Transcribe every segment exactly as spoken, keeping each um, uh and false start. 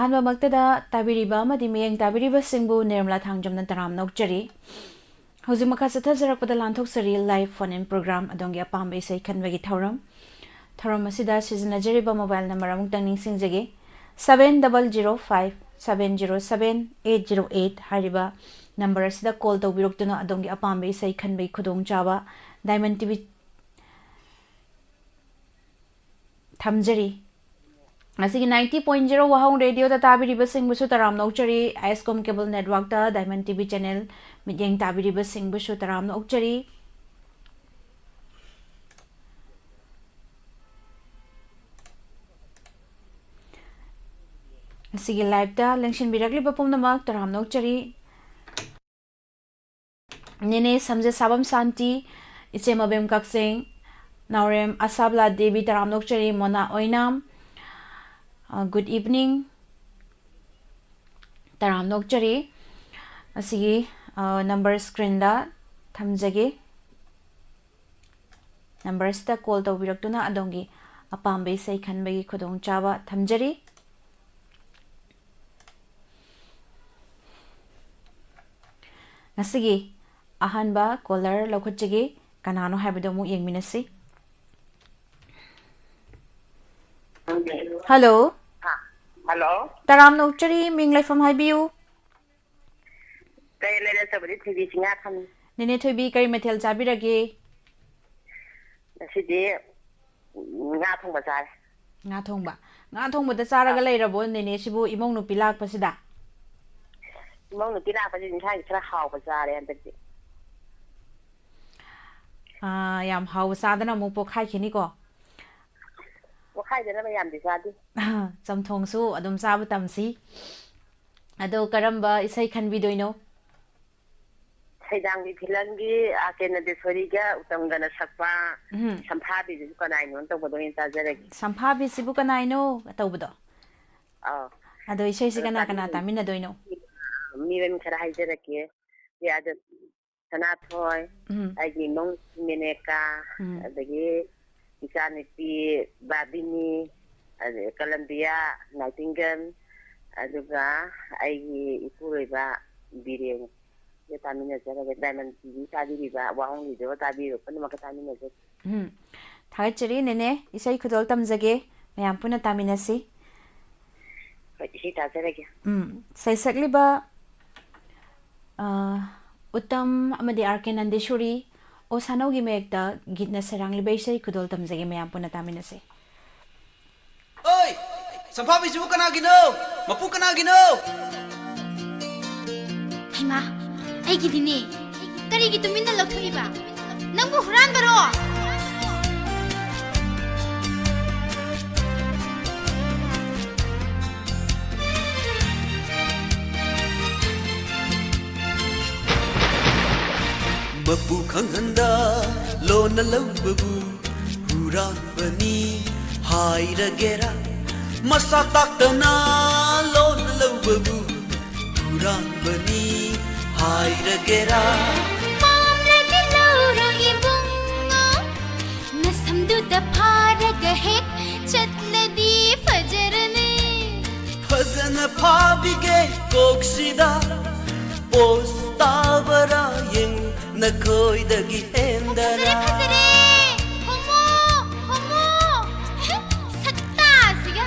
ꯑꯍꯥꯟꯕꯃꯛꯇꯗ ꯇꯥꯕꯤꯔꯤꯕ ꯑꯃꯗꯤ ꯃꯤꯠꯌꯦꯡ ꯇꯥꯕꯤꯔꯤꯕꯁꯤꯡꯕꯨ ꯅꯤꯔꯃꯂꯥ ꯊꯥꯡꯖꯝꯅ ꯇꯔꯥꯝꯅ ꯑꯣꯛꯆꯔꯤ꯫ ꯍꯧꯖꯤꯛ ꯃꯈꯥ ꯆꯠꯊꯖꯔꯛꯄꯗ ꯂꯥꯟꯊꯣꯛꯆꯔꯤ live phone in program, ꯑꯗꯣꯝꯒꯤ ꯑꯄꯥꯝꯕ ꯏꯁꯩ ꯈꯟꯕꯒꯤ ꯊꯧꯔꯝ꯫ ꯊꯧꯔꯝ ꯑꯁꯤꯗ ꯁꯤꯖꯤꯟꯅꯖꯔꯤꯕ mobile number ꯑꯃꯨꯛꯇꯪ ꯅꯤꯡꯁꯤꯡꯖꯒꯦ, seven double zero five seven zero seven eight zero eight ꯍꯥꯏꯔꯤꯕ number ꯑꯁꯤꯗ call ꯇꯧꯕꯤꯔꯛꯇꯨꯅ ꯑꯗꯣꯝꯒꯤ ꯑꯄꯥꯝꯕ ꯏꯁꯩ ꯈꯟꯕꯒꯤ ꯈꯨꯗꯣꯡꯆꯥꯕ Diamond TV ꯊꯝꯖꯔꯤ꯫ ꯉꯁꯤꯒꯤ ninety point zero ꯋꯥꯍꯣꯡ ꯔꯦꯗꯤꯑꯣꯗ ꯇꯥꯕꯤꯔꯤꯕꯁꯤꯡꯕꯨꯁꯨ ꯇꯔꯥꯝꯅ ꯑꯣꯛꯆꯔꯤ꯫ ꯑꯥꯏꯁꯀꯣꯝ cable networkꯇ Diamond TV channel ꯃꯤꯠꯌꯦꯡ ꯇꯥꯕꯤꯔꯤꯕꯁꯤꯡꯕꯨꯁꯨ ꯇꯔꯥꯝꯅ ꯑꯣꯛꯆꯔꯤ꯫ ꯉꯁꯤꯒꯤ liveꯇ ꯂꯦꯡꯁꯤꯟꯕꯤꯔꯛꯂꯤꯕ ꯄꯨꯝꯅꯃꯛ ꯇꯔꯥꯝꯅ ꯑꯣꯛꯆꯔꯤ꯫ ꯅꯦꯅꯦ ꯁꯝꯖꯦ ꯁꯥꯕꯝ ꯁꯥꯟꯇꯤ, ꯏꯆꯦ ꯃꯕꯦꯝ ꯀꯛꯆꯦꯡ, ꯅꯥꯎꯔꯦꯝ ꯑꯁꯥꯕꯂꯥ ꯗꯦꯕꯤ ꯇꯔꯥꯝꯅ ꯑꯣꯛꯆꯔꯤ, ꯃꯣꯅꯥ ꯑꯣꯏꯅꯥꯝ, ꯑ, good evening ꯇꯔꯥꯝꯅ ꯑꯣꯛꯆꯔꯤ꯫ ꯑꯁꯤꯒꯤ, ꯑ, number screenꯗ ꯊꯝꯖꯒꯦ꯫ Numberꯁꯤꯗ call ꯇꯧꯕꯤꯔꯛꯇꯨꯅ ꯑꯗꯣꯝꯒꯤ ꯑꯄꯥꯝꯕ ꯏꯁꯩ ꯈꯟꯕꯒꯤ ꯈꯨꯗꯣꯡꯆꯥꯕ ꯊꯝꯖꯔꯤ꯫ ꯉꯁꯤꯒꯤ ꯑꯍꯥꯟꯕ caller ꯂꯧꯈꯠꯆꯒꯦ꯫ ꯀꯅꯥꯅꯣ ꯍꯥꯏꯕꯗꯣ ꯑꯃꯨꯛ ꯌꯦꯡꯃꯤꯟꯅꯁꯤ꯫ Hello꯫ Hello꯫ ꯇꯔꯥꯝꯅ ꯑꯣꯛꯆꯔꯤ, ꯃꯤꯡ ꯂꯩꯐꯝ ꯍꯥꯏꯕꯤꯌꯨ꯫ ꯀꯩ ꯂꯩꯔꯦ, ꯆꯕꯨꯗꯤ ꯊꯣꯏꯕꯤ ꯆꯤꯡꯉꯥ ꯈꯝꯃꯤ꯫ ꯅꯦꯅꯦ ꯊꯣꯏꯕꯤ, ꯀꯔꯤ ꯃꯊꯦꯜ ꯆꯥꯕꯤꯔꯒꯦ? ꯉꯁꯤꯗꯤ ꯉꯥ ꯊꯣꯡꯕ ꯆꯥꯔꯦ꯫ ꯉꯥ ꯊꯣꯡꯕ꯫ ꯉꯥ ꯊꯣꯡꯕꯗ ꯆꯥꯔꯒ ꯑꯥ꯫ ꯂꯩꯔꯕꯣ ꯅꯦꯅꯦ ꯁꯤꯕꯨ ꯏꯃꯧ ꯅꯨꯄꯤ ꯂꯥꯛꯄꯁꯤꯗ? ꯏꯃꯧ ꯅꯨꯄꯤ ꯂꯥꯛꯄꯁꯤꯗ ꯏꯟꯁꯥꯡꯁꯤ ꯈꯔ ꯍꯥꯎꯕ ꯆꯥꯔꯦ ꯍꯟꯗꯛꯇꯤ꯫ ꯑꯥ, ꯌꯥꯝ ꯍꯥꯎꯕ ꯆꯥꯗꯅ ꯑꯃꯨꯛ ꯄꯣꯛꯈꯥꯏꯈꯤꯅꯤꯀꯣ? ꯄꯣꯛꯈꯥꯏꯗꯅꯕ ꯌꯥꯝꯗꯤ ꯆꯥꯗꯦ꯫ ꯆꯝꯊꯣꯡꯁꯨ ꯑꯗꯨꯝ ꯆꯥꯕ ꯇꯝꯁꯤ꯫ ꯑꯗꯣ ꯀꯔꯝꯕ ꯏꯁꯩ ꯈꯟꯕꯤꯗꯣꯏꯅꯣ? ꯁꯩꯗꯥꯡꯕꯤ ꯐꯤꯂꯝꯒꯤ ꯑꯥꯔ ꯀꯦ ꯅꯟꯗꯦꯁꯣꯔꯤꯒ ꯎꯇꯝꯒꯅ ꯁꯛꯄ ꯎꯝ꯫ ꯁꯝꯐꯥꯕꯤꯁꯤꯕꯨ ꯀꯅꯥꯏꯅꯣ ꯇꯧꯕꯗꯣ ꯑꯣꯏꯅ ꯆꯥꯖꯔꯒꯦ꯫ ꯁꯝꯐꯥꯕꯤꯁꯤꯕꯨ ꯀꯅꯥꯏꯅꯣ ꯇꯧꯕꯗꯣ? ꯑꯥꯎ꯫ ꯑꯗꯣ ꯏꯁꯩꯁꯤ ꯑꯗꯣ ꯀꯅꯥ ꯀꯅꯥ ꯇꯥꯕꯤꯌꯨ꯫ ꯇꯥꯃꯤꯟꯅꯗꯣꯏꯅꯣ? ꯃꯤꯔꯣꯟ ꯈꯔ ꯍꯥꯏꯖꯔꯛꯀꯦ꯫ ꯄꯤꯌꯥꯗ ꯁꯅꯥꯊꯣꯏ, ꯎꯝ꯫ ꯑꯩꯒꯤ ꯏꯃꯧ ꯃꯦꯅꯦꯀꯥ, ꯎꯝ꯫ ꯑꯗꯒꯤ ꯏꯆꯥꯅꯨꯄꯤ ꯕꯥꯕꯤꯅꯤ, ꯑꯗꯩ ꯀꯂꯝꯕꯤꯌꯥ ꯅꯥꯏꯇꯤꯡꯒꯦꯜ, ꯑꯗꯨꯒ ꯑꯩꯒꯤ ꯏꯄꯨꯔꯣꯏꯕ ꯕꯤꯔꯦꯟꯒ ꯇꯥꯃꯤꯟꯅꯖꯔꯒꯦ꯫ ꯗꯥꯏꯃꯟ ꯇꯤ ꯚꯤ ꯇꯥꯕꯤꯔꯤꯕ, ꯋꯥꯍꯪ ꯂꯤꯗꯕ ꯇꯥꯕꯤꯔꯤꯕ ꯄꯨꯝꯅꯃꯛꯀ ꯇꯥꯃꯤꯟꯅꯖꯒꯦ꯫ ꯎꯝ꯫ ꯊꯥꯒꯠꯆꯔꯤ ꯅꯦꯅꯦ, ꯏꯁꯩ ꯈꯨꯗꯣꯜ ꯇꯝꯖꯒꯦ, ꯃꯌꯥꯝ ꯄꯨꯟꯅ ꯇꯥꯃꯤꯟꯅꯁꯤ꯫ ꯍꯣꯏ, ꯏꯁꯩ ꯇꯥꯖꯔꯒꯦ꯫ ꯎꯝ, ꯁꯩꯁꯛꯂꯤꯕ ꯑ, ꯎꯠꯇꯝ ꯑꯃꯗꯤ ꯑꯥꯔ ꯀꯦ ꯅꯟꯗꯦꯁꯣꯔꯤ, ꯑꯣ ꯁꯥꯅꯧꯒꯤ ꯃꯌꯦꯛꯇ ꯒꯤꯠꯅ ꯁꯩꯔꯥꯡꯂꯤꯕ ꯏꯁꯩ ꯈꯨꯗꯣꯜ ꯇꯝꯖꯒꯦ, ꯃꯌꯥꯝ ꯄꯨꯟꯅ ꯇꯥꯃꯤꯟꯅꯁꯤ꯫ ꯑꯣꯏ! ꯁꯝꯐꯥꯕꯤꯁꯤꯕꯨ ꯀꯅꯥꯒꯤꯅꯣ? ꯃꯄꯨ ꯀꯅꯥꯒꯤꯅꯣ? ꯍꯩꯃꯥ, ꯑꯩꯒꯤꯗꯤꯅꯦ꯫ ꯀꯔꯤꯒꯤ ꯇꯨꯃꯤꯟꯅ ꯂꯧꯊꯣꯛꯏꯕ? ꯅꯪꯕꯨ ꯍꯨꯔꯥꯟꯕꯔꯣ? ꯃꯄꯨ ꯈꯪꯍꯟꯗ ꯂꯣꯟꯅ ꯂꯧꯕꯕꯨ ꯍꯨꯔꯥꯟꯕꯅꯤ ꯍꯥꯏꯔꯒꯦꯔꯥ? ꯃꯁꯥ ꯇꯥꯛꯇꯅ ꯂꯣꯟꯅ ꯂꯧꯕꯕꯨ ꯍꯨꯔꯥꯟꯕꯅꯤ ꯍꯥꯏꯔꯒꯦꯔꯥ? ꯄꯥꯝꯂꯗꯤ ꯂꯧꯔꯣ ꯏꯕꯨꯡꯉꯣ, ꯅꯁꯝꯗꯨꯗ ꯐꯥꯔꯒ ꯍꯦꯛ ꯆꯠꯂꯗꯤ ꯐꯖꯔꯅꯤ꯫ ꯐꯖꯅ ꯐꯥꯕꯤꯒꯦ ꯀꯣꯛꯁꯤꯗ ꯄꯣꯁ ꯇꯥꯕꯔꯥ ꯌꯦꯡꯉꯨ ꯅꯈꯣꯏꯗꯒꯤ ꯐꯖꯔꯦ, ꯍꯦꯟꯗꯅ꯫ ꯐꯖꯔꯦ꯫ ꯍꯣꯃꯣ, ꯍꯣꯃꯣ꯫ ꯁꯛꯇꯥꯁꯤꯒ꯫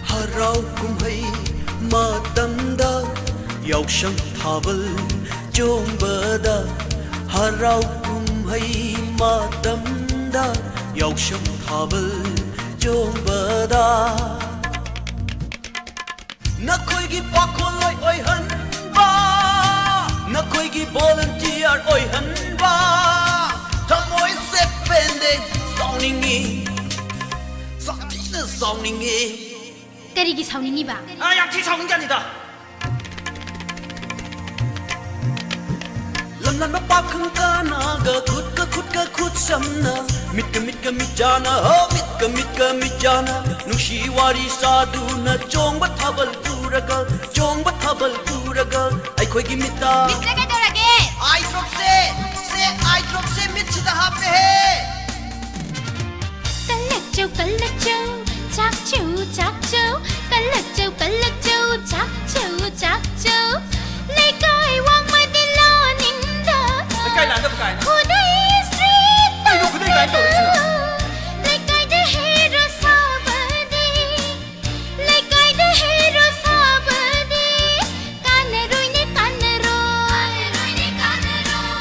ꯍꯔꯥꯎ ꯀꯨꯝꯍꯩ ꯃꯇꯝꯗ ꯌꯥꯎꯁꯪ ꯊꯥꯕꯜ ꯆꯣꯡꯕꯗ꯫ ꯍꯔꯥꯎ ꯀꯨꯝꯍꯩ ꯃꯇꯝꯗ ꯌꯥꯎꯁꯪ ꯊꯥꯕꯜ ꯆꯣꯡꯕꯗ꯫ ꯅꯈꯣꯏꯒꯤ ꯄꯥꯈꯣꯜꯂꯣꯏ ꯑꯣꯏꯍꯟꯕ, ꯅꯈꯣꯏꯒꯤ ꯚꯣꯂꯟꯇꯤꯌꯔ ꯑꯣꯏꯍꯟꯕ꯫ ꯊꯃꯣꯏꯁꯦ ꯄꯦꯟꯗꯦ, ꯁꯥꯎꯅꯤꯡꯉꯤ, ꯁꯥꯊꯤꯅ ꯁꯥꯎꯅꯤꯡꯉꯤ꯫ ꯀꯔꯤꯒꯤ ꯁꯥꯎꯅꯤꯡꯉꯤꯕ? ꯑ, ꯌꯥꯝ ꯊꯤ ꯁꯥꯎꯅꯤꯡꯖꯥꯠꯅꯤꯗ꯫ ꯂꯥꯟꯕ ꯄꯥꯈꯪ ꯀꯅꯥꯒ ꯈꯨꯠꯀ ꯈꯨꯠꯀ ꯈꯨꯠ ꯁꯝꯅ, ꯃꯤꯠꯀ ꯃꯤꯠꯀ ꯃꯤꯠ ꯆꯥꯅ, ꯍꯣ, ꯃꯤꯠꯀ ꯃꯤꯠꯀ ꯃꯤꯠ ꯆꯥꯅ, ꯅꯨꯡꯁꯤ ꯋꯥꯔꯤ ꯁꯥꯗꯨꯅ ꯆꯣꯡꯕ ꯊꯥꯕꯜ ꯄꯨꯔꯒ, ꯆꯣꯡꯕ ꯊꯥꯕꯜ ꯄꯨꯔꯒ ꯑꯩꯈꯣꯏꯒꯤ ꯃꯤꯠꯇ꯫ ꯃꯤꯠꯇ ꯀꯩꯗꯧꯔꯒꯦ? ꯑꯥꯏ ꯗ꯭ꯔꯣꯞꯁꯦ, ꯁꯦ, ꯑꯥꯏ ꯗ꯭ꯔꯣꯞꯁꯦ ꯃꯤꯠꯁꯤꯗ ꯍꯥꯞꯄꯦꯍꯦ꯫ ꯀꯜꯂꯛꯆꯧ, ꯀꯜꯂꯛꯆꯧ, ꯆꯥꯛꯆꯧ, ꯆꯥꯛꯆꯧ, ꯀꯜꯂꯛꯆꯧ, ꯀꯜꯂꯛꯆꯧ, ꯆꯥꯛꯆꯧ, ꯆꯥꯛꯆꯧ꯫ ꯂꯩꯀꯥꯏ ꯋꯥꯡꯃꯗꯤ ꯂꯥꯅꯤꯡꯗ꯫ ꯂꯩꯀꯥꯏ ꯂꯥꯟꯗꯕ ꯀꯥꯏꯅ꯫ ꯈꯨꯗꯩ ꯁ꯭ꯔꯤ ꯀꯩꯅꯣ ꯈꯨꯗꯩ ꯀꯥꯏꯅ ꯇꯧꯔꯛꯏꯁꯤꯅ? ꯂꯩꯀꯥꯏꯗ ꯍꯦꯔꯣ ꯁꯥꯕꯗꯤ, ꯂꯩꯀꯥꯏꯗ ꯍꯦꯔꯣ ꯁꯥꯕꯗꯤ ꯀꯥꯟꯅꯔꯣꯏꯅꯦ, ꯀꯥꯟꯅꯔꯣꯏ꯫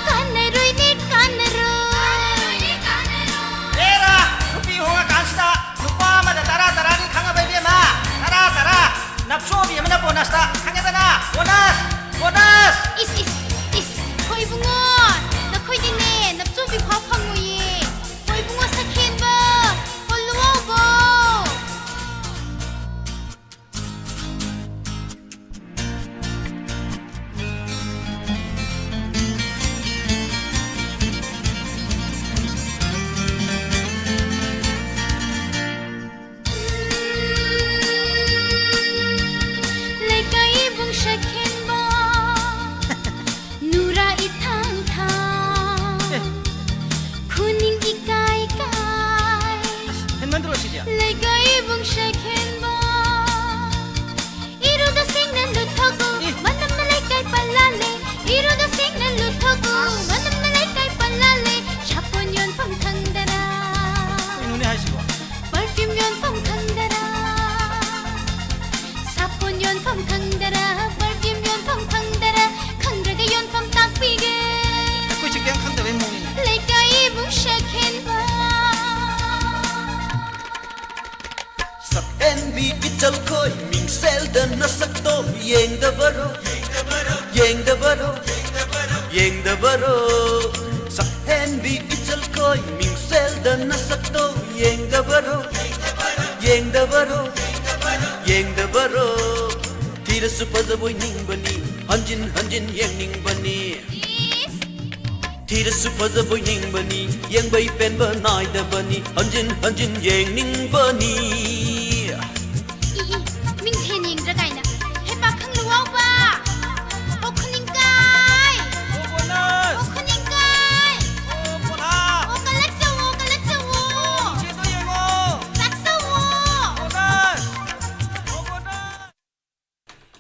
ꯀꯥꯟꯅꯔꯣꯏꯅꯦ, ꯀꯥꯟꯅꯔꯣꯏ꯫ ꯑꯦꯔꯥ, ꯅꯨꯄꯤ ꯍꯣꯡꯉꯀꯥꯟꯁꯤꯗ ꯅꯨꯄꯥ ꯑꯃꯗ ꯇꯔꯥ ꯇꯔꯥꯗꯤ ꯈꯪꯉꯕ ꯏꯕꯦꯝꯃ? ꯇꯔꯥ ꯇꯔꯥ꯫ ꯅꯞꯆꯣꯕꯤ ꯑꯃꯅ ꯕꯣꯅꯁꯇ, ꯈꯪꯉꯦꯗꯅ? ꯕꯣꯅꯁ! ꯕꯣꯅꯁ! ꯏꯁ, ꯏꯁ, ꯏꯁ, ꯍꯣꯏ ꯏꯕꯨꯡꯉꯣ, ꯅꯈꯣꯏꯗꯤꯅꯦ ꯅꯞꯆꯣꯕꯤ ꯐꯥꯎ ꯐꯪꯉꯣꯏꯌꯦ꯫ ꯍꯣꯏ ꯏꯕꯨꯡꯉꯣ ꯁꯛꯍꯦꯟꯕ, ꯍꯣ ꯂꯨꯋꯥꯎꯕ꯫ ꯂꯩꯀꯥꯏ ꯏꯕꯨꯡ ꯁꯛꯍꯦꯟꯕ, ꯅꯨꯔꯥ ꯏꯊꯥꯡ ꯊꯥꯡ, ꯑꯦ꯫ ꯈꯨꯅꯤꯡ ꯏꯀꯥꯏ ꯀꯥꯏ꯫ ꯑꯁ, ꯍꯦꯟꯃꯟꯗ꯭ꯔꯣ ꯁꯤꯗꯤ? ꯂꯩꯀꯥꯏ ꯏꯕꯨꯡ ꯁꯛꯍꯦꯟꯕ, ꯏꯔꯨꯗ ꯁꯦꯡꯅ ꯂꯨꯊꯣꯛꯎ, ꯏ꯫ ꯃꯅꯝꯅ ꯂꯩꯀꯥꯏ ꯄꯜꯂꯥꯜꯂꯦ꯫ ꯏꯔꯨꯗ ꯁꯦꯡꯅ ꯂꯨꯊꯣꯛꯎ, ꯑꯁ꯫ ꯃꯅꯝꯅ ꯂꯩꯀꯥꯏ ꯄꯜꯂꯥꯜꯂꯦ꯫ ꯁꯥꯄꯣꯟ ꯌꯣꯟꯐꯝ ꯈꯪꯗꯔꯥ? ꯀꯩꯅꯣꯅꯦ ꯍꯥꯏꯁꯤꯕꯣ? Perfume ꯌꯣꯟꯐꯝ ꯈꯪꯗꯔꯥ? ꯁꯥꯄꯣꯟ ꯌꯣꯟꯐꯝ ꯈꯪꯗꯔꯥ? Perfume ꯌꯣꯟꯐꯝ ꯈꯪꯗꯔꯥ? ꯈꯪꯗ꯭ꯔꯒ ꯌꯣꯟꯐꯝ ꯇꯥꯛꯄꯤꯒꯦ꯫ ꯑꯩꯈꯣꯏꯁꯦ ꯀꯩꯝ ꯈꯪꯗꯕꯩ ꯃꯑꯣꯡꯅꯤꯅꯦ꯫ ꯂꯩꯀꯥꯏ ꯏꯕꯨꯡ ꯁꯛꯍꯦꯟꯕ꯫ ꯁꯛꯍꯦꯟꯕꯤ ꯏꯆꯜꯈꯣꯏ ꯃꯤꯡꯁꯦꯜꯗ ꯅꯁꯛꯇꯣ ꯌꯦꯡꯗꯕꯔꯣ? ꯌꯦꯡꯗꯕꯔꯣ? ꯌꯦꯡꯗꯕꯔꯣ? ꯁꯛꯍꯦꯟꯕꯤ ꯏꯆꯜꯈꯣꯏ ꯃꯤꯡꯁꯦꯜꯗ ꯅꯁꯛꯇꯣ ꯌꯦꯡꯗꯕꯔꯣ? ꯌꯦꯡꯗꯕꯔꯣ? ꯌꯦꯡꯗꯕꯔꯣ? ꯊꯤꯔꯁꯨ ꯐꯖꯕꯣꯏ ꯅꯤꯡꯕꯅꯤ, ꯍꯟꯖꯤꯟ ꯍꯟꯖꯤꯟ ꯌꯦꯡꯅꯤꯡꯕꯅꯤ꯫ ꯏꯁ! ꯊꯤꯔꯁꯨ ꯐꯖꯕꯣꯏ ꯅꯤꯡꯕꯅꯤ, ꯌꯦꯡꯕꯩ ꯄꯦꯟꯕ ꯅꯥꯏꯗꯕꯅꯤ, ꯍꯟꯖꯤꯟ ꯍꯟꯖꯤꯟ ꯌꯦꯡꯅꯤꯡꯕꯅꯤ꯫ ꯏ, ꯏ, ꯃꯤꯡꯁꯦꯟ ꯌꯦꯡꯗ꯭ꯔꯥ ꯀꯥꯏꯅ꯫ ꯍꯦ ꯄꯥꯈꯪ ꯂꯨꯋꯥꯎꯕ! ꯑꯣ ꯈꯨꯅꯤꯡꯀꯥꯏ! ꯑꯣ ꯈꯨꯅꯤꯡꯀꯥꯏ! ꯑꯣ ꯀꯜꯂꯛꯆꯧꯋꯣ, ꯀꯜꯂꯛꯆꯧꯋꯣ! ꯆꯥꯛꯆꯧꯋꯣ!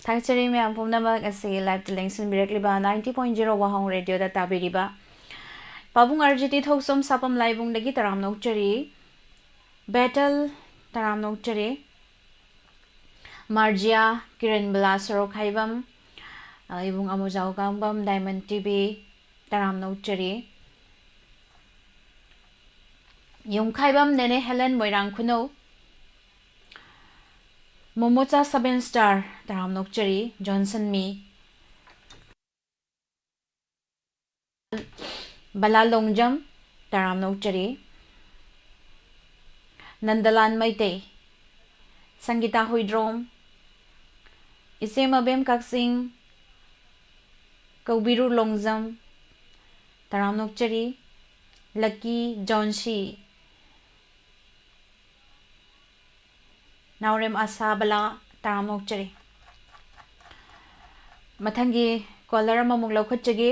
ꯊꯥꯒꯠꯆꯔꯤ ꯃꯌꯥꯝ ꯄꯨꯝꯅꯃꯛ ꯑꯁꯤꯒꯤ liveꯇ ꯂꯦꯡꯁꯤꯟꯕꯤꯔꯛꯂꯤꯕ ninety point zero ꯋꯥꯍꯣꯡ radioꯗ ꯇꯥꯕꯤꯔꯤꯕ꯫ ꯄꯥꯕꯨꯡ ꯑꯥꯔ ꯖꯤ ꯇꯤ ꯊꯣꯛꯆꯣꯝ ꯁꯥꯄꯝ ꯂꯥꯏꯕꯨꯡꯗꯒꯤ ꯇꯔꯥꯝꯅ ꯑꯣꯛꯆꯔꯤ꯫ ꯕꯦꯇꯜ ꯇꯔꯥꯝꯅ ꯑꯣꯛꯆꯔꯤ꯫ ꯃꯥꯔꯖꯤꯌꯥ, ꯀꯤꯔꯟꯕꯂꯥ ꯁꯣꯔꯣꯛꯈꯥꯏꯕꯝ, ꯑ, ꯏꯕꯨꯡ ꯑꯃꯨꯖꯥꯎ ꯀꯥꯡꯕꯝ, Diamond ꯇꯤ ꯚꯤ, ꯇꯔꯥꯝꯅ ꯑꯣꯛꯆꯔꯤ꯫ ꯌꯨꯝꯈꯥꯏꯕꯝ ꯅꯦꯅꯦ ꯍꯦꯂꯦꯟ ꯃꯣꯏꯔꯥꯡ ꯈꯨꯅꯧ, ꯃꯣꯃꯣꯆꯥ seven star, ꯇꯔꯥꯝꯅ ꯑꯣꯛꯆꯔꯤ, ꯖꯣꯟꯁꯟ ꯃꯤ꯫ ꯕꯂꯥ ꯂꯣꯡꯖꯝ, ꯇꯔꯥꯝꯅ ꯑꯣꯛꯆꯔꯤ꯫ ꯅꯟꯗꯂꯥꯟ ꯃꯩꯇꯩ, ꯁꯪꯒꯤꯇꯥ ꯍꯨꯏꯗ꯭ꯔꯣꯝ, ꯏꯆꯦ ꯃꯕꯦꯝ ꯀꯛꯆꯤꯡ, ꯀꯧꯕꯤꯔꯨ ꯂꯣꯡꯖꯝ, ꯇꯔꯥꯝꯅ ꯑꯣꯛꯆꯔꯤ꯫ ꯂꯛꯀꯤ ꯖꯣꯟꯁꯤ, ꯅꯥꯎꯔꯦꯝ ꯑꯁꯥ ꯕꯂꯥ, ꯇꯔꯥꯝꯅ ꯑꯣꯛꯆꯔꯤ꯫ ꯃꯊꯪꯒꯤ caller ꯑꯃꯃꯨꯛ ꯂꯧꯈꯠꯆꯒꯦ꯫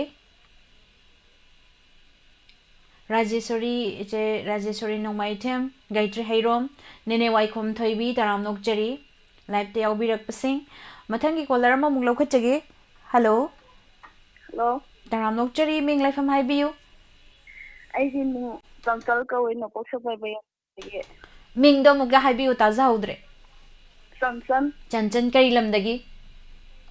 ꯔꯥꯖꯦꯁꯣꯔꯤ, ꯏꯆꯦ ꯔꯥꯖꯦꯁꯣꯔꯤ ꯅꯣꯡꯃꯥꯏꯊꯦꯝ, ꯒꯥꯌꯇ꯭ꯔꯤ ꯍꯩꯔꯣꯝ, ꯅꯦꯅꯦ ꯋꯥꯏꯈꯣꯝ ꯊꯣꯏꯕꯤ, ꯇꯔꯥꯝꯅ ꯑꯣꯛꯆꯔꯤ꯫ Liveꯇ ꯌꯥꯎꯕꯤꯔꯛꯄꯁꯤꯡ꯫ ꯃꯊꯪꯒꯤ caller ꯑꯃꯃꯨꯛ ꯂꯧꯈꯠꯆꯒꯦ꯫ Hello꯫ Hello꯫ ꯇꯔꯥꯝꯅ ꯑꯣꯛꯆꯔꯤ, ꯃꯤꯡ ꯂꯩꯐꯝ ꯍꯥꯏꯕꯤꯌꯨ꯫ ꯑꯩꯒꯤ ꯃꯤꯡ ꯆꯝꯆꯜ ꯀꯧꯏ, ꯅꯣꯡꯄꯣꯛ ꯁꯦꯛꯃꯥꯏ ꯃꯌꯥꯏꯗꯒꯤ꯫ ꯃꯤꯡꯗꯣ ꯑꯃꯨꯛꯀ ꯍꯥꯏꯕꯤꯌꯨ, ꯇꯥꯖꯍꯧꯗ꯭ꯔꯦ꯫ ꯆꯝꯆꯜ꯫ ꯆꯟꯆꯟ ꯀꯔꯤ ꯂꯝꯗꯒꯤ?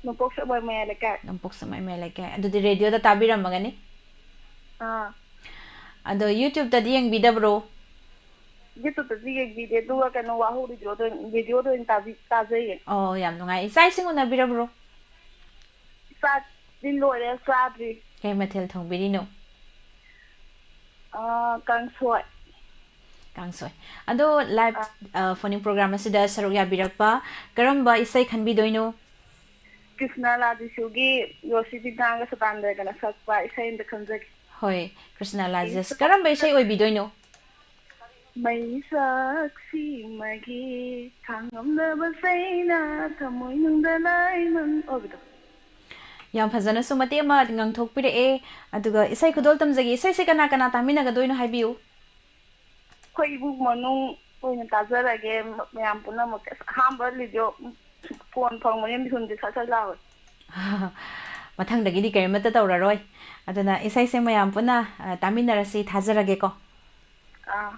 ꯅꯣꯡꯄꯣꯛ ꯁꯦꯛꯃꯥꯏ ꯃꯌꯥꯏ ꯂꯩꯀꯥꯏ꯫ ꯅꯣꯡꯄꯣꯛ ꯁꯦꯛꯃꯥꯏ ꯃꯌꯥꯏ ꯂꯩꯀꯥꯏ꯫ ꯑꯗꯨꯗꯤ radioꯗ ꯇꯥꯕꯤꯔꯝꯃꯒꯅꯤ꯫ ꯑꯥ꯫ ꯑꯗꯣ YouTubeꯇꯗꯤ ꯌꯦꯡꯕꯤꯗꯕ꯭ꯔꯣ? YouTubeꯇꯗꯤ ꯌꯦꯡꯕꯤꯗꯦ, ꯑꯗꯨꯒ ꯀꯩꯅꯣ, ꯋꯥꯍꯧ radioꯗ ꯑꯣꯏꯅ, radioꯗ ꯑꯣꯏꯅ ꯇꯥꯕꯤ-, ꯇꯥꯖꯩꯌꯦ꯫ ꯑꯣ, ꯌꯥꯝ ꯅꯨꯡꯉꯥꯏ꯫ ꯆꯥꯛ ꯏꯁꯤꯡ ꯎꯅꯕꯤꯔꯕ꯭ꯔꯣ? ꯆꯥꯛꯇꯤ ꯂꯣꯏꯔꯦ, ꯆꯥꯗ꯭ꯔꯤ꯫ ꯀꯩ ꯃꯊꯦꯜ ꯊꯣꯡꯕꯤꯔꯤꯅꯣ? ꯑꯥ, ꯀꯥꯡꯁꯣꯏ꯫ ꯀꯥꯡꯁꯣꯏ꯫ ꯑꯗꯣ live, ꯑꯥ꯫ ꯑ, phoning program ꯑꯁꯤꯗ ꯁꯔꯨꯛ ꯌꯥꯕꯤꯔꯛꯄ, ꯀꯔꯝꯕ ꯏꯁꯩ ꯈꯟꯕꯤꯗꯣꯏꯅꯣ? ꯀ꯭ꯔꯤꯁꯅ ꯂꯥꯗꯤꯁꯨꯒꯤ ꯔꯣꯁꯤ ꯗꯤꯅꯥꯒ ꯁꯗꯥꯅꯟꯗꯒꯅ ꯁꯛꯄ ꯏꯁꯩ ꯑꯃꯗ ꯈꯟꯖꯒꯦ꯫ ꯍꯣꯏ, ꯀ꯭ꯔꯤꯁꯅ ꯂꯥꯖꯦꯁ꯫ ꯀꯔꯝꯕ ꯏꯁꯩ ꯑꯣꯏꯕꯤꯗꯣꯏꯅꯣ? ꯃꯩꯁꯥꯛꯁꯤꯃꯒꯤ ꯈꯥꯡꯉꯝꯗꯕ ꯆꯩꯅ ꯊꯃꯣꯏꯅꯨꯡꯗ ꯂꯥꯏꯃꯟ ꯑꯣꯏꯕꯗꯣ꯫ ꯌꯥꯝ ꯐꯖꯅꯁꯨ ꯃꯇꯦꯛ ꯑꯃ ꯉꯪꯊꯣꯛꯄꯤꯔꯛꯑꯦ꯫ ꯑꯗꯨꯒ ꯏꯁꯩ ꯈꯨꯗꯣꯜ ꯇꯝꯖꯒꯦ꯫ ꯏꯁꯩꯁꯦ ꯀꯅꯥ ꯀꯅꯥ ꯇꯥꯃꯤꯟꯅꯒꯗꯣꯏꯅꯣ ꯍꯥꯏꯕꯤꯌꯨ꯫ ꯑꯩꯈꯣꯏ ꯏꯃꯨꯡ ꯃꯅꯨꯡ ꯑꯣꯏꯅ ꯇꯥꯖꯔꯒꯦ, ꯃ-, ꯃꯌꯥꯝ ꯄꯨꯝꯅꯃꯛ꯫ ꯑꯁ, ꯑꯍꯥꯟꯕ ꯂꯤꯗꯣ ꯐꯣꯟ ꯐꯪꯕꯅꯤꯅ ꯃꯤꯍꯨꯟꯁꯦ ꯁꯠ ꯁꯠ ꯂꯥꯎꯋꯦ꯫ ꯃꯊꯪꯗꯒꯤꯗꯤ ꯀꯔꯤꯃꯠꯇ ꯇꯧꯔꯔꯣꯏ꯫ ꯑꯗꯨꯅ ꯏꯁꯩꯁꯦ ꯃꯌꯥꯝ ꯄꯨꯟꯅ, ꯑ, ꯇꯥꯃꯤꯟꯅꯔꯁꯤ, ꯊꯥꯖꯔꯒꯦꯀꯣ꯫ ꯑꯥ꯫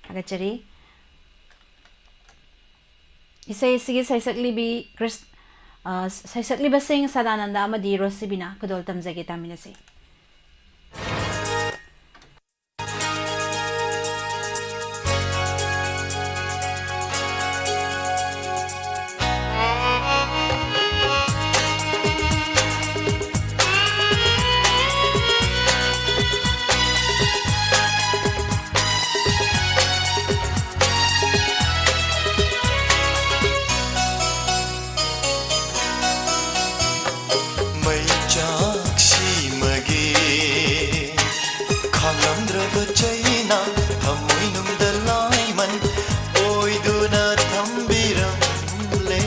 ꯊꯥꯒꯠꯆꯔꯤ꯫ ꯏꯁꯩ ꯑꯁꯤꯒꯤ ꯁꯩꯁꯛꯂꯤꯕꯤ ꯀ꯭ꯔꯤꯁ-, ꯑ, ꯁꯩꯁꯛꯂꯤꯕꯁꯤꯡ ꯁꯗꯥꯅꯟꯗ ꯑꯃꯗꯤ ꯔꯣꯁꯤꯕꯤꯅꯥ꯫ ꯈꯨꯗꯣꯜ ꯇꯝꯖꯒꯦ, ꯇꯥꯃꯤꯟꯅꯁꯤ꯫ ꯃꯩꯆꯥꯛꯁꯤꯃꯒꯤ ꯈꯥꯡꯂꯝꯗ꯭ꯔꯕ ꯆꯩꯅ ꯊꯃꯣꯏꯅꯨꯡꯗ ꯂꯥꯏꯃꯟ ꯑꯣꯏꯗꯨꯅ ꯊꯝꯕꯤꯔꯝꯂꯦ꯫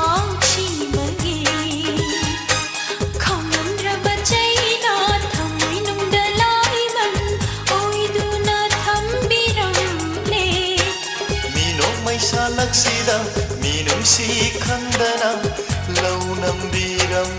ꯃꯩꯆꯥꯛꯁꯤꯃꯒꯤ ꯈꯥꯡꯂꯝꯗ꯭ꯔꯕ ꯆꯩꯅ ꯊꯃꯣꯏꯅꯨꯡꯗ ꯂꯥꯏꯃꯟ ꯑꯣꯏꯗꯨꯅ ꯊꯝꯕꯤꯔꯝꯂꯦ꯫ ꯃꯤꯅꯣꯛ ꯃꯩꯁꯥꯂꯛꯁꯤꯗ ꯃꯤꯅꯨꯡꯁꯤ ꯈꯪꯗꯅ ꯂꯧ ꯅꯝꯕꯤꯔꯝ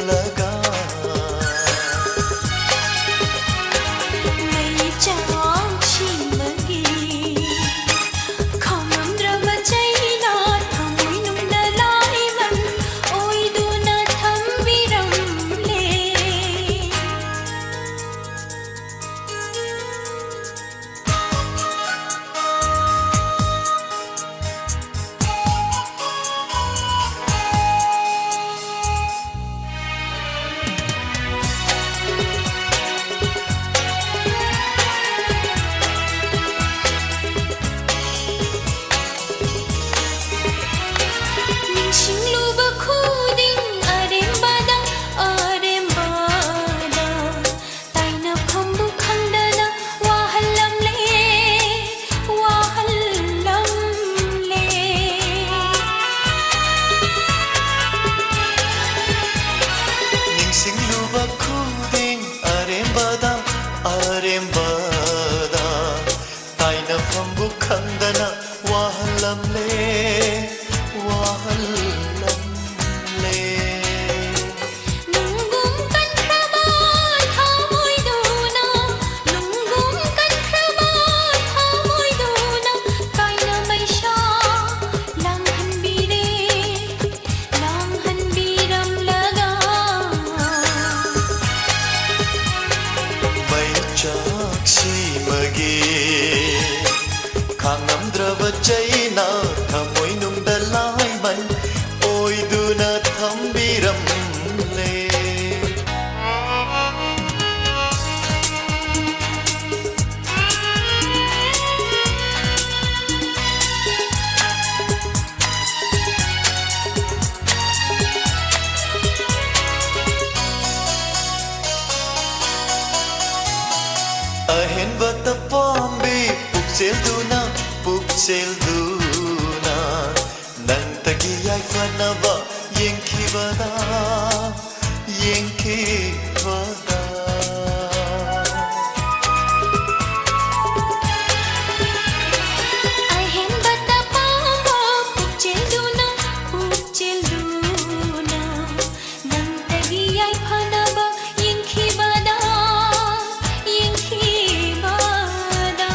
ꯗ꯭ꯔꯕ ꯆꯩꯅ ꯊꯃꯣꯏꯅꯨꯡꯗ ꯂꯥꯏꯃꯟ ꯑꯣꯏꯗꯨꯅ ꯊꯝꯕꯤꯔꯝꯂꯦ꯫ ꯑꯍꯦꯟꯕꯇ ꯄꯥꯝꯕꯤ ꯄꯨꯛꯆꯦꯜꯗꯨꯅ, ꯄꯨꯛꯆꯦꯜꯗꯨꯅ ꯅꯪꯇꯒꯤ ꯌꯥꯏꯐꯅꯕ ꯌꯦꯡꯈꯤꯕꯗ, ꯌꯦꯡꯈꯤꯕꯗ꯫ ꯑꯍꯦꯟꯕꯇ ꯄꯥꯝꯕ ꯄꯨꯛꯆꯦꯜꯗꯨꯅ, ꯄꯨꯛꯆꯦꯜꯗꯨꯅ ꯅꯪꯇꯒꯤ ꯌꯥꯏꯐꯅꯕ ꯌꯦꯡꯈꯤꯕꯗ, ꯌꯦꯡꯈꯤꯕꯗ꯫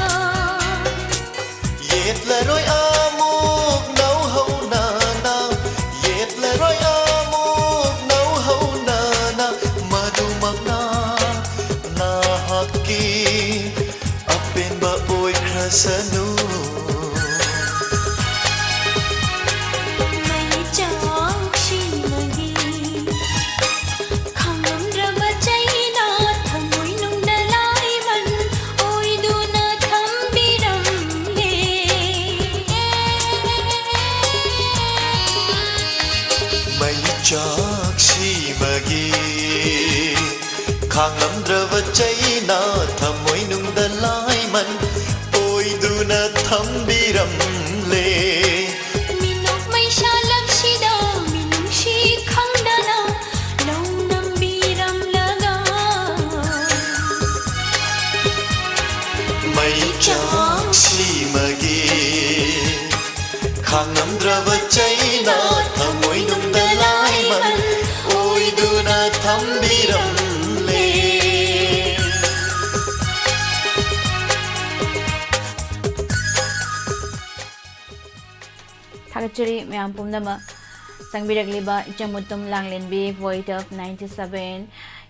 ꯌꯦꯠꯂꯔꯣꯏ ꯑꯃꯨꯛ ꯅꯧꯍꯧꯅꯅ, ꯌꯦꯠꯂꯔꯣꯏ ꯑꯃꯨꯛ ꯅꯧꯍꯧꯅꯅ, ꯃꯗꯨꯃꯛꯅ ꯅꯍꯥꯛꯀꯤ ꯑꯄꯦꯟꯕ ꯑꯣꯏꯈ꯭ꯔꯁꯅꯨ꯫ ꯃꯩꯆꯥꯛꯁꯤꯃꯒꯤ ꯈꯥꯡꯉꯝꯗ꯭ꯔꯕ ꯆꯩꯅ ꯊꯃꯣꯏꯅꯨꯡꯗ ꯂꯥꯏꯃꯟ ꯑꯣꯏꯗꯨꯅ ꯊꯝꯕꯤꯔꯝꯂꯦ꯫ ꯃꯩꯆꯥꯛꯁꯤꯃꯒꯤ ꯈꯥꯡꯉꯝꯗ꯭ꯔꯕ ꯆꯩꯅ ꯊꯃꯣꯏꯅꯨꯡꯗ ꯂꯥꯏꯃꯟ ꯑꯣꯏꯗꯨꯅ ꯊꯝꯕꯤꯔꯝꯂꯦ꯫ ꯃꯤꯅꯣꯛ ꯃꯩꯁꯥ ꯂꯝꯁꯤꯗ ꯃꯤꯅꯨꯡꯁꯤ ꯈꯪꯗꯅ ꯂꯧ ꯅꯝꯕꯤꯔꯝꯂꯒ꯫ ꯃꯩꯆꯥꯛꯁꯤꯃꯒꯤ ꯈꯥꯡꯉꯝꯗ꯭ꯔꯕ ꯆꯩꯅ ꯊꯃꯣꯏꯅꯨꯡꯗ ꯂꯥꯏꯃꯟ ꯑꯣꯏꯗꯨꯅ ꯊꯝꯕꯤꯔꯝꯂꯦ꯫ ꯊꯥꯒꯠꯆꯔꯤ ꯃꯌꯥꯝ ꯄꯨꯝꯅꯃꯛ꯫ ꯆꯪꯕꯤꯔꯛꯂꯤꯕ ꯏꯆꯝ Mutum ꯂꯥꯡꯂꯦꯟꯕꯤ, Void of ninety seven,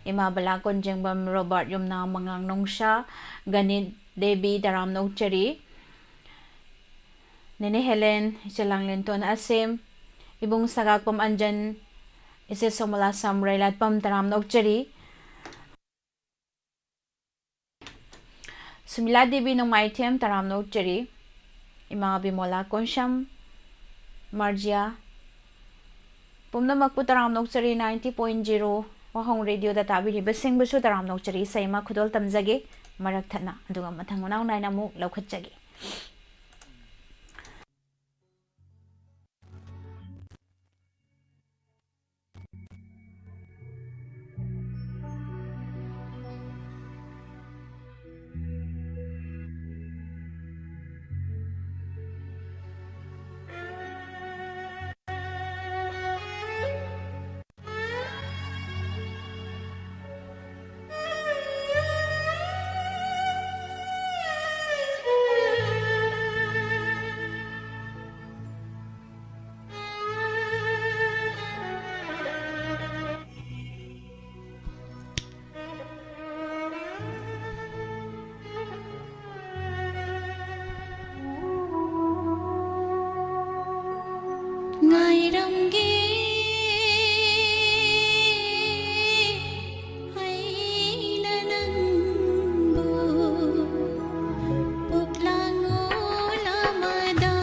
ꯏꯃꯥ ꯕꯂꯥ ꯀꯣꯟꯖꯦꯡꯕꯝ, ꯔꯣꯕꯥꯔꯠ ꯌꯨꯝꯅꯥꯝ, ꯃꯉꯥꯡ ꯅꯣꯡꯁꯥ, ꯒꯅꯤꯠ ꯗꯦꯕꯤ, ꯇꯔꯥꯝꯅ ꯑꯣꯛꯆꯔꯤ꯫ ꯅꯦꯅꯦ ꯍꯦꯂꯦꯟ, ꯏꯆꯦ ꯂꯥꯡꯂꯦꯟꯇꯣꯟ ꯑꯁꯦꯝ, ꯏꯕꯨꯡ ꯁꯒꯥꯛꯄꯝ ꯑꯟꯖꯟ, ꯏꯆꯦ ꯁꯣꯃꯣꯂꯥ ꯁꯝꯔꯩ ꯂꯥꯠꯄꯝ ꯇꯔꯥꯝꯅ ꯑꯣꯛꯆꯔꯤ꯫ ꯁꯨꯃꯤꯂꯥ ꯗꯦꯕꯤ ꯅꯣꯡꯃꯥꯏꯊꯦꯝ ꯇꯔꯥꯝꯅ ꯑꯣꯛꯆꯔꯤ꯫ ꯏꯃꯥ ꯕꯤꯃꯣꯂꯥ ꯀꯣꯟꯁꯝ, ꯃꯥꯔꯖꯤꯌꯥ, ꯄꯨꯝꯅꯃꯛꯄꯨ ꯇꯔꯥꯝꯅ ꯑꯣꯛꯆꯔꯤ꯫ Ninety point zero ꯋꯥꯍꯣꯡ ꯔꯦꯗꯤꯑꯣꯗ ꯇꯥꯕꯤꯔꯤꯕꯁꯤꯡꯕꯨꯁꯨ ꯇꯔꯥꯝꯅ ꯑꯣꯛꯆꯔꯤ꯫ ꯏꯁꯩ ꯑꯃ ꯈꯨꯗꯣꯜ ꯇꯝꯖꯒꯦ, ꯃꯔꯛ ꯊꯠꯅ, ꯑꯗꯨꯒ ꯃꯊꯪ ꯃꯅꯥꯎ ꯅꯥꯏꯅ ꯑꯃꯨꯛ ꯂꯧꯈꯠꯆꯒꯦ꯫ ꯉꯥꯏꯔꯝꯒꯦ ꯑꯩꯅ ꯅꯪꯕꯨ ꯄꯣꯛꯂꯥꯡꯒꯣꯜ ꯑꯃꯗ,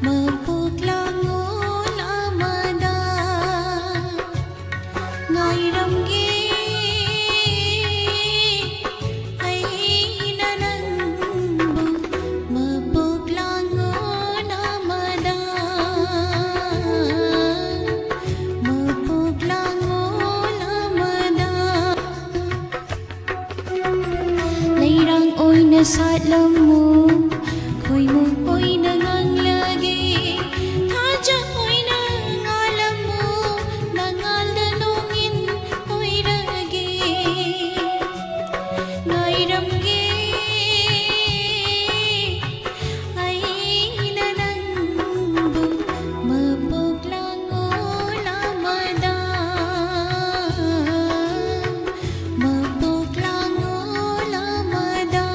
ꯃꯄꯣꯛꯂꯥꯡꯒꯣꯜ ꯑꯃꯗ ꯉꯥꯏꯔꯝꯒꯦ ꯑꯩꯅ ꯅꯪꯕꯨ ꯃꯄꯣꯛꯂꯥꯡꯒꯣꯜ ꯑꯃꯗ, ꯃꯄꯣꯛꯂꯥꯡꯒꯣꯜ ꯑꯃꯗ꯫ ꯂꯩꯔꯥꯡ ꯑꯣꯏꯅ ꯁꯥꯠꯂꯝꯃꯨ, ꯈꯣꯏꯃꯨ ꯑꯣꯏꯅ ꯉꯥꯡꯂꯒꯦ, ꯊꯥꯖ ꯑꯣꯏꯅ ꯉꯥꯜꯂꯝꯃꯨ, ꯅꯉꯥꯜꯗ ꯅꯣꯡꯏꯟ ꯑꯣꯏꯔꯒꯦ꯫ ꯉꯥꯏꯔꯝꯒꯦ ꯑꯩꯅ ꯅꯪꯕꯨ ꯃꯄꯣꯛꯂꯥꯡꯒꯣꯜ ꯑꯃꯗ, ꯃꯄꯣꯛꯂꯥꯡꯒꯣꯜ ꯑꯃꯗ꯫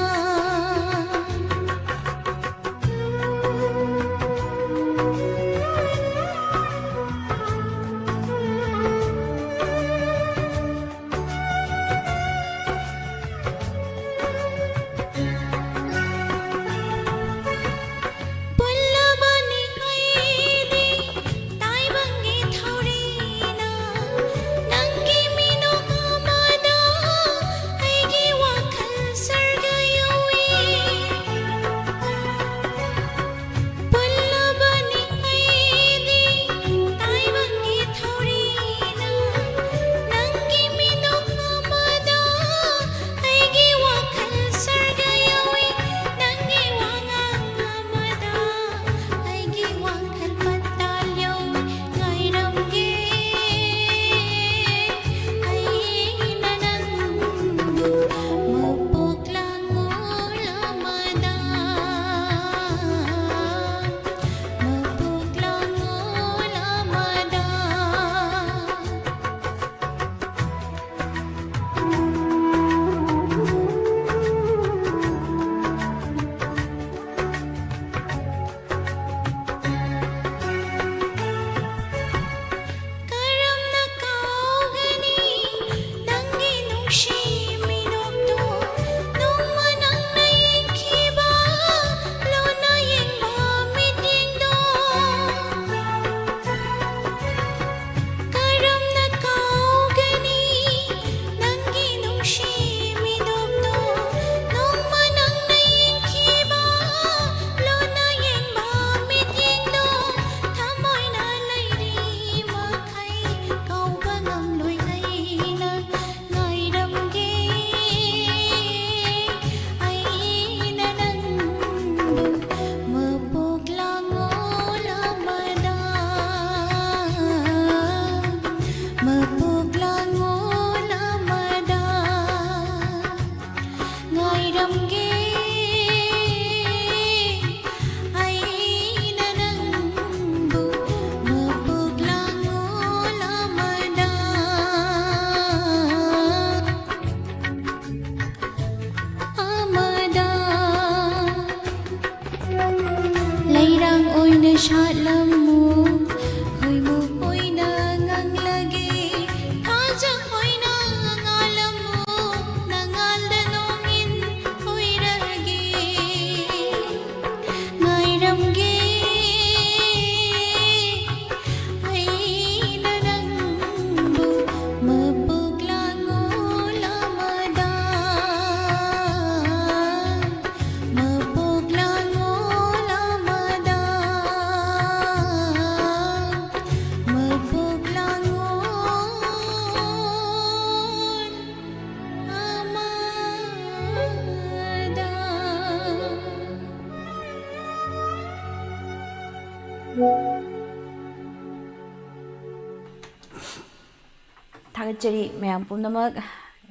ꯊꯥꯒꯠꯆꯔꯤ ꯃꯌꯥꯝ ꯄꯨꯝꯅꯃꯛ꯫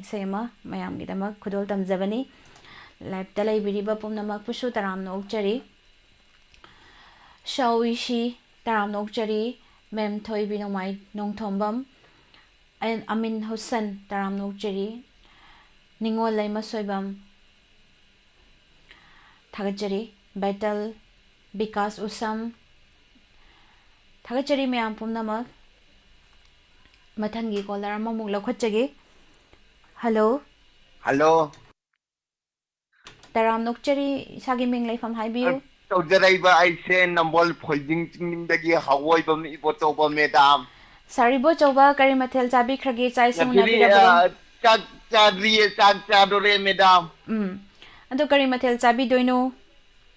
ꯏꯁꯩ ꯑꯃ ꯃꯌꯥꯝꯒꯤꯗꯃꯛ ꯈꯨꯗꯣꯜ ꯇꯝꯖꯕꯅꯤ꯫ Live-ꯇ ꯂꯩꯕꯤꯔꯤꯕ ꯄꯨꯝꯅꯃꯛꯄꯨꯁꯨ ꯇꯔꯥꯝꯅ ꯑꯣꯛꯆꯔꯤ꯫ ꯁꯥꯎꯏꯁꯤ ꯇꯔꯥꯝꯅ ꯑꯣꯛꯆꯔꯤ꯫ ꯃꯦꯝ ꯊꯣꯏꯕꯤ ꯅꯣꯡꯃꯥꯏ ꯅꯣꯡꯊꯣꯝꯕꯝ, ꯑꯦꯟ ꯑꯃꯤꯟ ꯍꯨꯁꯟ ꯇꯔꯥꯝꯅ ꯑꯣꯛꯆꯔꯤ꯫ ꯅꯤꯉꯣꯜ ꯂꯩꯃ ꯁꯣꯏꯕꯝ ꯊꯥꯒꯠꯆꯔꯤ꯫ ꯕꯦꯇꯜ ꯕꯤꯀꯥꯁ ꯎꯁꯝ ꯊꯥꯒꯠꯆꯔꯤ ꯃꯌꯥꯝ ꯄꯨꯝꯅꯃꯛ꯫ ꯃꯊꯪꯒꯤ caller ꯑꯃꯃꯨꯛ ꯂꯧꯈꯠꯆꯒꯦ꯫ Hello꯫ Hello꯫ ꯇꯔꯥꯝꯅ ꯑꯣꯛꯆꯔꯤ, ꯏꯁꯥꯒꯤ ꯃꯤꯡ ꯂꯩꯐꯝ ꯍꯥꯏꯕꯤꯌꯨ꯫ ꯑ, ꯇꯧꯖꯔꯛꯏꯕ ꯑꯩꯁꯦ ꯅꯝꯕꯣꯜ ꯐꯣꯏꯖꯤꯡ ꯆꯤꯡꯗꯒꯤ ꯍꯥꯎꯑꯣꯏꯕꯝ ꯏꯕꯣꯆꯧꯕ madam꯫ Sir ꯏꯕꯣꯆꯧꯕ, ꯀꯔꯤ ꯃꯊꯦꯜ ꯆꯥꯕꯤꯈ꯭ꯔꯒꯦ? ꯆꯥꯛ ꯏꯁꯤꯡ ꯉꯁꯤꯗꯤ, ꯎꯅꯕꯤꯔꯕ꯭ꯔꯣ? ꯑ, ꯆꯥꯛ ꯆꯥꯗ꯭ꯔꯤꯌꯦ, ꯆꯥꯛ ꯆꯥꯗꯣꯔꯦ madam꯫ ꯎꯝ꯫ ꯑꯗꯣ ꯀꯔꯤ ꯃꯊꯦꯜ ꯆꯥꯕꯤꯗꯣꯏꯅꯣ?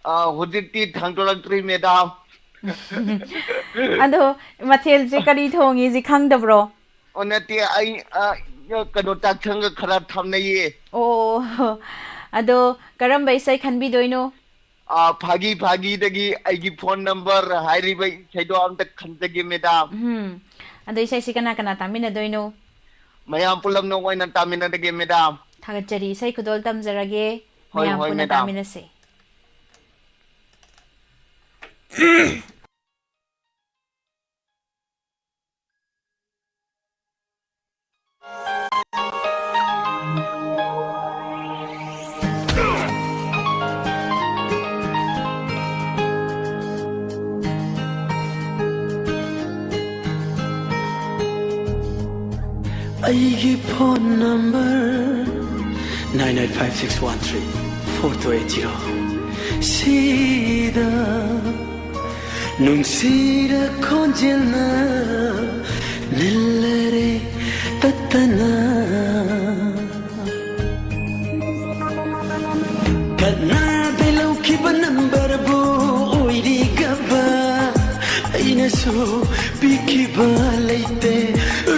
ꯑ, ꯍꯧꯖꯤꯛꯇꯤ ꯊꯥꯡꯗꯣꯔꯛꯇ꯭ꯔꯤ madam꯫ ꯑꯗꯣ ꯃꯊꯦꯜꯁꯦ ꯀꯔꯤ ꯊꯣꯡꯉꯤꯁꯤ ꯈꯪꯗꯕ꯭ꯔꯣ? ꯑꯣ, ꯅꯠꯇꯦ, ꯑꯩ, ꯑ, ꯀꯩꯅꯣ, ꯆꯥꯛꯁꯪꯒ ꯈꯔ ꯊꯝꯅꯩꯌꯦ꯫ ꯑꯣ, ꯑꯗꯣ ꯀꯔꯝꯕ ꯏꯁꯩ ꯈꯟꯕꯤꯗꯣꯏꯅꯣ? ꯑ, ꯐꯥꯒꯤ ꯐꯥꯒꯤꯗꯒꯤ ꯑꯩꯒꯤ phone number ꯍꯥꯏꯔꯤꯕ ꯏꯁꯩꯗꯣ ꯑꯝꯇ ꯈꯟꯖꯒꯦ madam꯫ ꯎꯝ, ꯑꯗꯣ ꯏꯁꯩꯁꯤ ꯀꯅꯥ ꯀꯅꯥ ꯇꯥꯃꯤꯟꯅꯗꯣꯏꯅꯣ? ꯃꯌꯥꯝ ꯄꯨꯂꯞꯅ ꯑꯣꯏꯅ ꯇꯥꯃꯤꯟꯅꯔꯒꯦ madam꯫ ꯊꯥꯒꯠꯆꯔꯤ, ꯏꯁꯩ ꯈꯨꯗꯣꯜ ꯇꯝꯖꯔꯒꯦ꯫ ꯍꯣꯏ, ꯃꯌꯥꯝ ꯍꯣꯏ, ꯄꯨꯟꯅ madam꯫ ꯇꯥꯃꯤꯟꯅꯁꯤ꯫ ꯑꯩꯒꯤ phone number nine eight five six one three four two eight zero ꯁꯤꯗ ꯅꯨꯡꯁꯤꯔ ꯈꯣꯟꯖꯦꯜꯅ ꯅꯤꯜꯂꯔꯦ ꯇꯠꯇꯅ꯫ ꯀꯅꯥꯗꯩ ꯂꯧꯈꯤꯕ numberꯕꯨ ꯑꯣꯏꯔꯤꯒꯕ? ꯑꯩꯅꯁꯨ ꯄꯤꯈꯤꯕ ꯂꯩꯇꯦ,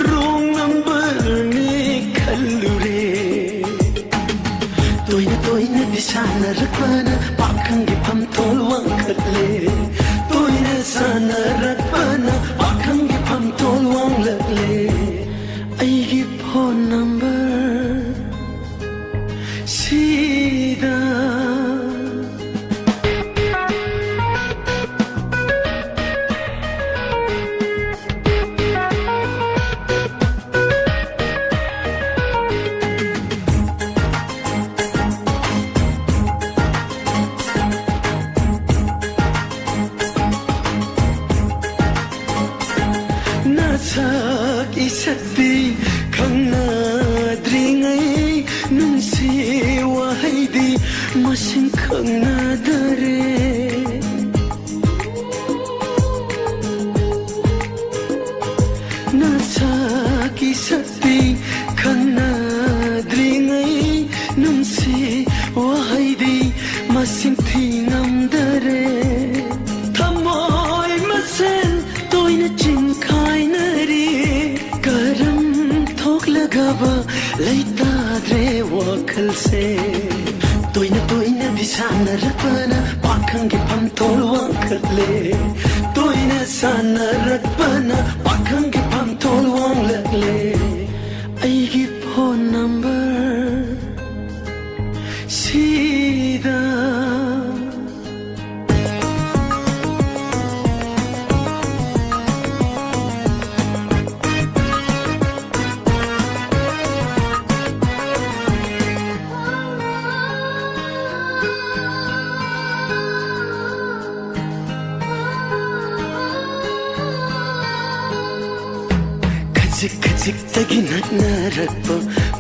wrong numberꯅꯤ ꯈꯜꯂꯨꯔꯦ꯫ ꯇꯣꯏꯅ ꯇꯣꯏꯅꯗꯤ ꯁꯥꯟꯅꯔꯛꯄꯅ ꯄꯥꯈꯪꯒꯤ ꯐꯝꯊꯣꯜ ꯋꯥꯡꯈꯠꯂꯦ꯫ ꯇꯣꯏꯅ ꯁꯥꯟꯅꯔꯛꯄꯅ ꯄꯥꯈꯪꯒꯤ ꯐꯝꯊꯣꯜ ꯋꯥꯡꯂꯛꯂꯦ꯫ ꯑꯩꯒꯤ ꯁꯛ ꯏꯁꯛꯇꯤ ꯈꯪꯅꯗ꯭ꯔꯤꯉꯩ, ꯅꯨꯡꯁꯤ ꯋꯥꯍꯩꯗꯤ ꯃꯁꯤꯡ ꯈꯪꯅꯗꯔꯦ꯫ ꯅꯁꯛ ꯏꯁꯛꯇꯤ ꯈꯪꯅꯗ꯭ꯔꯤꯉꯩ, ꯅꯨꯡꯁꯤ ꯋꯥꯍꯩꯗꯤ ꯃꯁꯤꯡ ꯊꯤ ꯉꯝꯗꯔꯦ꯫ ꯊꯃꯣꯏ ꯃꯁꯦꯜ ꯇꯣꯏꯅ ꯆꯤꯡꯈꯥꯏꯅꯔꯤ, ꯀꯔꯝ ꯊꯣꯛꯂꯒꯕ ꯂꯩꯇꯥꯗ꯭ꯔꯦ ꯋꯥꯈꯜꯁꯦ꯫ ꯇꯣꯏꯅ ꯇꯣꯏꯅꯗꯤ ꯁꯥꯟꯅꯔꯛꯄꯅ ꯄꯥꯈꯪꯒꯤ ꯐꯝꯊꯣꯜ ꯋꯥꯡꯈꯠꯂꯦ꯫ ꯇꯣꯏꯅ ꯁꯥꯟꯅꯔꯛꯄꯅ ꯄꯥꯈꯪꯒꯤ ꯐꯝꯊꯣꯜ ꯋꯥꯡꯂꯛꯂꯦ꯫ ꯑꯩꯒꯤ ꯐꯣꯟ ꯅꯝꯕꯔ ꯁꯤꯗ꯫ ꯈꯖꯤꯛ ꯈꯖꯤꯛꯇꯒꯤ ꯅꯛꯅꯔꯛꯄ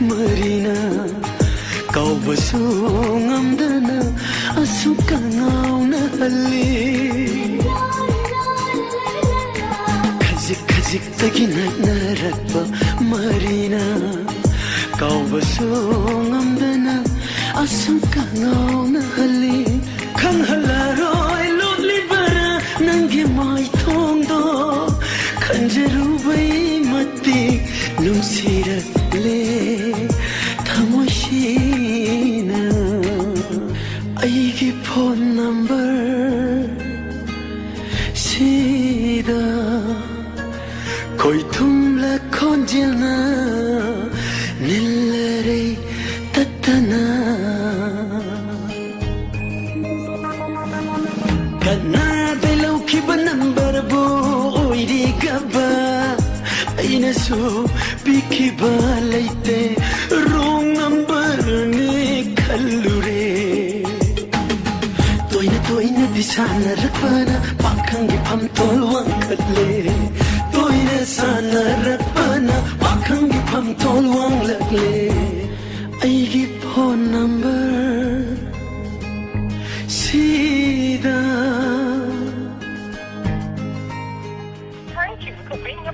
ꯃꯔꯤꯅ ꯀꯥꯎꯕꯁꯨ ꯉꯝꯗꯅ ꯑꯁꯨꯛꯀ ꯉꯥꯎꯅꯍꯜꯂꯤ꯫ ꯈꯖꯤꯛ ꯈꯖꯤꯛꯇꯒꯤ ꯅꯛꯅꯔꯛꯄ ꯃꯔꯤꯅ ꯀꯥꯎꯕꯁꯨ ꯉꯝꯗꯅ ꯑꯁꯨꯛꯀ ꯉꯥꯎꯅꯍꯜꯂꯤ꯫ ꯈꯪꯍꯜꯂꯔꯣꯏ ꯂꯣꯠꯂꯤꯕꯔꯥ ꯅꯪꯒꯤ ꯃꯥꯏꯊꯣꯡꯗꯣ, ꯈꯟꯖꯔꯨꯕꯩ ꯃꯇꯤꯛ ꯅꯨꯡꯁꯤꯔꯛꯂꯦ ꯊꯃꯣꯏꯁꯤꯅ꯫ ꯑꯩꯒꯤ ꯐꯣꯟ ꯅꯝꯕꯔ ꯁꯤꯗ ꯈꯣꯏꯊꯨꯝꯂ ꯈꯣꯟꯖꯦꯜꯅ ꯅꯤꯜꯂꯔꯩ ꯇꯠꯇꯅ꯫ ꯀꯅꯥꯗꯩ ꯂꯧꯈꯤꯕ ꯅꯝꯕꯔꯕꯨ ꯑꯣꯏꯔꯤꯒꯕ? ꯑꯩꯅꯁꯨ ꯄꯤꯈꯤꯕ ꯂꯩꯇꯦ, wrong numberꯅꯤ ꯈꯜꯂꯨꯔꯦ꯫ ꯇꯣꯏꯅ ꯇꯣꯏꯅꯗꯤ ꯁꯥꯟꯅꯔꯛꯄꯅ ꯄꯥꯈꯪꯒꯤ ꯐꯝꯊꯣꯜ ꯋꯥꯡꯈꯠꯂꯦ꯫ ꯇꯣꯏꯅ ꯁꯥꯟꯅ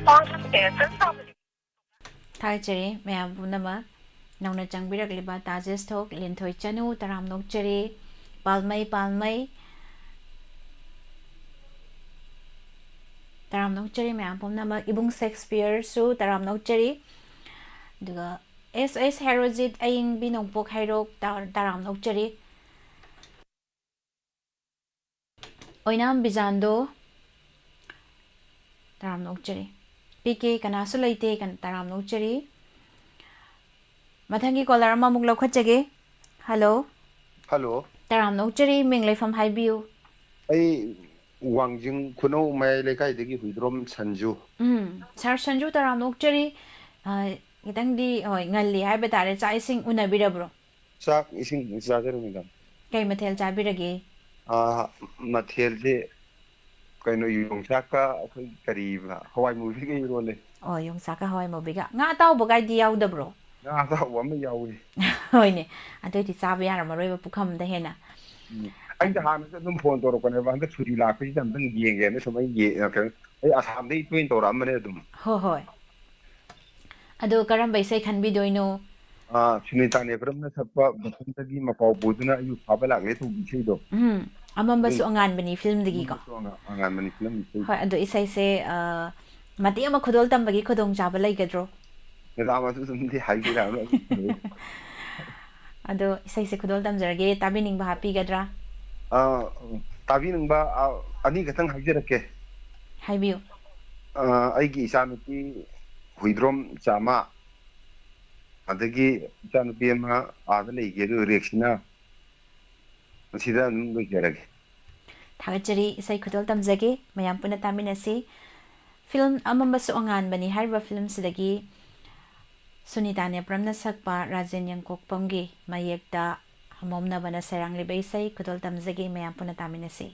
Part of Airtel family. ꯊꯥꯒꯠꯆꯔꯤ ꯃꯌꯥꯝ ꯄꯨꯝꯅꯃꯛ꯫ ꯅꯧꯅ ꯆꯪꯕꯤꯔꯛꯂꯤꯕ ꯇꯥꯖꯦꯁ ꯊꯣꯛ, ꯂꯤꯟꯊꯣꯏ ꯆꯅꯨ, ꯇꯔꯥꯝ ꯅꯣꯛꯆꯔꯤ꯫ ꯄꯥꯜꯃꯩ, ꯄꯥꯜꯃꯩ, ꯇꯔꯥꯝ ꯅꯣꯛꯆꯔꯤ ꯃꯌꯥꯝ ꯄꯨꯝꯅꯃꯛ꯫ ꯏꯕꯨꯡ ꯁꯦꯛꯁꯄꯤꯌꯔꯁꯨ ꯇꯔꯥꯝ ꯅꯣꯛꯆꯔꯤ꯫ ꯑꯗꯨꯒ ꯑꯦꯁ ꯑꯦꯁ ꯍꯦꯔꯣꯖꯤꯠ, ꯑꯌꯤꯡꯕꯤ ꯅꯣꯡꯄꯣꯛ ꯍꯩꯔꯣꯛ, ꯇ-, ꯇꯔꯥꯝ ꯅꯣꯛꯆꯔꯤ꯫ ꯑꯣꯏꯅꯥꯝ ꯕꯤꯖꯥꯟꯗꯣ, ꯇꯔꯥꯝꯅ ꯑꯣꯛꯆꯔꯤ꯫ ꯄꯤ ꯀꯦ ꯀꯅꯥꯁꯨ ꯂꯩꯇꯦ, ꯀꯟ-, ꯇꯔꯥꯝꯅ ꯑꯣꯛꯆꯔꯤ꯫ ꯃꯊꯪꯒꯤ ꯀꯣꯂꯔ ꯑꯃꯃꯨꯛ ꯂꯧꯈꯠꯆꯒꯦ꯫ ꯍꯜꯂꯣ꯫ ꯍꯜꯂꯣ꯫ ꯇꯔꯥꯝꯅ ꯑꯣꯛꯆꯔꯤ, ꯃꯤꯡ ꯂꯩꯐꯝ ꯍꯥꯏꯕꯤꯌꯨ꯫ ꯑꯩ ꯋꯥꯡꯖꯤꯡ ꯈꯨꯅꯧ ꯃꯌꯥꯏ ꯂꯩꯀꯥꯏꯗꯒꯤ ꯍꯨꯏꯗ꯭ꯔꯣꯝ ꯁꯟꯖꯨ꯫ ꯎꯝ, ꯁꯥꯔ ꯁꯟꯖꯨ, ꯇꯔꯥꯝꯅ ꯑꯣꯛꯆꯔꯤ꯫ ꯑ, ꯈꯤꯇꯪꯗꯤ, ꯍꯣꯏ, ꯉꯜꯂꯤ ꯍꯥꯏꯕ ꯇꯥꯔꯦ꯫ ꯆꯥꯛ ꯏꯁꯤꯡ ꯎꯅꯕꯤꯔꯕ꯭ꯔꯣ? ꯆꯥꯛ ꯏꯁꯤꯡ ꯆꯥꯖꯔꯦ, ꯃꯦꯗꯥꯝ꯫ ꯀꯩ ꯃꯊꯦꯜ ꯆꯥꯕꯤꯔꯒꯦ? ꯑꯥ, ꯃꯊꯦꯜꯁꯦ ꯀꯩꯅꯣ, ꯌꯣꯡꯆꯥꯛꯀ ꯑꯩꯈꯣꯏ ꯀꯔꯤꯕ, ꯍꯋꯥꯏ ꯃꯨꯕꯤꯒ ꯏꯔꯣꯜꯂꯦ꯫ ꯑꯣ, ꯌꯣꯡꯆꯥꯛꯀ ꯍꯋꯥꯏ ꯃꯨꯕꯤꯒ꯫ ꯉꯥ ꯑꯇꯥꯎꯕꯒꯥꯏꯗꯤ ꯌꯥꯎꯗꯕ꯭ꯔꯣ? ꯉꯥ ꯑꯇꯥꯎꯕ ꯑꯃ ꯌꯥꯎꯏ꯫ ꯍꯣꯏꯅꯦ, ꯑꯗꯨꯑꯣꯏꯗꯤ ꯆꯥꯕ ꯌꯥꯔꯝꯃꯔꯣꯏꯕ ꯄꯨꯈꯝꯗ ꯍꯦꯟꯅ꯫ ꯎꯝ꯫ ꯑꯩꯁꯦ ꯑꯗꯨ ꯍꯥꯟꯅꯁꯨ ꯑꯗꯨꯝ ꯐꯣꯟ ꯇꯧꯔꯛꯄꯅꯦꯕ, ꯍꯟꯗꯛ ꯁꯨꯇꯤ ꯂꯥꯛꯄꯁꯤꯗ ꯑꯝꯇꯪ ꯌꯦꯡꯒꯦꯅ ꯁꯨꯝ ꯑꯩ ꯌꯦ-, ꯀꯩꯅꯣ, ꯑꯩ ꯑꯁꯥꯝꯗꯒꯤ ꯇꯣꯏꯅ ꯇꯧꯔꯛꯑꯝꯕꯅꯦ ꯑꯗꯨꯝ꯫ ꯍꯣꯏ, ꯍꯣꯏ꯫ ꯑꯗꯣ ꯀꯔꯝꯕ ꯏꯁꯩ ꯈꯟꯕꯤꯗꯣꯏꯅꯣ? ꯑꯥ, ꯁꯨꯅꯤꯇꯥ ꯅꯦꯄ꯭ꯔꯝꯅ ꯁꯛꯄ ꯕꯁꯟꯇꯒꯤ ꯃꯄꯥꯎ ꯄꯨꯗꯨꯅ ꯑꯩꯕꯨ ꯐꯥꯕ ꯂꯥꯛꯂꯦ ꯇꯧꯕ ꯏꯁꯩꯗꯣ꯫ ꯎꯝ, ꯑꯃꯝꯕꯁꯨ ꯑꯗꯨꯝ ꯑꯉꯥꯟꯕꯅꯤ ꯐꯤꯂꯝꯗꯒꯤꯀꯣ꯫ ꯑꯃꯝꯕꯁꯨ ꯑꯉꯥ-, ꯑꯉꯥꯟꯕꯅꯤ ꯐꯤꯂꯝꯒꯤ ꯏꯁꯩ꯫ ꯍꯣꯏ, ꯑꯗꯣ ꯏꯁꯩꯁꯦ, ꯑ, ꯃꯇꯦꯛ ꯑꯃ ꯈꯨꯗꯣꯜ ꯇꯝꯕꯒꯤ ꯈꯨꯗꯣꯡꯆꯥꯕ ꯂꯩꯒꯗ꯭ꯔꯣ? ꯃꯦꯗꯥꯝ, ꯑꯗꯨ ꯑꯗꯨꯝꯗꯤ ꯍꯥꯏꯕꯤꯔꯛꯑꯅꯨ꯫ ꯑꯗꯣ ꯏꯁꯩꯁꯦ ꯈꯨꯗꯣꯜ ꯇꯝꯖꯔꯒꯦ, ꯇꯥꯕꯤꯅꯤꯡꯕ ꯍꯥꯞꯄꯤꯒꯗ꯭ꯔꯥ? ꯑ, ꯇꯥꯕꯤꯅꯤꯡꯕ, ꯑ, ꯑꯅꯤ ꯈꯛꯇꯪ ꯍꯥꯏꯖꯔꯛꯀꯦ꯫ ꯍꯥꯏꯕꯤꯌꯨ꯫ ꯑ, ꯑꯩꯒꯤ ꯏꯆꯥꯅꯨꯄꯤ ꯍꯨꯏꯗ꯭ꯔꯣꯝ ꯆꯥꯃ, ꯑꯗꯒꯤ ꯏꯆꯥꯅꯨꯄꯤ ꯑꯃ ꯑꯥꯗ ꯂꯩꯒꯦ, ꯑꯗꯨ ꯔꯦꯛꯁꯤꯅ꯫ ꯃꯁꯤꯗ ꯑꯗꯨꯝ ꯂꯣꯏꯖꯔꯒꯦ꯫ ꯊꯥꯒꯠꯆꯔꯤ, ꯏꯁꯩ ꯈꯨꯗꯣꯜ ꯇꯝꯖꯒꯦ, ꯃꯌꯥꯝ ꯄꯨꯟꯅ ꯇꯥꯃꯤꯟꯅꯁꯤ꯫ ꯐꯤꯂꯝ ꯑꯃꯝꯕꯁꯨ ꯑꯉꯥꯟꯕꯅꯤ ꯍꯥꯏꯔꯤꯕ ꯐꯤꯂꯝꯁꯤꯗꯒꯤ ꯁꯨꯅꯤꯇꯥ ꯅꯦꯄ꯭ꯔꯝꯅ ꯁꯛꯄ ꯔꯥꯖꯦꯟ ꯌꯥꯡꯀꯣꯛꯄꯝꯒꯤ ꯃꯌꯦꯛꯇ ꯍꯃꯣꯝꯅꯕꯅ ꯁꯩꯔꯥꯡꯂꯤꯕ ꯏꯁꯩ ꯈꯨꯗꯣꯜ ꯇꯝꯖꯒꯦ, ꯃꯌꯥꯝ ꯄꯨꯟꯅ ꯇꯥꯃꯤꯟꯅꯁꯤ꯫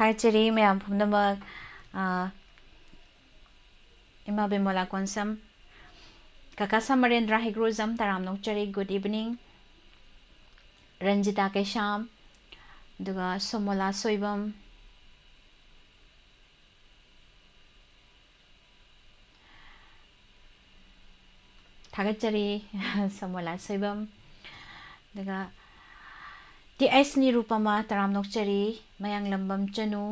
ꯍꯥꯏꯖꯔꯤ ꯃꯌꯥꯝ ꯄꯨꯝꯅꯃꯛ꯫ ꯑ, ꯏꯃꯥ ꯕꯤꯃꯣꯂꯥ ꯀꯣꯟꯁꯝ, ꯀꯀꯥ ꯁꯃꯔꯦꯟꯗ꯭ꯔ ꯍꯩꯒ꯭ꯔꯨꯖꯝ, ꯇꯔꯥꯝꯅ ꯑꯣꯛꯆꯔꯤ, good evening꯫ ꯔꯟꯖꯤꯇꯥ ꯀꯩꯁꯥꯝ, ꯑꯗꯨꯒ ꯁꯣꯃꯣꯂꯥ ꯁꯣꯏꯕꯝ, ꯊꯥꯒꯠꯆꯔꯤ꯫ ꯁꯣꯃꯣꯂꯥ ꯁꯣꯏꯕꯝ, ꯑꯗꯨꯒ ꯇꯤ ꯑꯩꯁ ꯅꯤꯔꯨꯄꯃꯥ, ꯇꯔꯥꯝꯅ ꯑꯣꯛꯆꯔꯤ, ꯃꯌꯥꯡꯂꯝꯕꯝ ꯆꯅꯨ,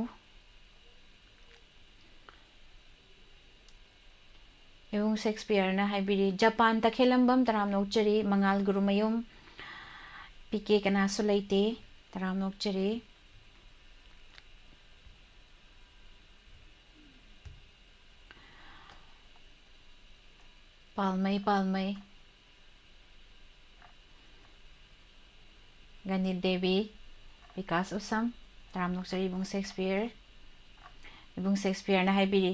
ꯏꯕꯨꯡ ꯁꯦꯛꯁꯄꯤꯌꯔꯅ ꯍꯥꯏꯕꯤꯔꯤ, ꯖꯄꯥꯟ ꯇꯈꯦꯜꯂꯝꯕꯝ, ꯇꯔꯥꯝꯅ ꯑꯣꯛꯆꯔꯤ, ꯃꯉꯥꯜ ꯒꯨꯔꯨꯃꯌꯨꯝ, ꯄꯤ ꯀꯦ ꯀꯅꯥꯁꯨ ꯂꯩꯇꯦ, ꯇꯔꯥꯝꯅ ꯑꯣꯛꯆꯔꯤ꯫ ꯄꯥꯜꯃꯩ, ꯄꯥꯜꯃꯩ꯫ ꯒꯅꯤꯠ ꯗꯦꯕꯤ, ꯕꯤꯀꯥꯁ ꯎꯁꯝ, ꯇꯔꯥꯝꯅ ꯑꯣꯛꯆꯔꯤ ꯏꯕꯨꯡ ꯁꯦꯛꯁꯄꯤꯌꯔ꯫ ꯏꯕꯨꯡ ꯁꯦꯛꯁꯄꯤꯌꯔꯅ ꯍꯥꯏꯕꯤꯔꯤ,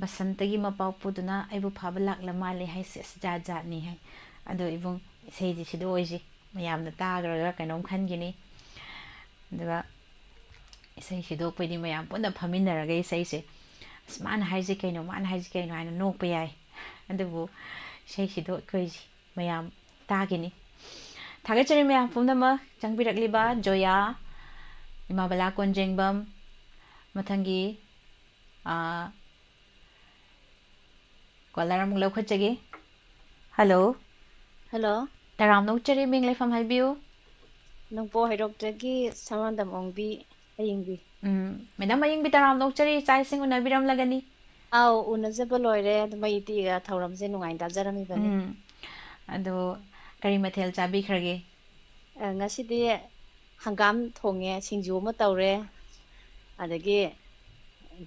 "ꯕꯁꯟꯇꯒꯤ ꯃꯄꯥꯎ ꯄꯨꯗꯨꯅ ꯑꯩꯕꯨ ꯐꯥꯕ ꯂꯥꯛꯂ ꯃꯥꯜꯂꯦ" ꯍꯥꯏꯁꯦ ꯑꯁ ꯖꯥꯠ ꯖꯥꯠꯅꯤ ꯍꯥꯏ꯫ ꯑꯗꯣ ꯏꯕꯨꯡ, ꯏꯁꯩꯁꯦ ꯁꯤꯗꯣꯛꯑꯣꯏꯁꯤ, ꯃꯌꯥꯝꯅ ꯇꯥꯈ꯭ꯔꯒ ꯀꯩꯅꯣꯝ ꯈꯟꯈꯤꯅꯤ꯫ ꯑꯗꯨꯒ ꯏꯁꯩ ꯁꯤꯗꯣꯛꯄꯩꯗꯤ ꯃꯌꯥꯝ ꯄꯨꯟꯅ ꯐꯝꯃꯤꯟꯅꯔꯒ ꯏꯁꯩꯁꯦ, "ꯑꯁ, ꯃꯥꯅ ꯍꯥꯏꯁꯦ ꯀꯩꯅꯣ, ꯃꯥꯅ ꯍꯥꯏꯁꯦ ꯀꯩꯅꯣ?" ꯍꯥꯏꯅ ꯅꯣꯛꯄ ꯌꯥꯏ꯫ ꯑꯗꯨꯕꯨ ꯏꯁꯩ ꯁꯤꯗꯣꯛꯇꯣꯏꯁꯤ ꯃꯌꯥꯝ ꯇꯥꯈꯤꯅꯤ꯫ ꯊꯥꯒꯠꯆꯔꯤ ꯃꯌꯥꯝ ꯄꯨꯝꯅꯃꯛ ꯆꯪꯕꯤꯔꯛꯂꯤꯕ ꯖꯣꯌꯥ, ꯏꯃꯥ ꯕꯂꯥ ꯀꯣꯟꯖꯦꯡꯕꯝ꯫ ꯃꯊꯪꯒꯤ, ꯑꯥ, ꯀꯣꯂꯔ ꯑꯃꯨꯛ ꯂꯧꯈꯠꯆꯒꯦ꯫ ꯍꯜꯂꯣ꯫ ꯍꯜꯂꯣ꯫ ꯇꯔꯥꯝꯅ ꯑꯣꯛꯆꯔꯤ, ꯃꯤꯡ ꯂꯩꯐꯝ ꯍꯥꯏꯕꯤꯌꯨ꯫ ꯅꯣꯡꯄꯣꯛ ꯍꯩꯔꯣꯛꯇꯒꯤ ꯁꯃꯥꯟꯗꯝ ꯑꯣꯡꯕꯤ ꯑꯌꯤꯡꯕꯤ꯫ ꯎꯝ, ꯃꯦꯗꯥꯝ ꯑꯌꯤꯡꯕꯤ, ꯇꯔꯥꯝꯅ ꯑꯣꯛꯆꯔꯤ, ꯆꯥꯛ ꯏꯁꯤꯡ ꯎꯅꯕꯤꯔꯝꯂꯒꯅꯤ? ꯑꯥꯎ, ꯎꯅꯖꯕ ꯂꯣꯏꯔꯦ, ꯑꯗꯨ ꯃꯩ ꯇꯤꯛꯑꯒ ꯊꯧꯔꯝꯁꯦ ꯅꯨꯡꯉꯥꯏꯅ ꯇꯥꯖꯔꯝꯃꯤꯕꯅꯤ꯫ ꯎꯝ, ꯑꯗꯣ ꯀꯔꯤ ꯃꯊꯦꯜ ꯆꯥꯕꯤꯈ꯭ꯔꯒꯦ? ꯑ, ꯉꯁꯤꯗꯤ ꯍꯪꯒꯥꯝ ꯊꯣꯡꯉꯦ, ꯁꯤꯡꯖꯨ ꯑꯃ ꯇꯧꯔꯦ, ꯑꯗꯒꯤ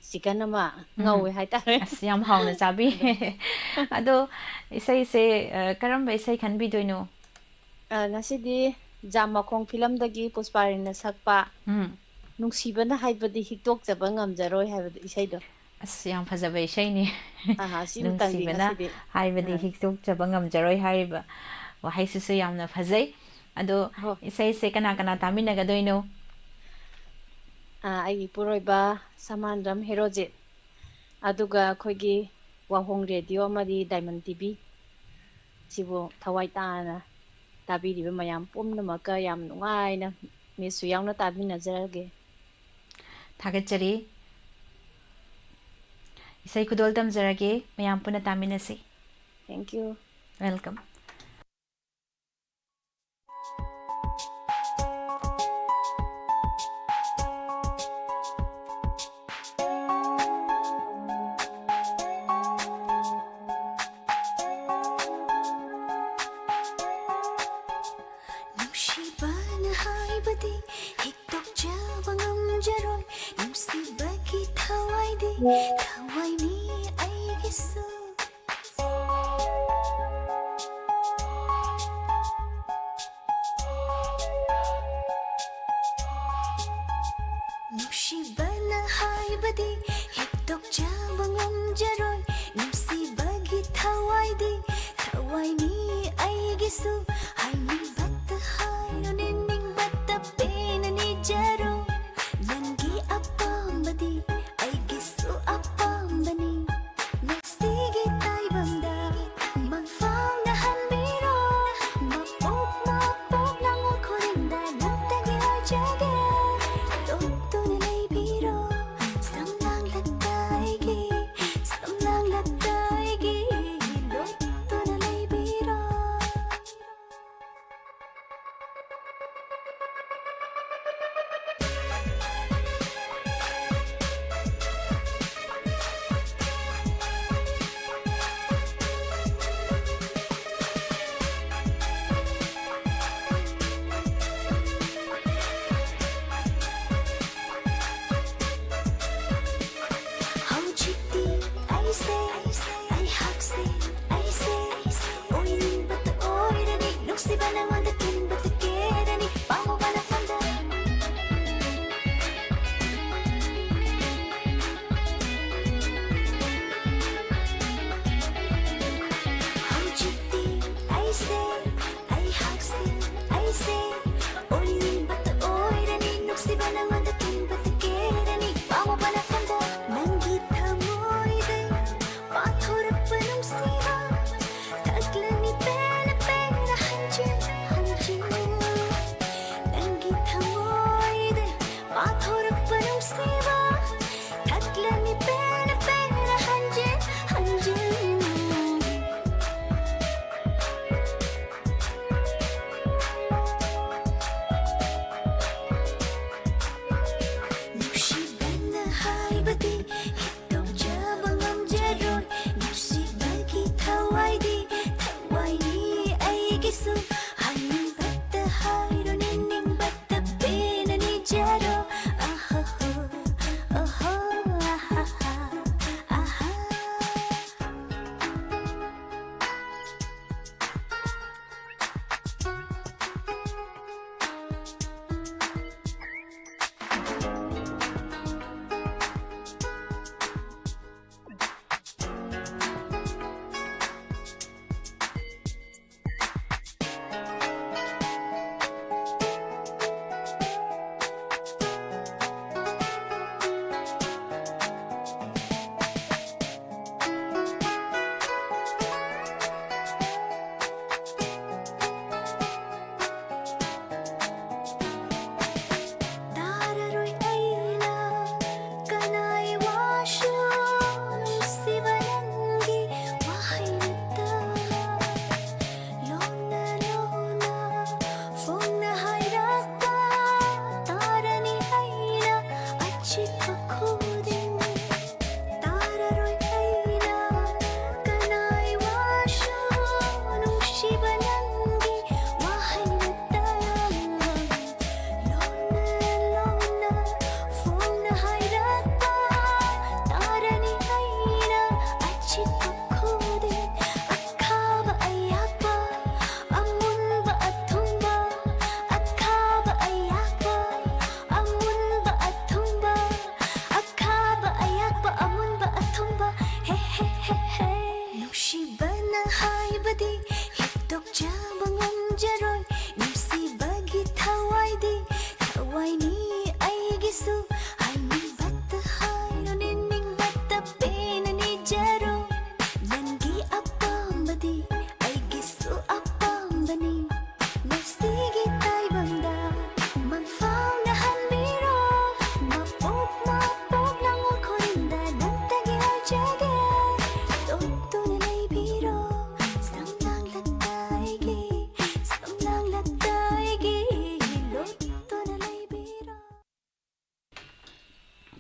ꯆꯤꯀꯟ ꯑꯃ ꯎꯝ꯫ ꯉꯧꯋꯦ ꯍꯥꯏꯇꯥꯔꯦ꯫ ꯑꯁ, ꯌꯥꯝ ꯍꯥꯎꯅ ꯆꯥꯕꯤ꯫ ꯑꯗꯣ ꯑꯗꯣ ꯏꯁꯩꯁꯦ, ꯑ, ꯀꯔꯝꯕ ꯏꯁꯩ ꯈꯟꯕꯤꯗꯣꯏꯅꯣ? ꯑ, ꯉꯁꯤꯗꯤ ꯖꯥꯝ ꯃꯈꯣꯡ ꯐꯤꯂꯝꯗꯒꯤ ꯄꯨꯁꯄꯥꯔꯤꯅ ꯁꯛꯄ ꯎꯝ꯫ "ꯅꯨꯡꯁꯤꯕꯅ ꯍꯥꯏꯕꯗꯤ ꯍꯤꯛꯇꯣꯛꯆꯕ ꯉꯝꯖꯔꯣꯏ" ꯍꯥꯏꯕꯗꯣ ꯏꯁꯩꯗꯣ꯫ ꯑꯁ, ꯌꯥꯝ ꯐꯖꯕ ꯏꯁꯩꯅꯤ꯫ ꯑꯍꯥ, ꯁꯤ ꯑꯃꯇꯪꯗꯤ "ꯅꯨꯡꯁꯤꯕꯅ ꯉꯁꯤꯗꯤ꯫ ꯍꯥꯏꯕꯗꯤ ꯑꯥ꯫ ꯍꯤꯛꯇꯣꯛꯆꯕ ꯉꯝꯖꯔꯣꯏ" ꯍꯥꯏꯔꯤꯕ ꯋꯥꯍꯩꯁꯤꯁꯨ ꯌꯥꯝꯅ ꯐꯖꯩ꯫ ꯑꯗꯣ ꯍꯣ꯫ ꯏꯁꯩꯁꯦ ꯀꯅꯥ ꯀꯅꯥ ꯇꯥꯃꯤꯟꯅꯒꯗꯣꯏꯅꯣ? ꯑꯩꯒꯤ ꯏꯄꯨꯔꯣꯏꯕ ꯁꯃꯥꯟꯗ꯭ꯔꯝ ꯍꯦꯔꯣꯖꯤꯠ, ꯑꯗꯨꯒ ꯑꯩꯈꯣꯏꯒꯤ ꯋꯥꯍꯣꯡ ꯔꯦꯗꯤꯑꯣ ꯑꯃꯗꯤ ꯗꯥꯏꯃꯟ ꯇꯤ ꯚꯤ ꯁꯤꯕꯨ ꯊꯋꯥꯏ ꯇꯥꯅ ꯇꯥꯕꯤꯔꯤꯕ ꯃꯌꯥꯝ ꯄꯨꯝꯅꯃꯛꯀ ꯌꯥꯝ ꯅꯨꯡꯉꯥꯏꯅ ꯃꯤꯁꯁꯨ ꯌꯥꯎꯅ ꯇꯥꯃꯤꯟꯅꯖꯔꯒꯦ꯫ ꯊꯥꯒꯠꯆꯔꯤ꯫ ꯏꯁꯩ ꯈꯨꯗꯣꯜ ꯇꯝꯖꯔꯒꯦ, ꯃꯌꯥꯝ ꯄꯨꯟꯅ ꯇꯥꯃꯤꯟꯅꯁꯤ꯫ Thank you. Welcome. ꯅꯨꯡꯁꯤꯕꯅ ꯍꯥꯏꯕꯗꯤ ꯍꯦꯛꯇꯣꯛꯆꯕ ꯉꯝꯖꯔꯣꯏ꯫ ꯅꯨꯡꯁꯤꯕꯒꯤ ꯊꯋꯥꯏꯗꯤ ꯊꯋꯥꯏꯅꯤ ꯑꯩꯒꯤꯁꯨ꯫ ꯅꯨꯡꯁꯤꯕꯅ ꯍꯥꯏꯕꯗꯤ ꯍꯦꯛꯇꯣꯛꯆꯕ ꯉꯝꯖꯔꯣꯏ꯫ ꯅꯨꯡꯁꯤꯕꯒꯤ ꯊꯋꯥꯏꯗꯤ ꯊꯋꯥꯏꯅꯤ ꯑꯩꯒꯤꯁꯨ꯫ ꯍꯥꯏꯅꯤꯡꯕꯇ ꯍꯥꯏꯔꯣ, ꯅꯤꯡꯅꯤꯡꯕꯇ ꯄꯦꯟꯅ ꯅꯤꯖꯔꯣ꯫ ꯅꯪꯒꯤ ꯑꯄꯥꯝꯕꯗꯤ ꯑꯩꯒꯤꯁꯨ ꯑꯄꯥꯝꯕꯅꯤ꯫ ꯉꯁꯤꯒꯤ ꯇꯥꯏꯕꯪꯗ ꯃꯪꯐꯥꯎꯅꯍꯟꯕꯤꯔꯣ꯫ ꯃꯄꯣꯛ ꯃꯄꯣꯛ ꯂꯥꯡꯑꯣꯜ ꯈꯨꯗꯤꯡꯗ ꯅꯪꯇꯒꯤ ꯑꯣꯏꯖꯒꯦ꯫ ꯂꯣꯠꯇꯨꯅ ꯂꯩꯕꯤꯔꯣ꯫ ꯁꯝꯂꯥꯡꯂꯛꯇ ꯑꯩꯒꯤ, ꯁꯝꯂꯥꯡꯂꯛꯇ ꯑꯩꯒꯤ, ꯂꯣꯠꯇꯨꯅ ꯂꯩꯕꯤꯔꯣ꯫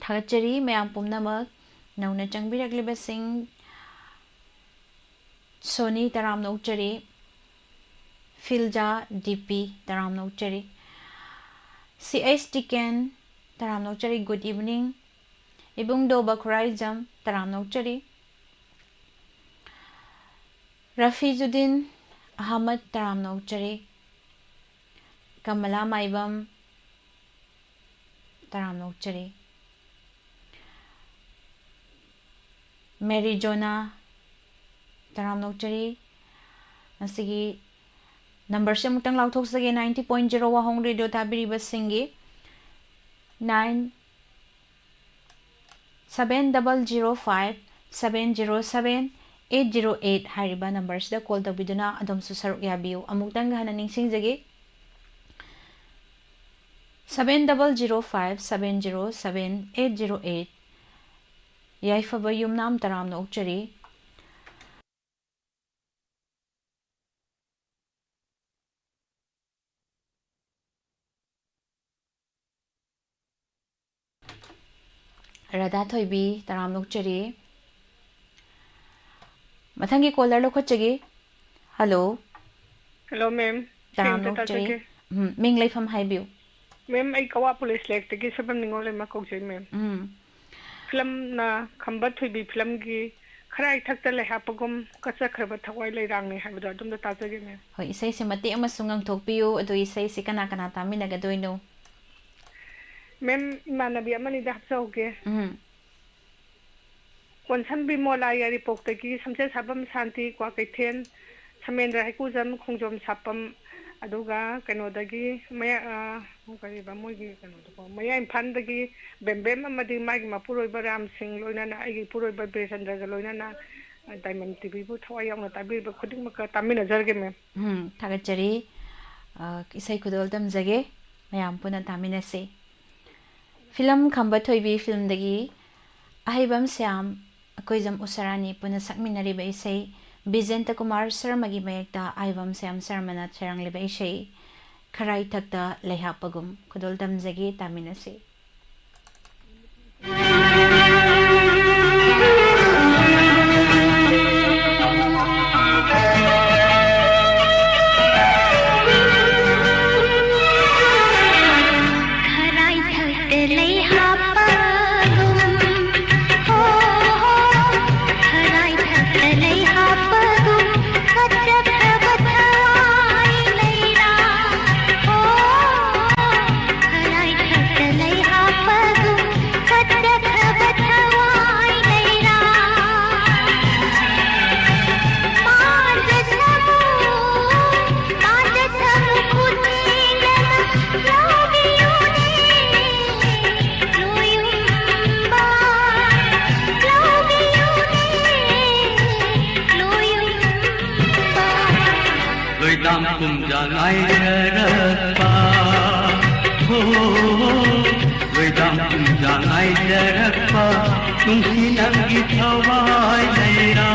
ꯊꯥꯒꯠꯆꯔꯤ ꯃꯌꯥꯝ ꯄꯨꯝꯅꯃꯛ꯫ ꯅꯧꯅ ꯆꯪꯕꯤꯔꯛꯂꯤꯕꯁꯤꯡ, ꯁꯣꯅꯤ, ꯇꯔꯥꯝꯅ ꯑꯣꯛꯆꯔꯤ꯫ ꯐꯤꯜꯖꯥ, ꯗꯤ ꯄꯤ, ꯇꯔꯥꯝꯅ ꯑꯣꯛꯆꯔꯤ꯫ ꯁꯤ ꯑꯩꯆ ꯇꯤꯀꯦꯟ, ꯇꯔꯥꯝꯅ ꯑꯣꯛꯆꯔꯤ꯫ Good evening꯫ ꯏꯕꯨꯡꯗꯣ ꯕꯈꯨꯔꯥꯏꯖꯝ, ꯇꯔꯥꯝꯅ ꯑꯣꯛꯆꯔꯤ꯫ ꯔꯐꯤꯖꯨꯗꯤꯟ ꯑꯍꯃꯗ, ꯇꯔꯥꯝꯅ ꯑꯣꯛꯆꯔꯤ꯫ ꯀꯃꯂꯥ ꯃꯥꯏꯕꯝ, ꯇꯔꯥꯝꯅ ꯑꯣꯛꯆꯔꯤ꯫ ꯃꯦꯔꯤ ꯖꯣꯅꯥ, ꯇꯔꯥꯝꯅ ꯑꯣꯛꯆꯔꯤ꯫ ꯉꯁꯤꯒꯤ ꯅꯝꯕꯔꯁꯦ ꯑꯃꯨꯛꯇꯪ ꯂꯥꯎꯊꯣꯛꯆꯒꯦ, ninety point zero ꯋꯥꯍꯣꯡ ꯔꯦꯗꯤꯑꯣ ꯇꯥꯕꯤꯔꯤꯕꯁꯤꯡꯒꯤ, nine seven double zero five seven zero seven eight zero eight ꯍꯥꯏꯔꯤꯕ ꯅꯝꯕꯔꯁꯤꯗ ꯀꯣꯜ ꯇꯧꯕꯤꯗꯨꯅ ꯑꯗꯣꯝꯁꯨ ꯁꯔꯨꯛ ꯌꯥꯕꯤꯌꯨ꯫ ꯑꯃꯨꯛꯇꯪꯒ ꯍꯟꯅ ꯅꯤꯡꯁꯤꯡꯖꯒꯦ, seven double zero five seven zero seven eight zero eight꯫ ꯌꯥꯏꯐꯕ ꯌꯨꯝꯅꯥꯝ, ꯇꯔꯥꯝꯅ ꯑꯣꯛꯆꯔꯤ꯫ ꯔꯥꯙꯥ ꯊꯣꯏꯕꯤ, ꯇꯔꯥꯝꯅ ꯑꯣꯛꯆꯔꯤ꯫ ꯃꯊꯪꯒꯤ ꯀꯣꯂꯔ ꯂꯧꯈꯠꯆꯒꯦ꯫ ꯍꯜꯂꯣ꯫ ꯍꯜꯂꯣ, ꯃꯦꯝ꯫ ꯇꯔꯥꯝꯅ ꯁꯦꯡꯅ ꯑꯣꯛꯆꯔꯤ꯫ ꯇꯥꯖꯒꯦ꯫ ꯎꯝ, ꯃꯤꯡ ꯂꯩꯐꯝ ꯍꯥꯏꯕꯤꯌꯨ꯫ ꯃꯦꯝ, ꯑꯩ ꯀꯋꯥ ꯄꯨꯂꯤꯁ ꯂꯩꯔꯛꯇꯒꯤ ꯁꯣꯏꯕꯝ ꯅꯤꯉꯣꯜ ꯂꯩꯃ ꯀꯧꯖꯩ, ꯃꯦꯝ꯫ ꯎꯝ꯫ ꯐꯤꯂꯝꯅ ꯈꯝꯕ ꯊꯣꯏꯕꯤ ꯐꯤꯂꯝꯒꯤ "ꯈꯔꯥꯏ ꯊꯛꯇ ꯂꯩꯍꯥꯞꯄꯒꯨꯝ ꯀꯠꯆꯈ꯭ꯔꯕ ꯊꯋꯥꯏ ꯂꯩꯔꯥꯡꯅꯤ" ꯍꯥꯏꯕꯗꯣ ꯑꯗꯣꯝꯗ ꯇꯥꯖꯒꯦ, ꯃꯦꯝ꯫ ꯍꯣꯏ, ꯏꯁꯩꯁꯦ ꯃꯇꯦꯛ ꯑꯃꯁꯨ ꯉꯪꯊꯣꯛꯄꯤꯌꯨ, ꯑꯗꯨ ꯏꯁꯩꯁꯤ ꯀꯅꯥ ꯀꯅꯥ ꯇꯥꯃꯤꯟꯅꯒꯗꯣꯏꯅꯣ? ꯃꯦꯝ, ꯏꯃꯥꯟꯅꯕꯤ ꯑꯃꯅꯤꯗ ꯍꯥꯞꯆꯍꯧꯒꯦ꯫ ꯎꯝ꯫ ꯀꯣꯟꯁꯝ ꯕꯤꯃꯣꯂꯥ ꯌꯥꯏꯔꯤꯄꯣꯛꯇꯒꯤ, ꯁꯝꯆꯦꯠ ꯁꯥꯕꯝ ꯁꯥꯟꯇꯤ ꯀ꯭ꯋꯥꯀꯩꯊꯦꯜ, ꯁꯃꯦꯟꯗ꯭ꯔ ꯍꯩꯀꯨꯖꯝ ꯈꯣꯡꯖꯣꯝ ꯁꯥꯄꯝ, ꯑꯗꯨꯒ ꯀꯩꯅꯣꯗꯒꯤ, ꯃꯌꯥ-, ꯑ, ꯀꯔꯤꯕ ꯃꯣꯏꯒꯤ ꯀꯩꯅꯣꯗꯨꯕꯣ, ꯃꯌꯥ ꯏꯝꯐꯥꯜꯗꯒꯤ ꯕꯦꯝꯕꯦꯝ ꯑꯃꯗꯤ ꯃꯥꯒꯤ ꯃꯄꯨꯔꯣꯏꯕ ꯔꯥꯝ ꯁꯤꯡ, ꯂꯣꯏꯅꯅ ꯑꯩꯒꯤ ꯏꯄꯨꯔꯣꯏꯕ ꯕꯤꯔꯦꯆꯟꯗ꯭ꯔꯒ ꯂꯣꯏꯅꯅ, ꯑ, ꯗꯥꯏꯃꯟ ꯇꯤꯚꯤꯕꯨ ꯊꯋꯥꯏ ꯌꯥꯎꯅ ꯇꯥꯕꯤꯔꯤꯕ ꯈꯨꯗꯤꯡꯃꯛꯀ ꯇꯥꯃꯤꯟꯅꯖꯔꯒꯦ, ꯃꯦꯝ꯫ ꯎꯝ, ꯊꯥꯒꯠꯆꯔꯤ꯫ ꯑ, ꯏꯁꯩ ꯈꯨꯗꯣꯜ ꯇꯝꯖꯒꯦ, ꯃꯌꯥꯝ ꯄꯨꯟꯅ ꯇꯥꯃꯤꯟꯅꯁꯤ꯫ ꯐꯤꯂꯝ ꯈꯝꯕ ꯊꯣꯏꯕꯤ ꯐꯤꯂꯝꯗꯒꯤ ꯑꯍꯩꯕꯝ ꯁ꯭ꯌꯥꯝ, ꯑꯀꯣꯏꯖꯝ ꯎꯁꯥꯔꯥꯅꯤ ꯄꯨꯟꯅ ꯁꯛꯃꯤꯟꯅꯔꯤꯕ ꯏꯁꯩ, ꯕꯤꯖꯦꯟꯇ ꯀꯨꯃꯥꯔ ꯁꯔꯃꯒꯤ ꯃꯌꯦꯛꯇ ꯑꯍꯩꯕꯝ ꯁ꯭ꯌꯥꯝ ꯁꯔꯃꯅ ꯁꯩꯔꯥꯡꯂꯤꯕ ꯏꯁꯩ, "ꯈꯔꯥꯏ ꯊꯛꯇ ꯂꯩꯍꯥꯞꯄꯒꯨꯝ", ꯈꯨꯗꯣꯜ ꯇꯝꯖꯒꯦ, ꯇꯥꯃꯤꯟꯅꯁꯤ꯫ ꯅꯨꯡꯁꯤ ꯅꯪꯒꯤ ꯊꯋꯥꯏ ꯂꯩꯔꯥ?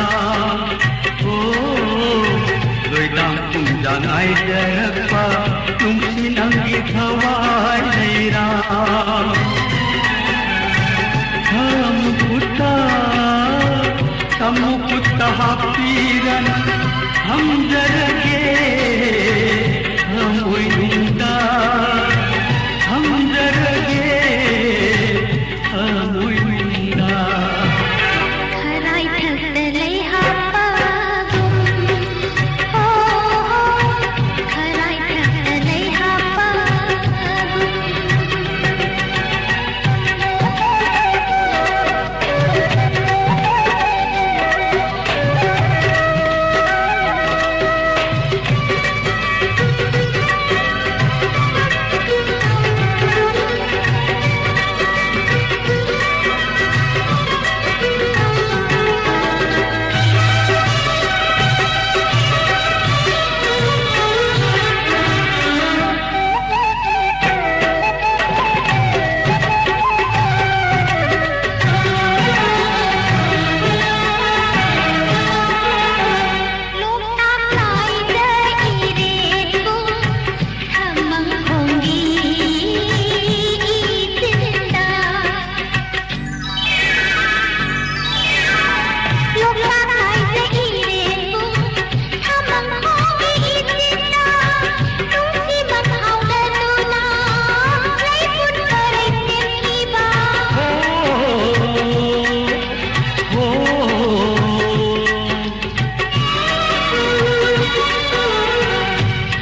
ꯑꯣ, ꯂꯣꯏꯗꯥꯡ ꯄꯨꯡꯖꯥ ꯉꯥꯏꯖꯔꯛꯄ ꯅꯨꯡꯁꯤ ꯅꯪꯒꯤ ꯊꯋꯥꯏ ꯂꯩꯔꯥ? ꯈꯃꯨꯛ ꯈꯨꯠꯇ, ꯈꯃꯨꯛ ꯈꯨꯠꯇ ꯍꯥꯞꯄꯤꯔꯅ ꯊꯝꯖꯔꯒꯦ ꯊꯃꯣꯏꯅꯨꯡꯗ, ꯊꯝꯖꯔꯒꯦ ꯊꯃꯣꯏꯅꯨꯡꯗ꯫ ꯈꯔꯥꯏꯊꯛꯇ ꯂꯩ ꯍꯥꯞꯄꯒꯨꯝ, ꯍꯣ, ꯍꯣ, ꯈꯔꯥꯏꯊꯛꯇ ꯂꯩ ꯍꯥꯞꯄꯒꯨꯝ꯫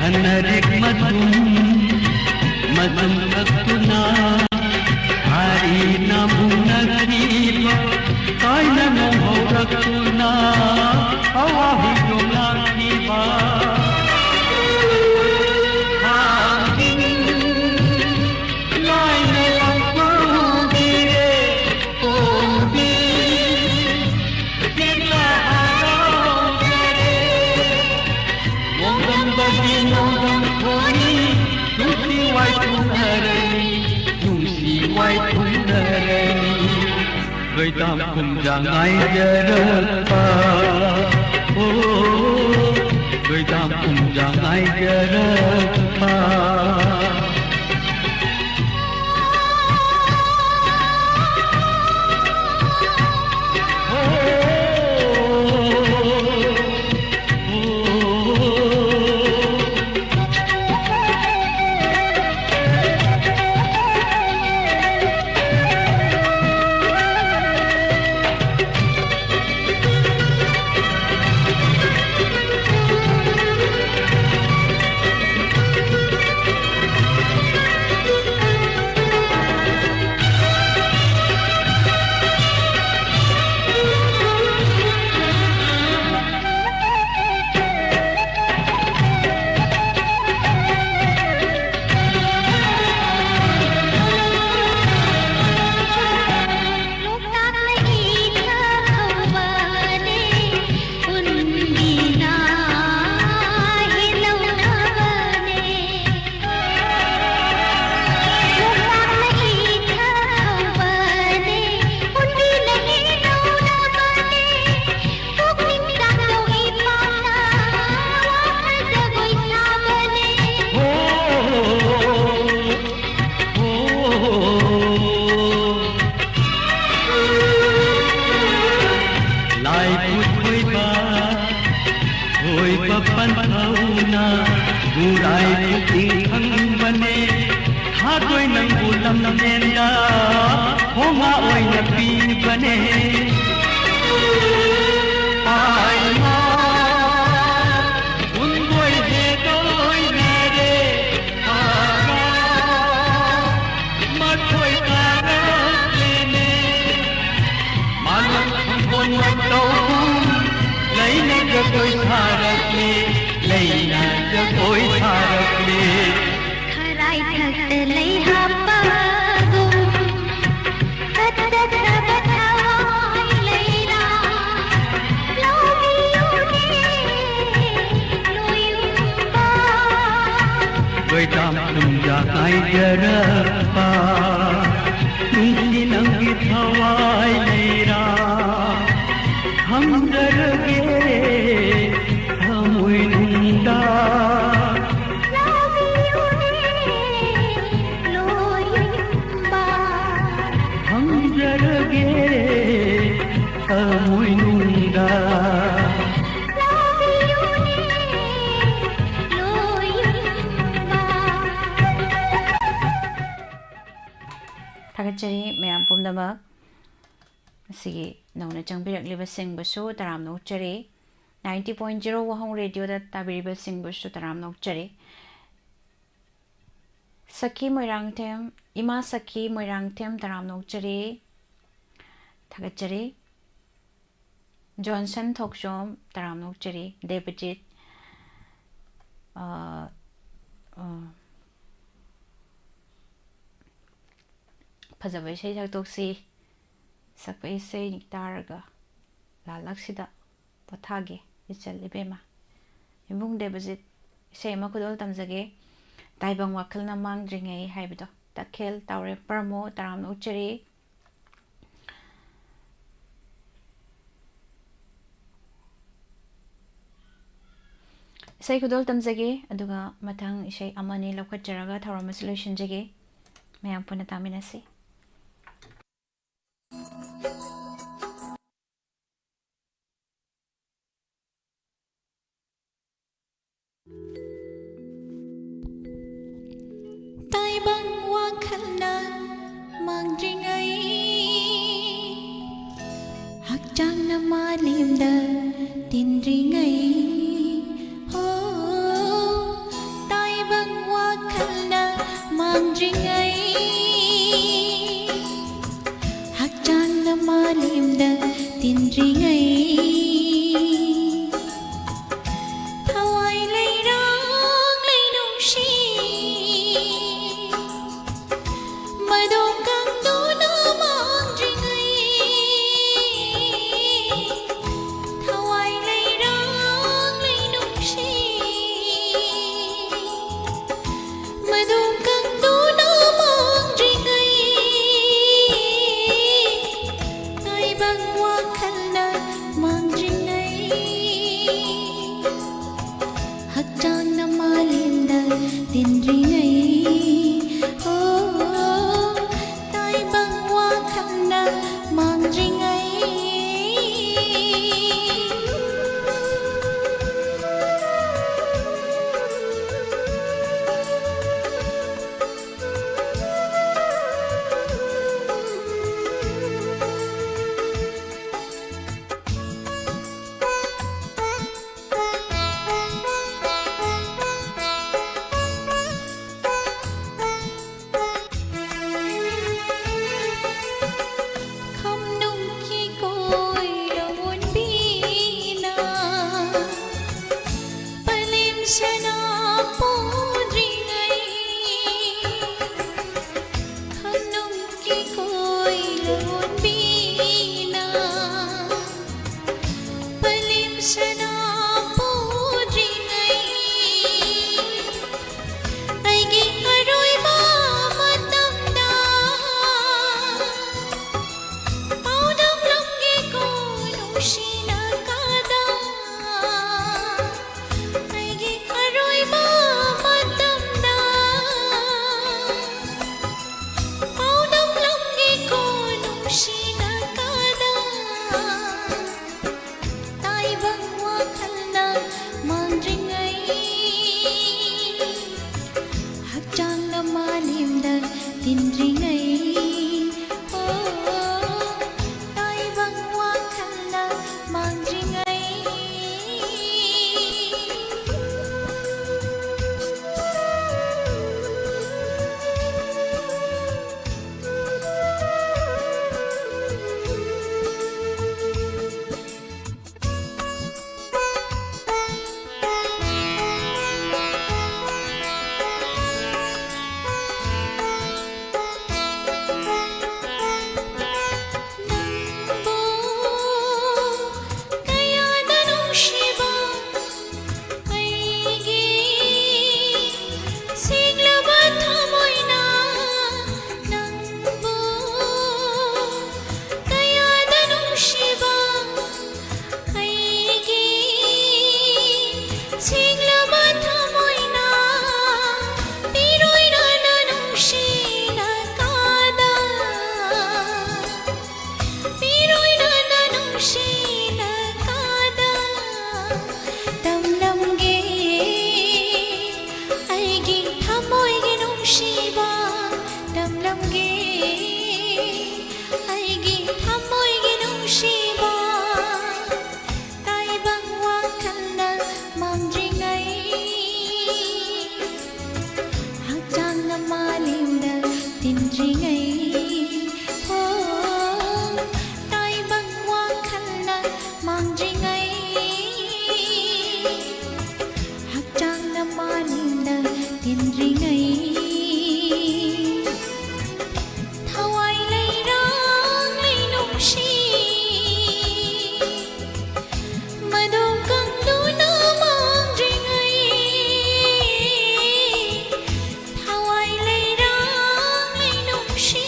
ꯍꯟꯅꯔꯤꯛ ꯃꯇꯨꯝ ꯃꯇꯨꯝ ꯀꯛꯇꯨꯅ ꯍꯥꯔꯤꯅ ꯃꯨꯟꯅꯈꯤꯕ ꯀꯥꯏꯅ ꯅꯣꯡꯍꯧꯔꯛꯇꯨꯅ ꯑꯋꯥ ꯍꯨꯏꯗꯣ ꯂꯥꯛꯈꯤꯕ꯫ ꯊꯥꯡꯖꯤꯡ ꯂꯥꯏꯅ ꯂꯥꯛꯄ ꯎꯕꯤꯔꯦ ꯄꯣꯝꯕꯤ꯫ ꯂꯣꯏꯗꯥꯝ ꯀꯨꯝꯖꯥ ꯉꯥꯏꯖꯔꯛꯄ, ꯑꯣ, ꯂꯣꯏꯗꯥꯝ ꯀꯨꯝꯖꯥ ꯉꯥꯏꯖꯔꯛꯄ꯫ ꯂꯥꯏ ꯄꯨꯊꯣꯏꯕ, ꯊꯣꯏꯕ ꯄꯟꯊꯧꯅ ꯈꯨꯔꯥꯏ ꯄꯨꯛꯅꯤꯡ ꯈꯪꯕꯅꯦ꯫ ꯊꯥꯗꯣꯏ ꯅꯪꯕꯨ ꯂꯝꯂꯦꯟꯗ ꯍꯣꯉꯥ ꯑꯣꯏꯅ ꯄꯤꯕꯅꯦ꯫ ꯄꯥꯏꯃ ꯄꯨꯟꯕꯣꯏ ꯍꯦꯗꯣꯏꯅꯔꯦ꯫ ꯊꯥꯒ ꯃꯊꯣꯏ ꯀꯥꯔꯛꯂꯦꯅꯦ꯫ ꯃꯥꯂꯪ ꯊꯣꯡꯒꯣꯟ ꯃꯇꯧꯒꯨꯝ ꯂꯩꯅ ꯖꯒꯣꯏ ꯁꯥꯔꯛꯂꯦ, ꯂꯩꯅ ꯖꯒꯣꯏ ꯁꯥꯔꯛꯂꯦ꯫ ꯈꯔꯥꯏ ꯊꯛꯇ ꯂꯩ ꯍꯥꯞꯄꯒꯨꯝ ꯀꯠꯆꯗ꯭ꯔꯕ ꯊꯋꯥꯏ ꯂꯩꯅ ꯂꯧꯕꯤꯌꯨꯅꯦ ꯅꯣꯏꯒꯨꯝꯕ꯫ ꯂꯣꯏꯗꯥꯝ ꯀꯨꯝꯖꯥ ꯉꯥꯏꯖꯔꯛꯄ ꯅꯨꯡꯁꯤ ꯅꯪꯒꯤ ꯊꯋꯥꯏ ꯊꯥꯒꯠꯆꯔꯤ ꯃꯌꯥꯝ ꯄꯨꯝꯅꯃꯛ꯫ ꯑꯁꯤꯒꯤ ꯅꯧꯅ ꯆꯪꯕꯤꯔꯛꯂꯤꯕꯁꯤꯡꯕꯨꯁꯨ ꯇꯔꯥꯝꯅ ꯑꯣꯛꯆꯔꯤ꯫ Ninety point zero ꯋꯥꯍꯣꯡ ꯔꯦꯗꯤꯑꯣꯗ ꯇꯥꯕꯤꯔꯤꯕꯁꯤꯡꯕꯨꯁꯨ ꯇꯔꯥꯝꯅ ꯑꯣꯛꯆꯔꯤ꯫ ꯁꯈꯤ ꯃꯣꯏꯔꯥꯡꯊꯦꯝ, ꯏꯃꯥ ꯁꯈꯤ ꯃꯣꯏꯔꯥꯡꯊꯦꯝ, ꯇꯔꯥꯝꯅ ꯑꯣꯛꯆꯔꯤ, ꯊꯥꯒꯠꯆꯔꯤ꯫ ꯖꯣꯟꯁꯟ ꯊꯣꯛꯆꯣꯝ, ꯇꯔꯥꯝꯅ ꯑꯣꯛꯆꯔꯤ꯫ ꯗꯦꯕꯖꯤꯠ, ꯑ, ꯑ, ꯐꯖꯕ ꯏꯁꯩ ꯁꯛꯇꯣꯛꯁꯤ꯫ ꯁꯛꯄ ꯏꯁꯩ ꯇꯥꯔꯒ ꯂꯥꯜꯂꯛꯁꯤꯗ ꯄꯣꯊꯥꯒꯦ ꯏꯆꯜ ꯏꯕꯦꯝꯃ꯫ ꯏꯕꯨꯡ ꯗꯦꯕꯖꯤꯠ, ꯏꯁꯩ ꯑꯃ ꯈꯨꯗꯣꯜ ꯇꯝꯖꯒꯦ꯫ ꯇꯥꯏꯕꯪ ꯋꯥꯈꯜꯅ ꯃꯥꯡꯗ꯭ꯔꯤꯉꯩ ꯍꯥꯏꯕꯗꯣ꯫ ꯇꯈꯦꯜ ꯇꯥꯎꯔꯦꯝ ꯄ꯭ꯔꯃꯣ, ꯇꯔꯥꯝꯅ ꯑꯣꯛꯆꯔꯤ꯫ ꯏꯁꯩ ꯈꯨꯗꯣꯜ ꯇꯝꯖꯒꯦ, ꯑꯗꯨꯒ ꯃꯊꯪ ꯏꯁꯩ ꯑꯃꯅꯤ ꯂꯧꯈꯠꯆꯔꯒ ꯊꯧꯔꯝ ꯑꯁꯤ ꯂꯣꯏꯁꯤꯟꯖꯒꯦ꯫ ꯃꯌꯥꯝ ꯄꯨꯟꯅ ꯇꯥꯃꯤꯟꯅꯁꯤ꯫ ꯇꯥꯏꯕꯪ ꯋꯥꯈꯜꯅ ꯃꯥꯡꯗ꯭ꯔꯤꯉꯩ, ꯍꯛꯆꯥꯡꯅ ꯃꯥꯂꯦꯝꯗ ꯇꯤꯟꯗ꯭ꯔꯤꯉꯩ, ꯍꯣ, ꯇꯥꯏꯕꯪ ꯋꯥꯈꯜꯅ ꯃꯥꯡꯗ꯭ꯔꯤꯉꯩ, ꯍꯛꯆꯥꯡꯅ ꯃꯥꯂꯦꯝꯗ ꯇꯤꯟꯗ꯭ꯔꯤꯉꯩ, ꯊꯋꯥꯏ ꯂꯩꯔꯥꯡ ꯂꯩꯅꯨꯡꯁꯤ, ꯃꯗꯣꯝ ꯀꯪꯗꯨꯅ ꯃꯥꯡꯗ꯭ꯔꯤꯉꯩ, ꯊꯋꯥꯏ ꯂꯩꯔꯥꯡ ꯃꯥꯂꯦꯝꯗ ꯇꯤꯟꯗ꯭ꯔꯤꯉꯩ, ꯑꯣ, ꯇꯥꯏꯕꯪ ꯋꯥꯈꯜꯅ ꯃꯥꯡꯗ꯭ꯔꯤꯉꯩ꯫ ꯅꯪꯕꯨ ꯀꯌꯥꯗ ꯅꯨꯡꯁꯤꯕ ꯑꯩꯒꯤ ꯁꯦꯡꯂꯕ ꯊꯃꯣꯏꯅ ꯅꯪꯕꯨ ꯀꯌꯥꯗ ꯅꯨꯡꯁꯤꯕ ꯑꯩꯒꯤ ꯁꯦꯡꯂꯕ ꯊꯃꯣꯏꯅ ꯄꯤꯔꯣꯏꯅꯅ ꯅꯨꯡꯁꯤꯅ ꯀꯥꯗ, ꯄꯤꯔꯣꯏꯅꯅ ꯅꯨꯡꯁꯤꯅ ꯀꯥꯗ ꯇꯝꯂꯝꯒꯦ꯫ ꯑꯩꯒꯤ ꯊꯃꯣꯏꯒꯤ ꯅꯨꯡꯁꯤꯕ ꯇꯝꯂꯝꯒꯦ꯫ ꯑꯩꯒꯤ ꯊꯃꯣꯏꯒꯤ ꯅꯨꯡꯁꯤꯕ ꯇꯥꯏꯕꯪ ꯋꯥꯈꯜꯅ ꯃꯥꯡꯗ꯭ꯔꯤꯉꯩ, ꯍꯛꯆꯥꯡꯅ ꯃꯥꯂꯦꯝꯗ ꯇꯤꯟꯗ꯭ꯔꯤꯉꯩ, ꯍꯣ, ꯇꯥꯏꯕꯪ ꯋꯥꯈꯜꯅ ꯃꯥꯡꯗ꯭ꯔꯤꯉꯩ, ꯍꯛꯆꯥꯡꯅ ꯃꯥꯂꯦꯝꯗ ꯇꯤꯟꯗ꯭ꯔꯤꯉꯩ, ꯊꯋꯥꯏ ꯂꯩꯔꯥꯡ ꯂꯩꯅꯨꯡꯁꯤ ꯃꯗꯣꯝ ꯀꯪꯗꯨꯅ ꯃꯥꯡꯗ꯭ꯔꯤꯉꯩ, ꯊꯋꯥꯏ ꯂꯩꯔꯥꯡ ꯂꯩꯅꯨꯡꯁꯤ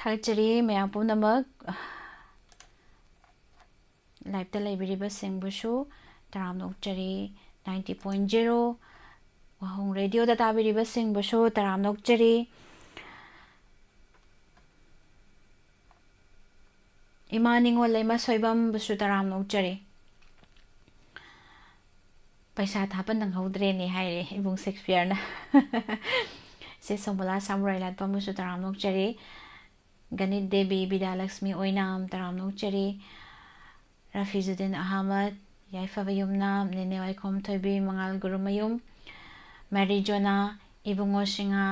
ꯊꯥꯒꯠꯆꯔꯤ ꯃꯌꯥꯝ ꯄꯨꯝꯅꯃꯛ꯫ Live-ꯇ ꯂꯩꯕꯤꯔꯤꯕꯁꯤꯡꯕꯨꯁꯨ ꯇꯔꯥꯝꯅ ꯑꯣꯛꯆꯔꯤ꯫ Ninety point zero ꯋꯥꯍꯣꯡ Radio-ꯗ ꯇꯥꯕꯤꯔꯤꯕꯁꯤꯡꯕꯨꯁꯨ ꯇꯔꯥꯝꯅ ꯑꯣꯛꯆꯔꯤ꯫ ꯏꯃꯥ ꯅꯤꯉꯣꯜ ꯂꯩꯃ ꯁꯣꯏꯕꯝꯕꯨꯁꯨ ꯇꯔꯥꯝꯅ ꯑꯣꯛꯆꯔꯤ꯫ "ꯄꯩꯁꯥ ꯊꯥꯕ ꯅꯪꯍꯧꯗ꯭ꯔꯦꯅꯦ" ꯍꯥꯏꯔꯦ ꯏꯕꯨꯡ ꯁꯦꯛꯁꯄꯤꯌꯔꯅ꯫ ꯆꯦ ꯁꯣꯃꯣꯂꯥ ꯁꯥꯃꯨꯔꯥꯏ ꯂꯥꯠꯄꯝꯕꯨꯁꯨ ꯇꯔꯥꯝꯅ ꯑꯣꯛꯆꯔꯤ꯫ ꯒꯅꯤꯠ ꯗꯦꯕꯤ, ꯕꯤꯗ꯭ꯌꯥꯂꯛꯁꯃꯤ ꯑꯣꯏꯅꯥꯝ, ꯇꯔꯥꯝꯅ ꯑꯣꯛꯆꯔꯤ꯫ ꯔꯥꯐꯤꯖꯨꯗꯤꯟ ꯑꯍꯃꯗ, ꯌꯥꯏꯐꯕ ꯌꯨꯝꯅꯥꯝ, ꯅꯦꯅꯦ ꯋꯥꯏꯈꯣꯝ ꯊꯣꯏꯕꯤ, ꯃꯉꯥꯜ ꯒꯨꯔꯨꯃꯌꯨꯝ, ꯃꯦꯔꯤ ꯖꯣꯅꯥ, ꯏꯕꯨꯡꯉꯣ ꯁꯤꯡꯍ,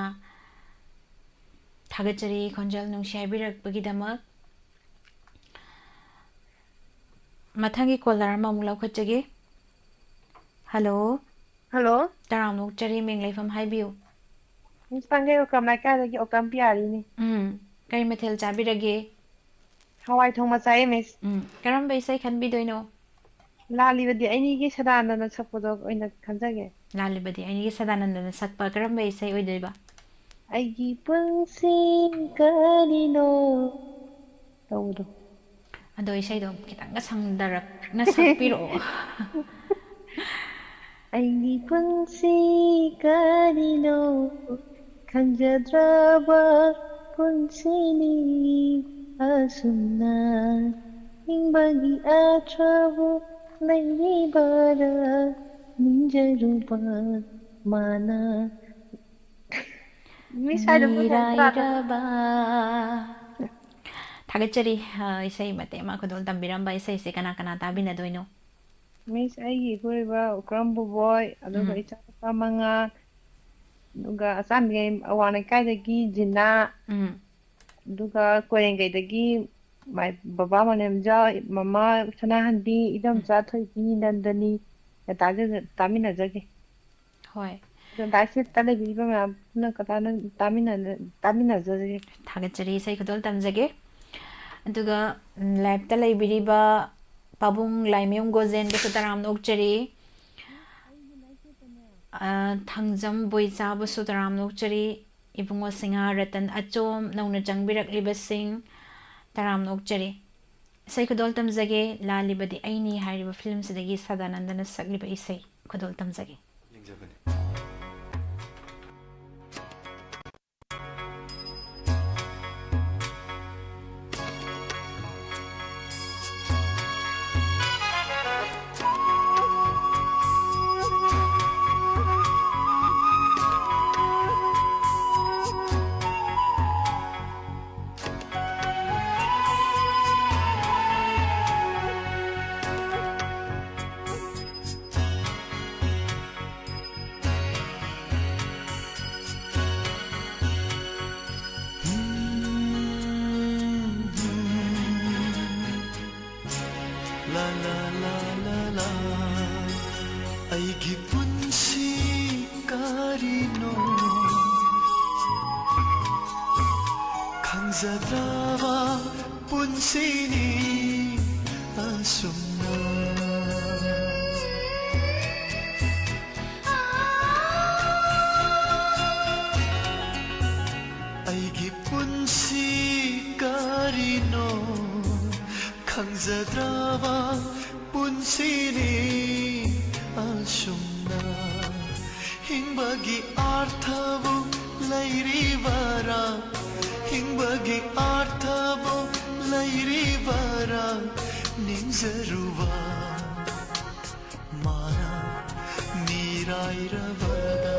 ꯊꯥꯒꯠꯆꯔꯤ ꯈꯣꯟꯖꯦꯜ ꯅꯨꯡꯁꯤ ꯍꯥꯏꯕꯤꯔꯛꯄꯒꯤꯗꯃꯛ꯫ ꯃꯊꯪꯒꯤ caller ꯑꯃꯃꯨꯛ ꯂꯧꯈꯠꯆꯒꯦ꯫ Hello꯫ Hello꯫ ꯇꯔꯥꯝꯅ ꯑꯣꯛꯆꯔꯤ, ꯃꯤꯡ ꯂꯩꯐꯝ ꯍꯥꯏꯕꯤꯌꯨ꯫ Miss ꯄꯥꯡꯒꯩ ꯑꯣꯀ꯭ꯔꯝ ꯂꯩꯀꯥꯏꯗꯒꯤ ꯑꯣꯀ꯭ꯔꯝ ꯄꯤꯌꯥꯔꯤꯅꯤ꯫ ꯎꯝ, ꯀꯔꯤ ꯃꯊꯦꯜ ꯆꯥꯕꯤꯔꯒꯦ? ꯍꯋꯥꯏ ꯊꯣꯡꯕ ꯆꯥꯏꯌꯦ, Miss꯫ ꯎꯝ, ꯀꯔꯝꯕ ꯏꯁꯩ ꯈꯟꯕꯤꯗꯣꯏꯅꯣ? ꯂꯥꯜꯂꯤꯕꯗꯤ ꯑꯩꯅꯤꯒꯤ ꯁꯗꯥꯅꯟꯗꯅ ꯁꯛꯄꯗꯣ ꯑꯣꯏꯅ ꯈꯟꯖꯒꯦ꯫ ꯂꯥꯜꯂꯤꯕꯗꯤ ꯑꯩꯅꯤꯒꯤ ꯁꯗꯥꯅꯟꯗꯅ ꯁꯛꯄ ꯀꯔꯝꯕ ꯏꯁꯩ ꯑꯣꯏꯗꯣꯏꯕ? "ꯑꯩꯒꯤ ꯄꯨꯟꯁꯤ ꯀꯔꯤꯅꯣ" ꯇꯧꯕꯗꯣ꯫ ꯑꯗꯣ ꯏꯁꯩꯗꯣ ꯈꯤꯇꯪꯒ ꯁꯪꯗꯔꯛꯅ ꯁꯛꯄꯤꯔꯛꯑꯣ꯫ "ꯑꯩꯒꯤ ꯄꯨꯟꯁꯤ ꯀꯔꯤꯅꯣ, ꯈꯪꯖꯗ꯭ꯔꯕ ꯄꯨꯟꯁꯤꯅꯤ, ꯑꯁꯨꯝꯅ ꯍꯤꯡꯕꯒꯤ ꯑꯥꯊ꯭ꯔꯕꯨ ꯂꯩꯔꯤꯕꯔꯥ, ꯅꯤꯡꯖꯔꯨꯕ ꯃꯥꯅ"꯫ Miss ꯍꯥꯏꯗꯣ ꯄꯨꯡ ꯀꯌꯥꯗ ꯇꯥꯗꯣꯏꯅꯣ? ꯃꯤꯔꯥꯏꯔꯕ꯫ ꯊꯥꯒꯠꯆꯔꯤ꯫ ꯑ, ꯏꯁꯩ ꯃꯇꯦꯛ ꯑꯃ ꯈꯨꯗꯣꯜ ꯇꯝꯕꯤꯔꯝꯕ꯫ ꯏꯁꯩꯁꯦ ꯀꯅꯥ ꯀꯅꯥ ꯇꯥꯕꯤꯅꯗꯣꯏꯅꯣ? Miss, ꯑꯩꯒꯤ ꯏꯄꯨꯔꯣꯏꯕ ꯎꯀ꯭ꯔꯝ ꯕꯣꯕꯣꯏ, ꯑꯗꯨꯒ ꯎꯝ꯫ ꯏꯆꯥꯅꯨꯄꯥ ꯃꯉꯥ, ꯑꯗꯨꯒ ꯑꯆꯥꯟꯕꯤ ꯑꯋꯥꯡ ꯂꯩꯀꯥꯏꯗꯒꯤ ꯖꯤꯅꯥ, ꯎꯝ꯫ ꯑꯗꯨꯒ ꯀꯣꯏꯔꯦꯡꯒꯩꯗꯒꯤ ꯃꯥꯏ ꯕꯕꯥ ꯃꯅꯦꯝꯖꯥ, ꯃꯃꯥ ꯁꯅꯥꯍꯟꯕꯤ, ꯏꯗꯣꯝꯆꯥ ꯎꯝ꯫ ꯊꯣꯏꯕꯤ, ꯅꯟꯗꯅꯤ, ꯇꯥꯖ-, ꯇꯥꯃꯤꯟꯅꯖꯒꯦ꯫ ꯍꯣꯏ꯫ ꯑꯗꯣ live-ꯇ ꯂꯩꯕꯤꯔꯤꯕ ꯃꯌꯥꯝ ꯄꯨꯝꯅꯃꯛꯀ ꯇꯥꯅ-, ꯇꯥꯃꯤꯟꯅ-, ꯇꯥꯃꯤꯟꯅꯖꯔꯤ꯫ ꯊꯥꯒꯠꯆꯔꯤ, ꯏꯁꯩ ꯈꯨꯗꯣꯜ ꯇꯝꯖꯒꯦ꯫ ꯑꯗꯨꯒ, ꯎꯝ, live-ꯇ ꯂꯩꯕꯤꯔꯤꯕ ꯄꯥꯕꯨꯡ ꯂꯥꯏꯃꯌꯨꯝ ꯒꯣꯖꯦꯟꯕꯨꯁꯨ ꯇꯔꯥꯝꯅ ꯑꯣꯛꯆꯔꯤ꯫ ꯑ, ꯊꯥꯡꯖꯝ ꯕꯣꯏꯆꯥꯕꯨꯁꯨ ꯇꯔꯥꯝꯅ ꯑꯣꯛꯆꯔꯤ꯫ ꯏꯕꯨꯡꯉꯣ ꯁꯤꯡꯍꯥ, ꯔꯇꯟ ꯑꯆꯣꯝ, ꯅꯧꯅ ꯆꯪꯕꯤꯔꯛꯂꯤꯕꯁꯤꯡ, ꯇꯔꯥꯝꯅ ꯑꯣꯛꯆꯔꯤ꯫ ꯏꯁꯩ ꯈꯨꯗꯣꯜ ꯇꯝꯖꯒꯦ, ꯂꯥꯜꯂꯤꯕꯗꯤ ꯑꯩꯅꯤ ꯍꯥꯏꯔꯤꯕ ꯐꯤꯂꯝꯁꯤꯗꯒꯤ ꯁꯗꯥꯅꯟꯗꯅ ꯁꯛꯂꯤꯕ ꯏꯁꯩ ꯈꯨꯗꯣꯜ ꯇꯝꯖꯒꯦ꯫ ꯌꯦꯡꯖꯕꯅꯤ꯫ ꯂꯥ, ꯂꯥ, ꯂꯥ, ꯂꯥ, ꯂꯥ꯫ ꯑꯩꯒꯤ ꯄꯨꯟꯁꯤ ꯀꯔꯤꯅꯣ? ꯈꯪꯖꯗ꯭ꯔꯕ ꯄꯨꯟꯁꯤꯅꯤ ꯑꯁꯨꯝꯅ꯫ ꯑꯩꯒꯤ ꯄꯨꯟꯁꯤ ꯀꯔꯤꯅꯣ? ꯈꯪꯖꯗ꯭ꯔꯕ ꯄꯨꯟꯁꯤꯅꯤ ꯑꯁꯨꯝꯅ꯫ ꯍꯤꯡꯕꯒꯤ ꯑꯥꯔꯊꯕꯨ ꯂꯩꯔꯤꯕꯔꯥ? ꯍꯤꯡꯕꯒꯤ ꯑꯥꯔꯊꯕꯨ ꯂꯩꯔꯤꯕꯔꯥ? ꯅꯤꯡꯖꯔꯨꯕ ꯃꯥꯅ ꯃꯤꯔꯥꯏꯔꯕꯗ꯫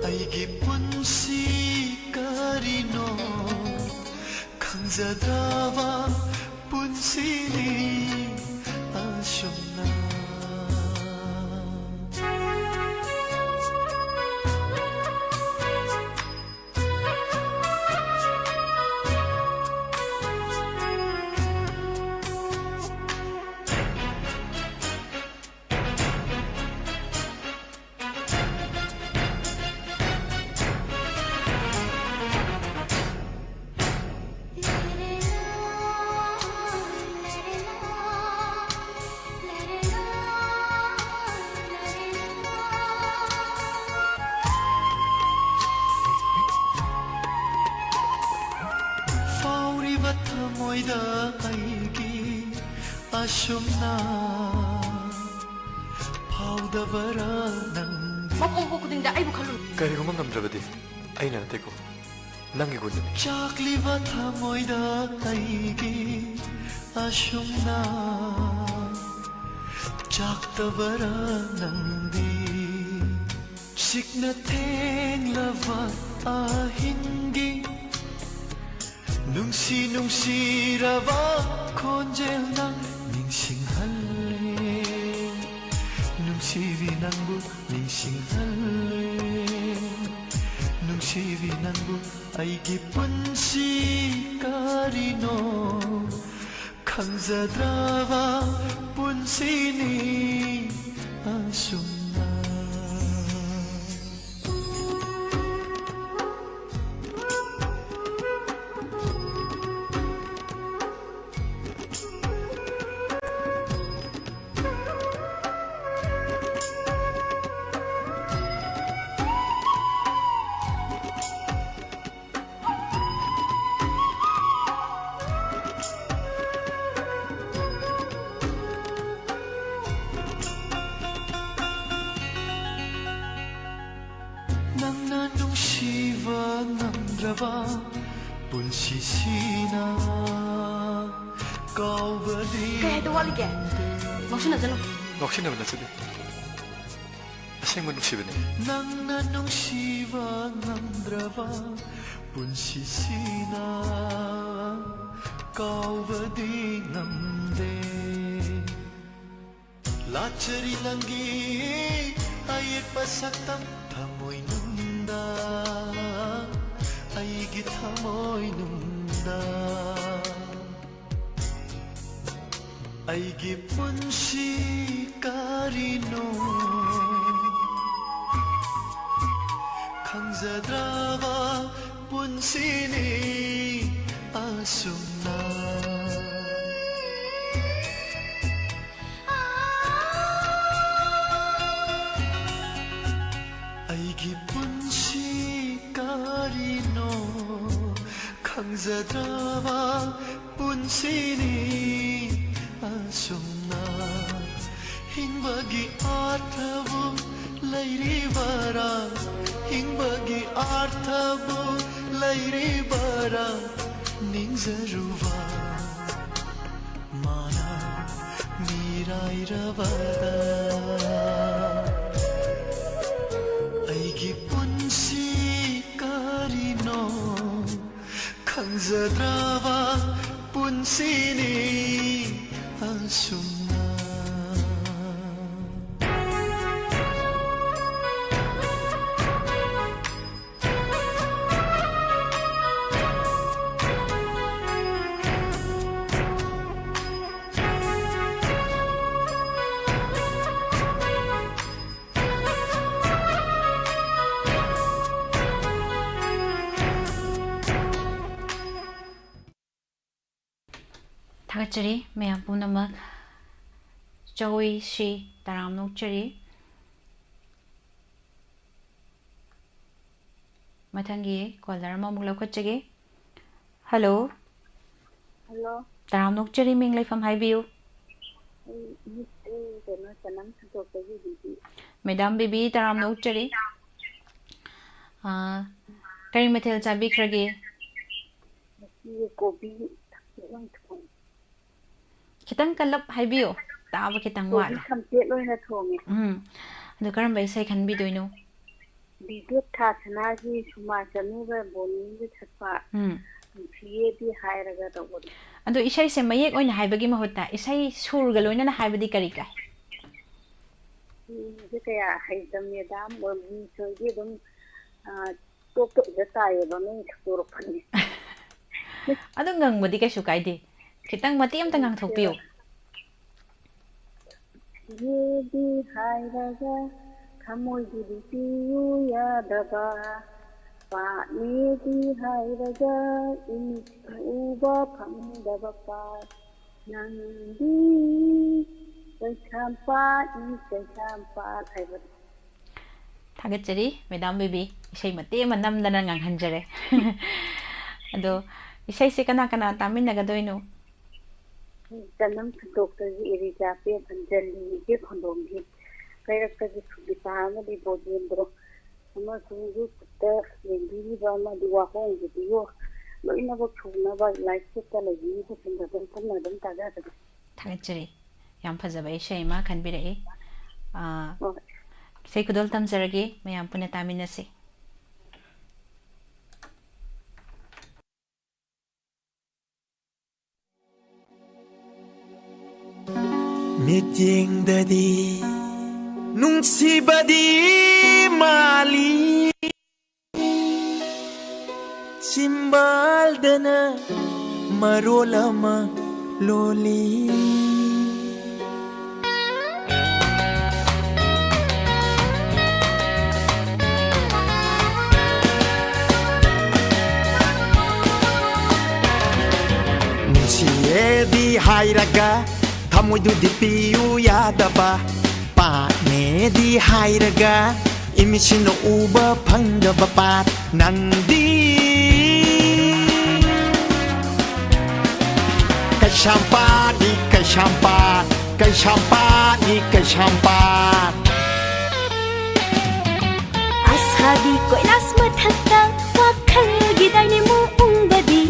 ꯑꯩꯒꯤ ꯄꯨꯟꯁꯤ ꯀꯔꯤꯅꯣ? ꯈꯪꯖꯗ꯭ꯔꯕ ꯄꯨꯟꯁꯤꯅꯤ ꯑꯁꯨꯝꯅ꯫ ꯊꯃꯣꯏꯗ ꯑꯩꯒꯤ ꯑꯁꯨꯝꯅ ꯐꯥꯎꯗꯕꯔꯥ ꯅꯪꯗꯤ? ꯃꯐꯝ ꯍꯣꯡꯕ ꯈꯨꯗꯤꯡꯗ ꯑꯩꯕꯨ ꯈꯜꯂꯨ꯫ ꯀꯔꯤꯒꯨꯝꯕ ꯉꯝꯗ꯭ꯔꯕꯗꯤ ꯑꯩꯅ ꯅꯠꯇꯦꯀꯣ, ꯅꯪꯒꯤ ꯒꯨꯟꯗꯨꯅꯤ꯫ ꯆꯥꯛꯂꯤꯕ ꯊꯃꯣꯏꯗ ꯑꯩꯒꯤ ꯑꯁꯨꯝꯅ ꯆꯥꯛꯇꯕꯔꯥ ꯅꯪꯗꯤ? ꯁꯤꯛꯅ ꯊꯦꯡꯂꯕ ꯑꯍꯤꯡꯒꯤ ꯅꯨꯡꯁꯤ ꯅꯨꯡꯁꯤꯔꯕ ꯈꯣꯟꯖꯦꯜꯅ ꯅꯤꯡꯁꯤꯡꯍꯜꯂꯦ꯫ ꯅꯨꯡꯁꯤꯕꯤ ꯅꯪꯕꯨ ꯅꯤꯡꯁꯤꯡꯍꯜꯂꯦ꯫ ꯅꯨꯡꯁꯤꯕꯤ ꯅꯪꯕꯨ ꯑꯩꯒꯤ ꯄꯨꯟꯁꯤ ꯀꯔꯤꯅꯣ ꯈꯪꯖꯗ꯭ꯔꯕ ꯄꯨꯟꯁꯤꯅꯤ ꯑꯁꯨꯝꯅ꯫ ꯅꯪꯅ ꯅꯨꯡꯁꯤꯕ ꯉꯝꯗ꯭ꯔꯕ ꯄꯨꯟꯁꯤꯁꯤꯅ ꯀꯥꯎꯕꯗꯤ ꯀꯩ ꯍꯥꯏꯗꯧ ꯋꯥꯠꯂꯤꯒꯦ? ꯉꯥꯎꯁꯤꯟꯅꯖꯅꯨ꯫ ꯉꯥꯎꯁꯤꯟꯅꯕ ꯅꯠꯆꯗꯦ, ꯑꯁꯦꯡꯕ ꯅꯨꯡꯁꯤꯕꯅꯤ꯫ ꯅꯪꯅ ꯅꯨꯡꯁꯤꯕ ꯉꯝꯗ꯭ꯔꯕ ꯄꯨꯟꯁꯤꯁꯤꯅ ꯀꯥꯎꯕꯗꯤ ꯉꯝꯗꯦ꯫ ꯂꯥꯠꯆꯔꯤ ꯅꯪꯒꯤ ꯑꯌꯦꯛꯄ ꯁꯛꯇꯝ ꯊꯃꯣꯏꯅꯨꯡꯗ, ꯑꯩꯒꯤ ꯊꯃꯣꯏꯅꯨꯡꯗ꯫ ꯑꯩꯒꯤ ꯄꯨꯟꯁꯤ ꯀꯔꯤꯅꯣ ꯈꯪꯖꯗ꯭ꯔꯕ ꯄꯨꯟꯁꯤꯅꯤ ꯑꯁꯨꯝꯅ꯫ ꯑꯩꯒꯤ ꯄꯨꯟꯁꯤ ꯀꯔꯤꯅꯣ ꯈꯪꯖꯗ꯭ꯔꯕ ꯄꯨꯟꯁꯤꯅꯤ ꯑꯁꯨꯝꯅ ꯍꯤꯡꯕꯒꯤ ꯑꯥꯔꯊꯕꯨ ꯂꯩꯔꯤꯕꯔꯥ? ꯍꯤꯡꯕꯒꯤ ꯑꯥꯔꯊꯕꯨ ꯂꯩꯔꯤꯕꯔꯥ? ꯅꯤꯡꯖꯔꯨꯕ ꯃꯥꯅ ꯃꯤꯔꯥꯏꯔꯕꯗ ꯑꯩꯒꯤ ꯄꯨꯟꯁꯤ ꯀꯔꯤꯅꯣ ꯈꯪꯖꯗ꯭ꯔꯕ ꯄꯨꯟꯁꯤꯅꯤ ꯑꯁꯨꯝꯅ꯫ ꯊꯥꯒꯠꯆꯔꯤ ꯃꯌꯥꯝ ꯄꯨꯝꯅꯃꯛ꯫ ꯆꯧꯏ ꯁꯤ ꯇꯔꯥꯝꯅ ꯑꯣꯛꯆꯔꯤ꯫ ꯃꯊꯪꯒꯤ ꯀꯣꯂꯔ ꯑꯃꯃꯨꯛ ꯂꯧꯈꯠꯆꯒꯦ꯫ ꯍꯜꯂꯣ꯫ ꯍꯜꯂꯣ꯫ ꯇꯔꯥꯝꯅ ꯑꯣꯛꯆꯔꯤ, ꯃꯤꯡ ꯂꯩꯐꯝ ꯍꯥꯏꯕꯤꯌꯨ꯫ ꯑꯩ, ꯑꯩ ꯀꯩꯅꯣ, ꯆꯅꯝ ꯁꯨꯗꯣꯛꯄꯒꯤ ꯗꯤꯗꯤ꯫ ꯃꯦꯗꯥꯝ ꯕꯦꯕꯤ, ꯇꯔꯥꯝꯅ ꯑꯣꯛꯆꯔꯤ꯫ ꯑꯥ, ꯀꯔꯤ ꯃꯊꯦꯜ ꯆꯥꯕꯤꯈ꯭ꯔꯒꯦ? ꯉꯁꯤ ꯀꯣꯕꯤ ꯊꯣꯡꯉꯦ꯫ ꯈꯤꯇꯪ ꯀꯜꯂꯞ ꯍꯥꯏꯕꯤꯌꯣ, ꯇꯥꯕ ꯈꯤꯇꯪ ꯀꯣꯕꯤ ꯋꯥꯠꯂꯦ꯫ ꯊꯝꯆꯦꯠ ꯑꯣꯏꯅ ꯊꯣꯡꯉꯦ꯫ ꯎꯝ, ꯑꯗꯣ ꯀꯔꯝꯕ ꯏꯁꯩ ꯈꯟꯕꯤꯗꯣꯏꯅꯣ? ꯕꯤꯕꯦꯛ ꯊꯥꯁꯅꯥꯒꯤ ꯁꯨꯃꯥꯡ ꯆꯅꯨꯒ ꯕꯣꯅꯤꯒ ꯁꯛꯄ ꯎꯝ꯫ ꯅꯨꯡꯁꯤꯌꯦꯗꯤ ꯍꯥꯏꯔꯒ ꯇꯧꯕꯗꯣ꯫ ꯑꯗꯣ ꯏꯁꯩꯁꯦ ꯃꯌꯦꯛ ꯑꯣꯏꯅ ꯍꯥꯏꯕꯒꯤ ꯃꯍꯨꯠꯇ ꯏꯁꯩ ꯁꯨꯔꯒ ꯂꯣꯏꯅꯅ ꯍꯥꯏꯕꯗꯤ ꯀꯔꯤ ꯀꯥꯏ? ꯁꯤꯁꯦ ꯀꯌꯥ ꯍꯩꯇꯕ ꯃꯦꯗꯥꯝ ꯑꯣꯏꯕꯅꯤ, ꯊꯣꯏꯗꯤ ꯑꯗꯨꯝ, ꯑ, ꯇꯣꯛ ꯇꯣꯛꯏꯗ ꯇꯥꯏꯌꯦꯕ, ꯅꯣꯏꯅ ꯁꯛꯇꯣꯔꯛꯄꯅꯤ꯫ ꯑꯗꯨ ꯉꯪꯕꯗꯤ ꯀꯩꯁꯨ ꯀꯥꯏꯗꯦ꯫ ꯈꯤꯇꯪ ꯃꯇꯦꯛ ꯑꯝꯇ ꯉꯥꯡꯊꯣꯛꯄꯤꯌꯨ꯫ ꯁꯤꯗꯤ ꯍꯥꯏꯔꯒ ꯊꯃꯣꯏꯒꯤꯗꯤ ꯄꯤꯌꯨ ꯌꯥꯗꯕ, ꯄꯥꯠꯅꯦꯗꯤ ꯍꯥꯏꯔꯒ ꯏꯃꯤꯠꯅ ꯎꯕ ꯐꯪꯗꯕ ꯄꯥꯠ, ꯅꯪꯗꯤ ꯀꯩꯁꯥꯝꯄꯥꯠꯅꯤ, ꯀꯩꯁꯥꯝꯄꯥꯠ ꯍꯥꯏꯕꯗꯣ꯫ ꯊꯥꯒꯠꯆꯔꯤ ꯃꯦꯗꯥꯝ ꯕꯦꯕꯤ, ꯏꯁꯩ ꯃꯇꯦꯛ ꯑꯃ ꯅꯝꯗꯅ ꯉꯪꯍꯟꯖꯔꯦ꯫ ꯑꯗꯣ ꯏꯁꯩꯁꯦ ꯀꯅꯥ ꯀꯅꯥ ꯇꯥꯃꯤꯟꯅꯒꯗꯣꯏꯅꯣ? ꯆꯅꯝ ꯁꯟꯗꯣꯛꯇꯒꯤ ꯏꯔꯤꯖꯥ ꯄꯦꯝ, ꯑꯟꯖꯂꯤ, ꯏꯆꯦ ꯈꯣꯟꯗꯣꯝꯕꯤ, ꯀꯩꯔꯛꯇꯒꯤ ꯁꯨꯕꯤꯇꯥ ꯑꯃꯗꯤ ꯕꯣꯖꯦꯟꯗ꯭ꯔꯣ, ꯑꯃꯁꯨꯡ YouTube-ꯇ ꯌꯦꯡꯕꯤꯔꯤꯕ ꯑꯃꯗꯤ ꯋꯥꯍꯣꯡ ꯚꯤꯗꯤꯑꯣ ꯂꯣꯏꯅꯃꯛ ꯁꯨꯅꯕ ꯂꯥꯏꯛ ꯁꯦꯠꯇ ꯂꯩꯕꯤꯔꯤꯕꯁꯤꯡꯗ ꯑꯗꯨꯝ ꯄꯨꯟꯅ ꯑꯗꯨꯝ ꯇꯥꯖꯔꯒꯦ꯫ ꯊꯥꯒꯠꯆꯔꯤ꯫ ꯌꯥꯝ ꯐꯖꯕ ꯏꯁꯩ ꯑꯃ ꯈꯟꯕꯤꯔꯛꯏ꯫ ꯑꯥ, ꯍꯣꯏ꯫ ꯏꯁꯩ ꯈꯨꯗꯣꯜ ꯇꯝꯖꯔꯒꯦ, ꯃꯌꯥꯝ ꯄꯨꯟꯅ ꯇꯥꯃꯤꯟꯅꯁꯤ꯫ ꯃꯤꯠꯌꯦꯡꯗꯗꯤ ꯅꯨꯡꯁꯤꯕꯗꯤ ꯃꯥꯜꯂꯤ, ꯆꯤꯝꯕꯥꯜꯗꯅ ꯃꯔꯣꯜ ꯑꯃ ꯂꯣꯜꯂꯤ꯫ ꯅꯨꯡꯁꯤꯌꯦꯗꯤ ꯍꯥꯏꯔꯒ ꯊꯃꯣꯏꯗꯨꯗꯤ ꯄꯤꯌꯨ ꯌꯥꯗꯕ, ꯄꯥꯝꯃꯦꯗꯤ ꯍꯥꯏꯔꯒ ꯏꯃꯤꯠꯁꯤꯅ ꯎꯕ ꯐꯪꯗꯕ ꯄꯥꯠ ꯅꯪꯗꯤ꯫ ꯀꯩꯁꯥꯝꯄꯥꯠꯅꯤ ꯀꯩꯁꯥꯝꯄꯥꯠ, ꯀꯩꯁꯥꯝꯄꯥꯠꯅꯤ ꯀꯩꯁꯥꯝꯄꯥꯠ꯫ ꯑꯁꯥꯒꯤ ꯀꯣꯏꯂꯥꯁ ꯃꯊꯛꯇ ꯋꯥꯈꯜꯒꯤ ꯗꯥꯏꯅꯦꯃꯣ ꯎꯪꯕꯗꯤ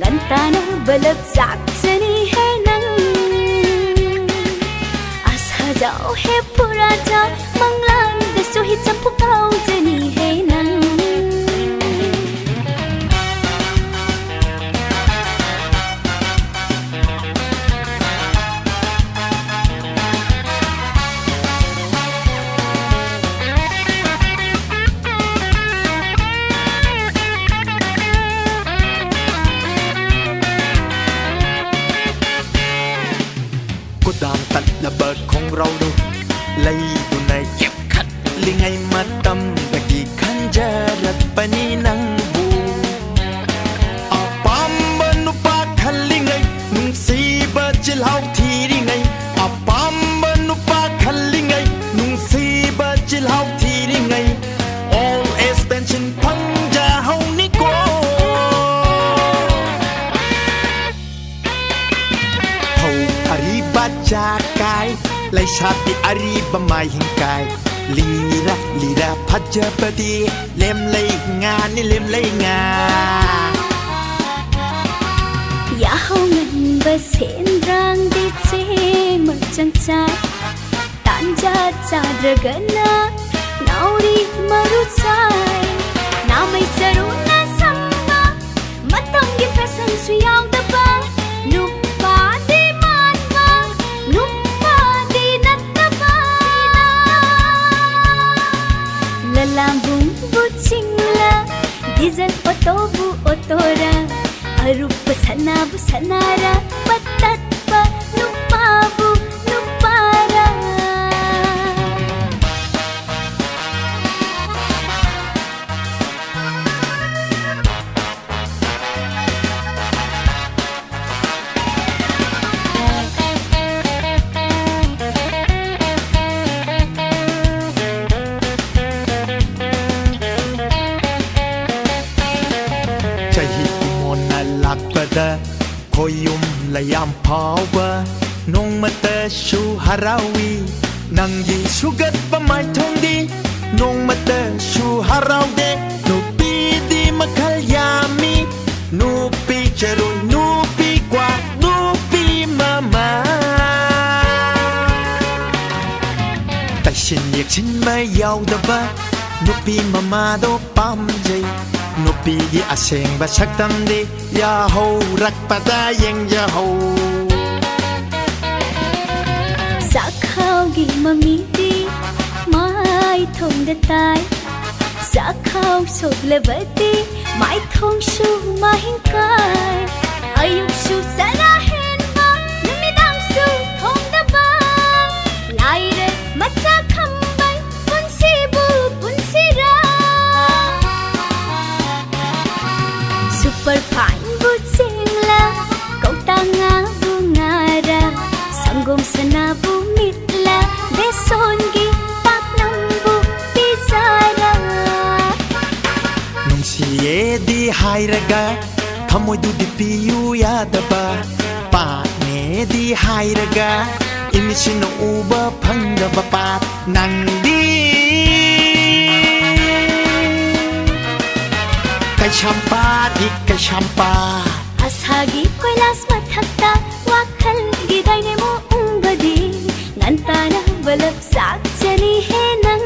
ꯉꯟꯇꯥꯅ ꯕꯂꯞ ꯆꯥꯛꯆꯅꯤ ꯍꯦ ꯅꯪ꯫ ꯑꯁꯥ ꯖꯥꯎ ꯍꯦ ꯄꯨꯔꯥ ꯖꯥꯎ, ꯃꯪꯂꯥꯟꯗꯁꯨ ꯍꯤ ꯆꯝꯐꯨ ꯀꯥꯎꯖꯅꯤ ꯍꯦ ꯅꯪ꯫ ꯈꯨꯗꯥꯡ ꯇꯠꯂꯕ ꯈꯣꯡꯒ꯭ꯔꯥꯎꯗꯨ ꯂꯩꯗꯨꯅ ꯌꯦꯞꯈꯠꯂꯤꯉꯩ ꯃꯇꯝꯗꯒꯤ ꯈꯟꯖꯔꯛꯄꯅꯤ ꯅꯪꯕꯨ꯫ ꯑꯄꯥꯝꯕ ꯅꯨꯄꯥ ꯈꯜꯂꯤꯉꯩ, ꯅꯨꯡꯁꯤꯕ ꯆꯤꯜꯍꯥꯎ ꯊꯤꯔꯤꯉꯩ, ꯑꯄꯥꯝꯕ ꯅꯨꯄꯥ ꯈꯜꯂꯤꯉꯩ, ꯅꯨꯡꯁꯤꯕ ꯆꯤꯜꯍꯥꯎ ꯊꯤꯔꯤꯉꯩ, old age pension ꯐꯪꯖꯍꯧꯅꯤꯀꯣ꯫ ꯁꯥꯠꯇꯤ ꯑꯔꯤꯕ ꯃꯥꯏꯍꯤꯡ ꯀꯥꯏ꯫ ꯂꯤꯔꯥ ꯂꯤꯔꯥ ꯐꯖꯕꯗꯤ ꯂꯦꯝꯂꯩ ꯉꯥꯅꯤ, ꯂꯦꯝꯂꯩ ꯉꯥ꯫ ꯌꯥꯍꯧ ꯉꯟꯕ ꯁꯦꯟꯗ꯭ꯔꯥꯡꯗꯤ ꯆꯦꯃ ꯆꯪꯆꯥꯏ꯫ ꯇꯥꯟꯖꯥ ꯆꯥꯗ꯭ꯔꯒꯅ ꯅꯥꯎꯔꯤ ꯃꯔꯨ ꯆꯥꯏ꯫ ꯅꯥꯃꯩ ꯆꯔꯨꯅ ꯁꯝꯕ ꯃꯇꯝꯒꯤ ꯐꯦꯁꯟꯁꯨ ꯌꯥꯎꯗꯕ꯫ ꯅꯨꯄꯥꯗꯤ ꯃꯥꯟꯕ, ꯅꯨꯄꯥꯗꯤ ꯅꯠꯇꯕ꯫ ꯂꯂꯥꯝꯕꯨꯡꯕꯨ ꯆꯤꯡꯂ, ꯗꯤꯖꯜ ꯑꯣꯇꯣꯕꯨ ꯑꯣꯇꯣꯔ, ꯑꯔꯨꯞꯄ ꯁꯅꯥꯕꯨ ꯁꯅꯥꯔ, ꯄꯠꯇꯠꯄ ꯅꯨꯄꯥꯕꯨ ꯅꯨꯄꯥꯔ꯫ ꯆꯍꯤ ꯀꯨꯟꯃꯣꯟꯅ ꯂꯥꯛꯄꯗ ꯈꯣꯌꯨꯝ ꯂꯩꯌꯥꯝ ꯐꯥꯎꯕ ꯅꯣꯡꯃꯇꯁꯨ ꯍꯔꯥꯎꯏ꯫ ꯅꯪꯒꯤ ꯁꯨꯒꯠꯄ ꯃꯥꯏꯊꯣꯡꯗꯤ ꯅꯣꯡꯃꯇꯁꯨ ꯍꯔꯥꯎꯗꯦ꯫ ꯅꯨꯄꯤꯗꯤ ꯃꯈꯜ ꯌꯥꯝꯃꯤ, ꯅꯨꯄꯤ ꯆꯔꯨ, ꯅꯨꯄꯤ ꯀ꯭ꯋꯥꯛ, ꯅꯨꯄꯤ ꯃꯃꯥ꯫ ꯇꯩꯁꯤꯟ ꯌꯦꯛꯁꯤꯟꯕ ꯌꯥꯎꯗꯕ ꯅꯨꯄꯤ ꯃꯃꯥꯗꯣ ꯄꯥꯝꯖꯩ꯫ ꯅꯨꯄꯤꯒꯤ ꯑꯁꯦꯡꯕ ꯁꯛꯇꯝꯗꯤ ꯌꯥꯍꯧꯔꯛꯄꯗ ꯌꯦꯡꯖꯍꯧ꯫ ꯆꯥꯛꯈꯥꯎꯒꯤ ꯃꯃꯤꯗꯤ ꯃꯥꯏꯊꯣꯡꯗ ꯇꯥꯏ꯫ ꯆꯥꯛꯈꯥꯎ ꯁꯣꯛꯂꯕꯗꯤ ꯃꯥꯏꯊꯣꯡꯁꯨ ꯃꯍꯤꯡ ꯀꯥꯏ꯫ ꯑꯌꯨꯛꯁꯨ ꯆꯔꯥ ꯍꯦꯟꯕ, ꯅꯨꯃꯤꯗꯥꯡꯁꯨ ꯊꯣꯡꯗꯕ꯫ ꯂꯥꯏꯔ ꯃꯆꯥ ꯈꯝꯕꯩ ꯄꯨꯟꯁꯤꯕꯨ ꯄꯨꯟꯁꯤꯔ꯫ ꯁꯨꯄꯔ ꯐꯥꯏꯟꯕꯨ ꯆꯦꯡꯂ, ꯀꯧꯇꯥ ꯉꯥꯕꯨ ꯉꯥꯔ, ꯁꯪꯒꯣꯝ ꯁꯅꯥꯕꯨ ꯃꯤꯠꯂ, ꯕꯦꯁꯣꯟꯒꯤ ꯄꯥꯛꯅꯝꯕꯨ ꯄꯤꯖꯔ꯫ ꯅꯨꯡꯁꯤꯌꯦꯗꯤ ꯍꯥꯏꯔꯒ ꯊꯃꯣꯏꯗꯨꯗꯤ ꯄꯤꯌꯨ ꯌꯥꯗꯕ꯫ ꯄꯥꯛꯅꯦꯗꯤ ꯍꯥꯏꯔꯒ ꯏꯃꯤꯠꯁꯤꯅ ꯎꯕ ꯐꯪꯗꯕ ꯄꯥꯠ ꯅꯪꯗꯤ꯫ ꯀꯩꯁꯥꯝꯄꯥꯠꯅꯤ ꯀꯩꯁꯥꯝꯄꯥꯠ꯫ ꯑꯁꯥꯒꯤ ꯀꯣꯏꯂꯥꯁ ꯃꯊꯛꯇ ꯋꯥꯈꯜꯒꯤ ꯗꯥꯏꯅꯦꯃꯣ ꯎꯪꯕꯗꯤ ꯉꯟꯇꯥꯅ ꯕꯂꯞ ꯆꯥꯛꯆꯅꯤ ꯍꯦ ꯅꯪ꯫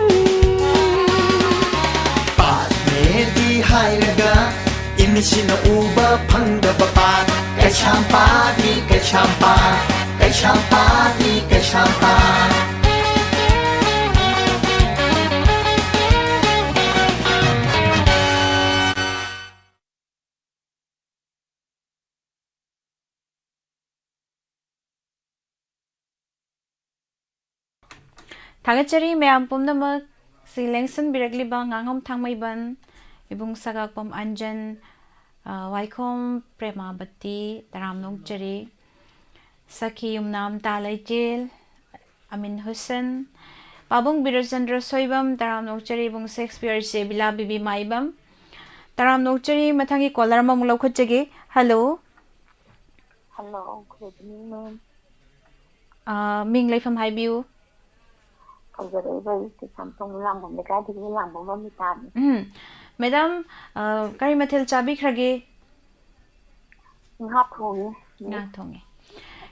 ꯄꯥꯠꯅꯦꯗꯤ ꯍꯥꯏꯔꯒ ꯏꯃꯤꯠꯁꯤꯅ ꯎꯕ ꯐꯪꯗꯕ ꯄꯥꯠ꯫ ꯀꯩꯁꯥꯝꯄꯥꯠꯅꯤ ꯀꯩꯁꯥꯝꯄꯥꯠ꯫ ꯀꯩꯁꯥꯝꯄꯥꯠꯅꯤ ꯀꯩꯁꯥꯝꯄꯥꯠ꯫ ꯊꯥꯒꯠꯆꯔꯤ ꯃꯌꯥꯝ ꯄꯨꯝꯅꯃꯛ ꯁꯤ ꯂꯦꯡꯁꯤꯟꯕꯤꯔꯛꯂꯤꯕ ꯉꯥꯉꯣꯝ ꯊꯥꯡꯃꯩꯕꯟ, ꯏꯕꯨꯡ ꯁꯒꯥꯛꯄꯝ ꯑꯟꯖꯟ, ꯑ, ꯋꯥꯏꯈꯣꯝ ꯄ꯭ꯔꯦꯃꯥꯕꯇꯤ, ꯇꯔꯥꯝꯅ ꯑꯣꯛꯆꯔꯤ꯫ ꯁꯈꯤ ꯌꯨꯝꯅꯥꯝ ꯇꯥ ꯂꯩꯆꯦꯜ, ꯑꯃꯤꯟ ꯍꯨꯁꯦꯟ, ꯄꯥꯕꯨꯡ ꯕꯤꯔꯆꯟꯗ꯭ꯔ ꯁꯣꯏꯕꯝ, ꯇꯔꯥꯝꯅ ꯑꯣꯛꯆꯔꯤ ꯏꯕꯨꯡ ꯁꯦꯛꯁꯄꯤꯌꯔ ꯆꯦꯕꯤꯂꯥ ꯕꯤꯕꯤ ꯃꯥꯏꯕꯝ, ꯇꯔꯥꯝꯅ ꯑꯣꯛꯆꯔꯤ꯫ ꯃꯊꯪꯒꯤ ꯀꯣꯂꯔ ꯑꯃꯃꯨꯛ ꯂꯧꯈꯠꯆꯒꯦ꯫ Hello. Hello, good evening, ma'am꯫ ꯑꯥ, ꯃꯤꯡ ꯂꯩꯐꯝ ꯍꯥꯏꯕꯤꯌꯨ꯫ ꯐꯖꯔꯛꯏꯕ ꯑꯩꯁꯦ ꯁꯥꯝꯇꯣꯡ ꯂꯥꯡꯕꯝ ꯂꯩꯀꯥꯏꯗꯒꯤ ꯂꯥꯡꯕꯝ ꯃꯃꯤꯇꯥꯅꯤ꯫ ꯎꯝ꯫ ꯃꯦꯗꯥꯝ, ꯑꯥ, ꯀꯔꯤ ꯃꯊꯦꯜ ꯆꯥꯕꯤꯈ꯭ꯔꯒꯦ? ꯉꯥ ꯊꯣꯡꯉꯦ꯫ ꯉꯥ ꯊꯣꯡꯉꯦ꯫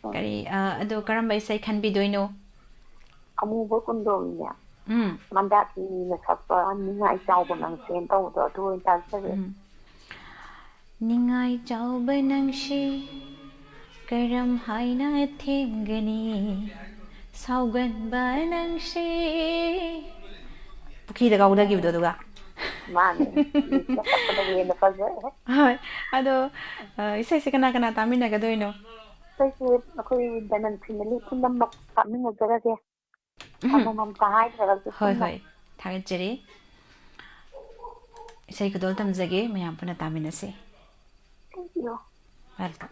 ꯎꯝ꯫ ꯀꯔꯤ, ꯑꯥ, ꯑꯗꯣ ꯀꯔꯝꯕ ꯏꯁꯩ ꯈꯟꯕꯤꯗꯣꯏꯅꯣ? ꯑꯃꯨꯕ ꯀꯨꯟꯗꯣꯝꯅꯦ꯫ ꯎꯝ꯫ ꯃꯟꯗꯥꯀꯤꯅꯤꯅ ꯁꯛꯄ ꯅꯤꯡꯉꯥꯏ ꯆꯥꯎꯕ ꯅꯪꯁꯦꯅ ꯇꯧꯕꯗꯣ ꯑꯗꯨ ꯑꯣꯏꯅ ꯇꯥꯖꯔꯦ꯫ ꯎꯝ꯫ ꯅꯤꯡꯉꯥꯏ ꯆꯥꯎꯕ ꯅꯪꯁꯤ ꯀꯔꯝ ꯍꯥꯏꯅ ꯊꯦꯝꯒꯅꯤ? ꯁꯥꯎꯒꯟꯕ ꯅꯪꯁꯤ꯫ ꯄꯨꯈ꯭ꯔꯤꯗ ꯀꯥꯎꯊꯈꯤꯕꯗꯣ ꯑꯗꯨꯒ꯫ ꯃꯥꯅꯦ꯫ ꯃꯤꯁꯅ ꯁꯛꯄꯗꯒꯤ ꯍꯦꯟꯅ ꯐꯖꯔꯦ꯫ ꯍꯣꯏ꯫ ꯑꯗꯣ, ꯑ, ꯏꯁꯩꯁꯦ ꯀꯅꯥ ꯀꯅꯥ ꯇꯥꯃꯤꯟꯅꯒꯗꯣꯏꯅꯣ? ꯏꯁꯩꯁꯦ ꯑꯩꯈꯣꯏ ꯗꯥꯏꯃꯟ ꯐꯦꯃꯤꯂꯤ ꯄꯨꯝꯅꯃꯛ ꯇꯥꯃꯤꯟꯅꯖꯔꯒꯦ꯫ ꯎꯝ꯫ ꯑꯃꯃꯝꯇ ꯍꯥꯏꯗ꯭ꯔꯒꯁꯨ ꯍꯣꯏ, ꯄꯨꯟꯅ꯫ ꯍꯣꯏ꯫ ꯊꯥꯒꯠꯆꯔꯤ꯫ ꯏꯁꯩ ꯈꯨꯗꯣꯜ ꯇꯝꯖꯒꯦ, ꯃꯌꯥꯝ ꯄꯨꯟꯅ ꯇꯥꯃꯤꯟꯅꯁꯤ꯫ Thank you꯫ Welcome꯫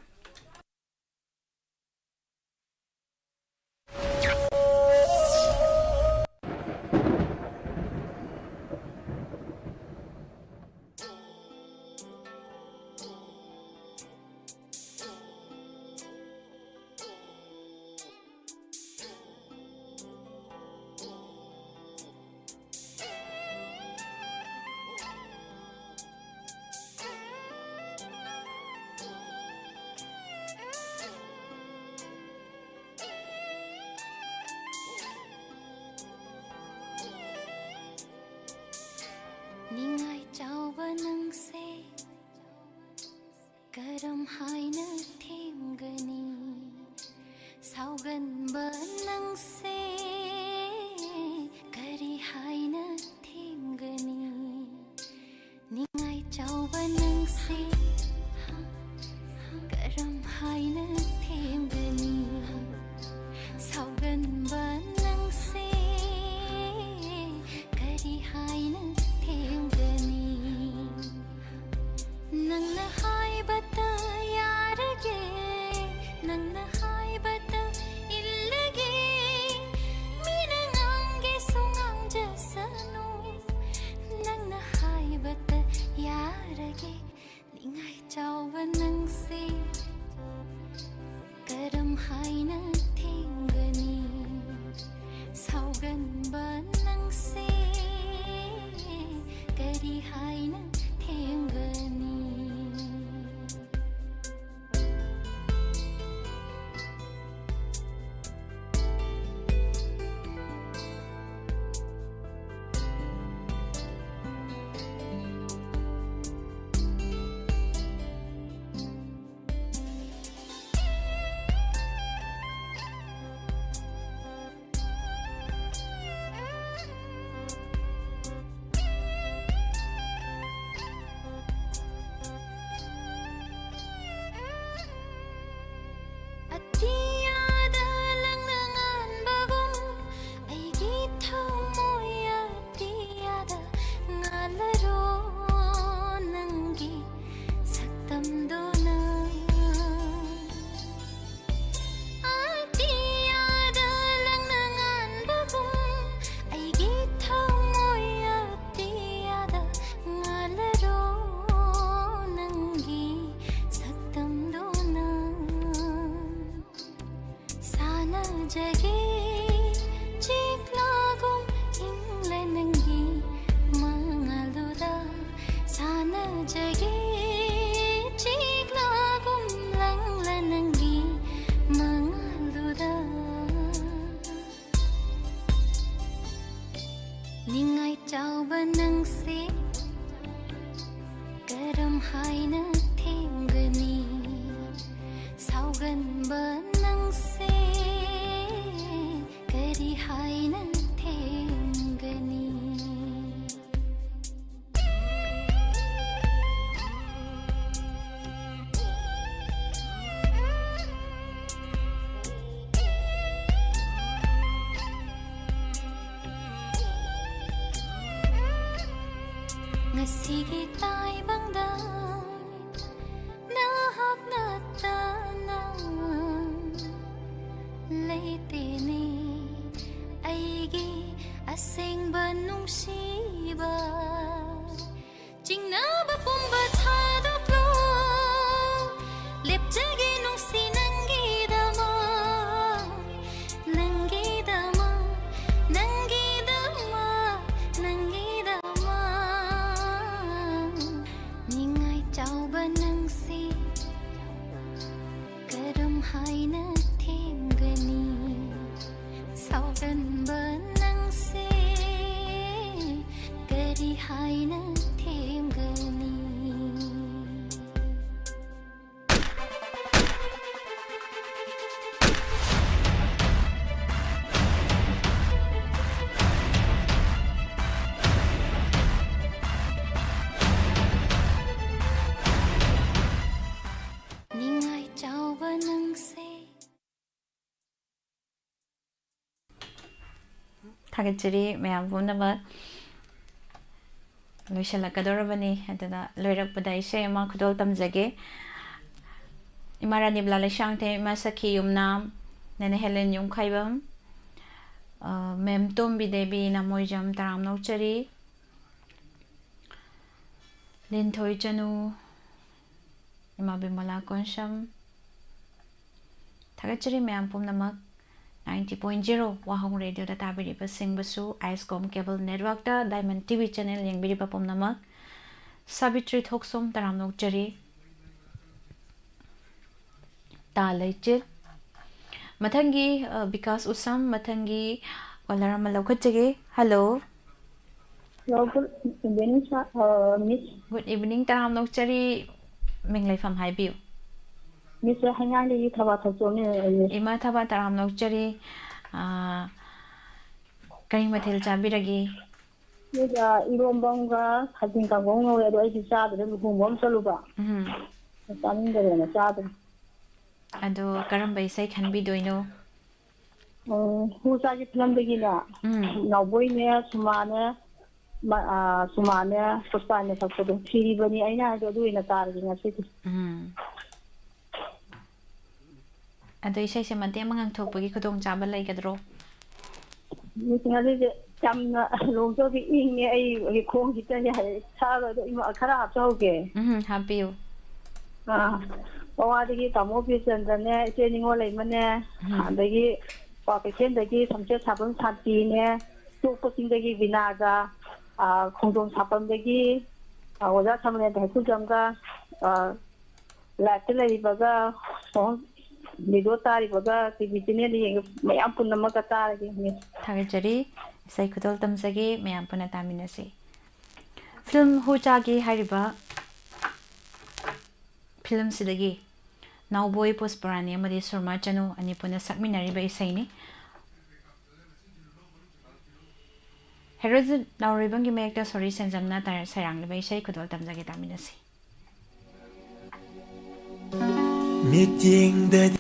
ꯀꯔꯝ ꯍꯥꯏꯅ ꯊꯦꯝꯒꯅꯤ? ꯁꯥꯎꯒꯟꯕ ꯅꯪꯁꯦ ꯀꯔꯤ ꯍꯥꯏꯅ ꯊꯦꯝꯒꯅꯤ? ꯅꯤꯡꯉꯥꯏ ꯆꯥꯎꯕ ꯅꯪꯁꯦ ꯀꯔꯝ ꯍꯥꯏꯅ ꯊꯦꯝꯒꯅꯤ? ꯁꯥꯎꯒꯟꯕ ꯅꯪꯁꯦ ꯀꯔꯤ ꯍꯥꯏꯅ ꯊꯦꯝꯒꯅꯤ? ꯅꯪꯅ ꯍꯥꯏꯕꯇ ꯌꯥꯔꯒꯦ, ꯅꯪꯅ ꯍꯥꯏꯕꯇ ꯏꯜꯂꯒꯦ, ꯃꯤꯅ ꯉꯥꯡꯒꯦꯁꯨ ꯉꯥꯡꯖꯁꯅꯨ, ꯅꯪꯅ ꯍꯥꯏꯕꯇ ꯌꯥꯔꯒꯦ꯫ ꯅꯤꯡꯉꯥꯏ ꯆꯥꯎꯕ ꯅꯪꯁꯦ ꯀꯔꯝ ꯍꯥꯏꯅ ꯊꯦꯝꯒꯅꯤ? ꯁꯥꯎꯒꯟꯕ ꯅꯪꯁꯦ ꯀꯔꯤ ꯍꯥꯏꯅ ꯊꯦꯝꯒꯅꯤ? ꯑꯩꯒꯤ ꯇꯥꯏꯕꯪꯗ ꯅꯍꯥꯛ ꯅꯠꯇꯅ ꯂꯩꯇꯦꯅꯦ꯫ ꯑꯩꯒꯤ ꯑꯁꯦꯡꯕ ꯅꯨꯡꯁꯤꯕ, ꯆꯤꯡꯅꯕ ꯄꯨꯝꯕ ꯊꯥꯗꯣꯛꯂꯣ꯫ ꯂꯦꯞꯆꯒꯦ ꯅꯨꯡꯁꯤ ꯅꯪꯒꯤꯗꯃꯛ, ꯅꯪꯒꯤꯗꯃꯛ, ꯅꯪꯒꯤꯗꯃꯛ, ꯅꯪꯒꯤꯗꯃꯛ꯫ ꯅꯤꯡꯉꯥꯏ ꯆꯥꯎꯕ ꯅꯪꯁꯦ ꯀꯔꯝ ꯍꯥꯏꯅ ꯊꯦꯝꯒꯅꯤ? ꯁꯥꯎꯒꯟꯕ ꯅꯪꯁꯦ ꯀꯔꯤ ꯍꯥꯏꯅ ꯊꯦꯝꯒꯅꯤ? ꯅꯤꯡꯉꯥꯏ ꯆꯥꯎꯕ ꯅꯪꯁꯦ꯫ ꯊꯥꯒꯠꯆꯔꯤ ꯃꯌꯥꯝ ꯄꯨꯝꯅꯃꯛ꯫ ꯂꯣꯏꯁꯤꯜꯂꯛꯀꯗꯧꯔꯕꯅꯤ, ꯑꯗꯨꯅ ꯂꯣꯏꯔꯛꯄꯗ ꯏꯁꯩ ꯑꯃ ꯈꯨꯗꯣꯜ ꯇꯝꯖꯒꯦ꯫ ꯏꯃꯥ ꯔꯥꯅꯤꯕꯂꯥ ꯂꯩꯁꯥꯡꯊꯦꯝ, ꯏꯃꯥ ꯁꯈꯤ ꯌꯨꯝꯅꯥꯝ, ꯅꯦꯅꯦ ꯍꯦꯂꯦꯟ ꯌꯨꯝꯈꯥꯏꯕꯝ, ꯑ, ꯃꯦꯝ ꯇꯣꯝꯕꯤ ꯗꯦꯕꯤ ꯅꯃꯣꯏꯖꯝ, ꯇꯔꯥꯝꯅ ꯑꯣꯛꯆꯔꯤ꯫ ꯂꯤꯟꯊꯣꯏ ꯆꯅꯨ, ꯏꯃꯥ ꯕꯤꯃꯂꯥ ꯀꯣꯟꯁꯝ, ꯊꯥꯒꯠꯆꯔꯤ ꯃꯌꯥꯝ ꯄꯨꯝꯅꯃꯛ꯫ Ninety point zero ꯋꯥꯍꯣꯡ ꯔꯦꯗꯤꯑꯣꯗ ꯇꯥꯕꯤꯔꯤꯕꯁꯤꯡꯕꯨꯁꯨ, ꯑꯥꯏꯁꯀꯣꯝ ꯀꯦꯕꯜ ꯅꯦꯠꯋꯥꯔꯛꯇ ꯗꯥꯏꯃꯟ ꯇꯤ ꯚꯤ ꯆꯦꯅꯦꯜ ꯌꯦꯡꯕꯤꯔꯤꯕ ꯄꯨꯝꯅꯃꯛ, ꯁꯥꯕꯤꯇ꯭ꯔꯤ ꯊꯣꯛꯁꯣꯝ ꯇꯔꯥꯝꯅ ꯑꯣꯛꯆꯔꯤ꯫ ꯇꯥ ꯂꯩꯆꯤꯜ꯫ ꯃꯊꯪꯒꯤ, ꯑ, ꯕꯤꯀꯥꯁ ꯎꯁꯝ, ꯃꯊꯪꯒꯤ ꯀꯣꯂꯔ ꯑꯃ ꯂꯧꯈꯠꯆꯒꯦ꯫ Hello. Hello, good evening, sir, ꯑ, miss꯫ Good evening, ꯇꯔꯥꯝꯅ ꯑꯣꯛꯆꯔꯤ꯫ ꯃꯤꯡ ꯂꯩꯐꯝ ꯍꯥꯏꯕꯤꯌꯨ꯫ Miss, ꯍꯩꯉꯥꯡꯗꯒꯤ Thaba ꯊꯧꯆꯣꯝꯅꯦ, miss꯫ ꯏꯃꯥ ꯊꯕꯥ, ꯇꯔꯥꯝꯅ ꯑꯣꯛꯆꯔꯤ꯫ ꯑ, ꯀꯔꯤ ꯃꯊꯦꯜ ꯆꯥꯕꯤꯔꯒꯦ? ꯑꯗꯨꯒ ꯏꯔꯣꯝꯕ ꯑꯃꯒ ꯈꯥꯖꯤꯡ ꯀꯥꯡꯉꯧ ꯉꯧꯔꯦ, ꯑꯗꯣ ꯑꯩꯗꯤ ꯆꯥꯗ꯭ꯔꯦ, ꯂꯨꯍꯣꯡꯕ ꯑꯃ ꯆꯠꯂꯨꯕ꯫ ꯎꯝ꯫ ꯆꯥꯅꯤꯡꯗꯗꯅ ꯆꯥꯗ꯭ꯔꯦ꯫ ꯑꯗꯣ ꯀꯔꯝꯕ ꯏꯁꯩ ꯈꯟꯕꯤꯗꯣꯏꯅꯣ? ꯎꯝ, ꯍꯨ ꯆꯥꯒꯤ ꯐꯤꯂꯝꯗꯒꯤꯅꯦ, ꯎꯝ꯫ ꯅꯥꯎꯕꯣꯏꯅꯦ, ꯁꯨꯃꯥꯅꯦ, ꯃ-, ꯑ, ꯁꯨꯃꯥꯅꯦ, ꯄꯨꯁꯄꯥꯅꯦ ꯁꯛꯄꯗꯣ, ꯊꯤꯔꯤꯕꯅꯤ ꯑꯩꯅ ꯍꯥꯏꯗꯣ, ꯑꯗꯨ ꯑꯣꯏꯅ ꯇꯥꯔꯒꯦ ꯉꯁꯤꯗꯤ꯫ ꯎꯝ꯫ ꯑꯗꯣ ꯏꯁꯩꯁꯦ ꯃꯇꯦꯛ ꯑꯃ ꯉꯪꯊꯣꯛꯄꯒꯤ ꯈꯨꯗꯣꯡꯆꯥꯕ ꯂꯩꯒꯗ꯭ꯔꯣ? ꯃꯤꯁ, ꯉꯁꯤꯁꯦ ꯌꯥꯝꯅ ꯂꯣꯡ ꯆꯧꯁꯦ ꯏꯪꯉꯦ, ꯑꯩ ꯍꯧꯖꯤꯛ ꯈꯣꯡꯁꯤ ꯆꯠꯂꯦ ꯍꯥꯏꯔꯦ, ꯁꯥꯕ ꯑꯗꯣ ꯏꯃꯥ ꯈꯔ ꯍꯥꯞꯆꯍꯧꯒꯦ꯫ ꯎꯝ, ꯍꯥꯞꯄꯤꯌꯨ꯫ ꯑꯥ, ꯄꯋꯥꯗꯒꯤ ꯇꯥꯃꯣ ꯕꯤꯔꯆꯟꯗ꯭ꯔꯅꯦ, ꯏꯆꯦ ꯅꯤꯉꯣꯜ ꯂꯩꯃꯅꯦ, ꯎꯝ꯫ ꯑꯗꯒꯤ ꯀ꯭ꯋꯥꯀꯩꯊꯦꯜꯗꯒꯤ ꯁꯝꯆꯦꯠ ꯁꯥꯕꯝ ꯁꯥꯟꯇꯤꯅꯦ, ꯇꯣꯛꯄ ꯆꯤꯡꯗꯒꯤ ꯕꯤꯅꯥꯒ, ꯑꯥ, ꯈꯣꯡꯖꯣꯝ ꯁꯥꯄꯝꯗꯒꯤ, ꯑꯥ, ꯑꯣꯖꯥ ꯁꯃꯔꯦꯟꯗ꯭ꯔ ꯍꯩꯀꯨꯖꯝꯒ, ꯑꯥ, ꯂꯥꯏꯞꯇ ꯂꯩꯔꯤꯕꯒ, ꯐꯣꯟ ꯚꯤꯗꯤꯑꯣ ꯇꯥꯔꯤꯕꯒ, ꯇꯤ ꯚꯤ ꯆꯦꯅꯦꯜꯗ ꯌꯦꯡꯕ ꯃꯌꯥꯝ ꯄꯨꯝꯅꯃꯛꯀ ꯇꯥꯔꯒꯦ, ꯃꯤꯁ꯫ ꯊꯥꯒꯠꯆꯔꯤ꯫ ꯏꯁꯩ ꯈꯨꯗꯣꯜ ꯇꯝꯖꯒꯦ, ꯃꯌꯥꯝ ꯄꯨꯟꯅ ꯇꯥꯃꯤꯟꯅꯁꯤ꯫ ꯐꯤꯂꯝ ꯍꯨ ꯆꯥꯒꯦ ꯍꯥꯏꯔꯤꯕ ꯐꯤꯂꯝꯁꯤꯗꯒꯤ ꯅꯥꯎꯕꯣꯏ ꯄꯨꯁꯄꯔꯥꯅꯤ ꯑꯃꯗꯤ ꯁꯨꯔꯃꯥ ꯆꯅꯨ ꯑꯅꯤ ꯄꯨꯟꯅ ꯁꯛꯃꯤꯟꯅꯔꯤꯕ ꯏꯁꯩꯅꯤ꯫ ꯍꯦꯔꯣꯖꯤꯠ ꯅꯥꯎꯔꯩꯕꯝꯒꯤ ꯃꯌꯦꯛꯇ ꯁꯣꯔꯤ ꯁꯦꯟꯖꯝꯅ ꯇꯥꯔ-, ꯁꯩꯔꯥꯡꯂꯤꯕ ꯏꯁꯩ ꯈꯨꯗꯣꯜ ꯇꯝꯖꯒꯦ, ꯇꯥꯃꯤꯟꯅꯁꯤ꯫ ꯃꯤꯠꯌꯦꯡꯗꯗꯤ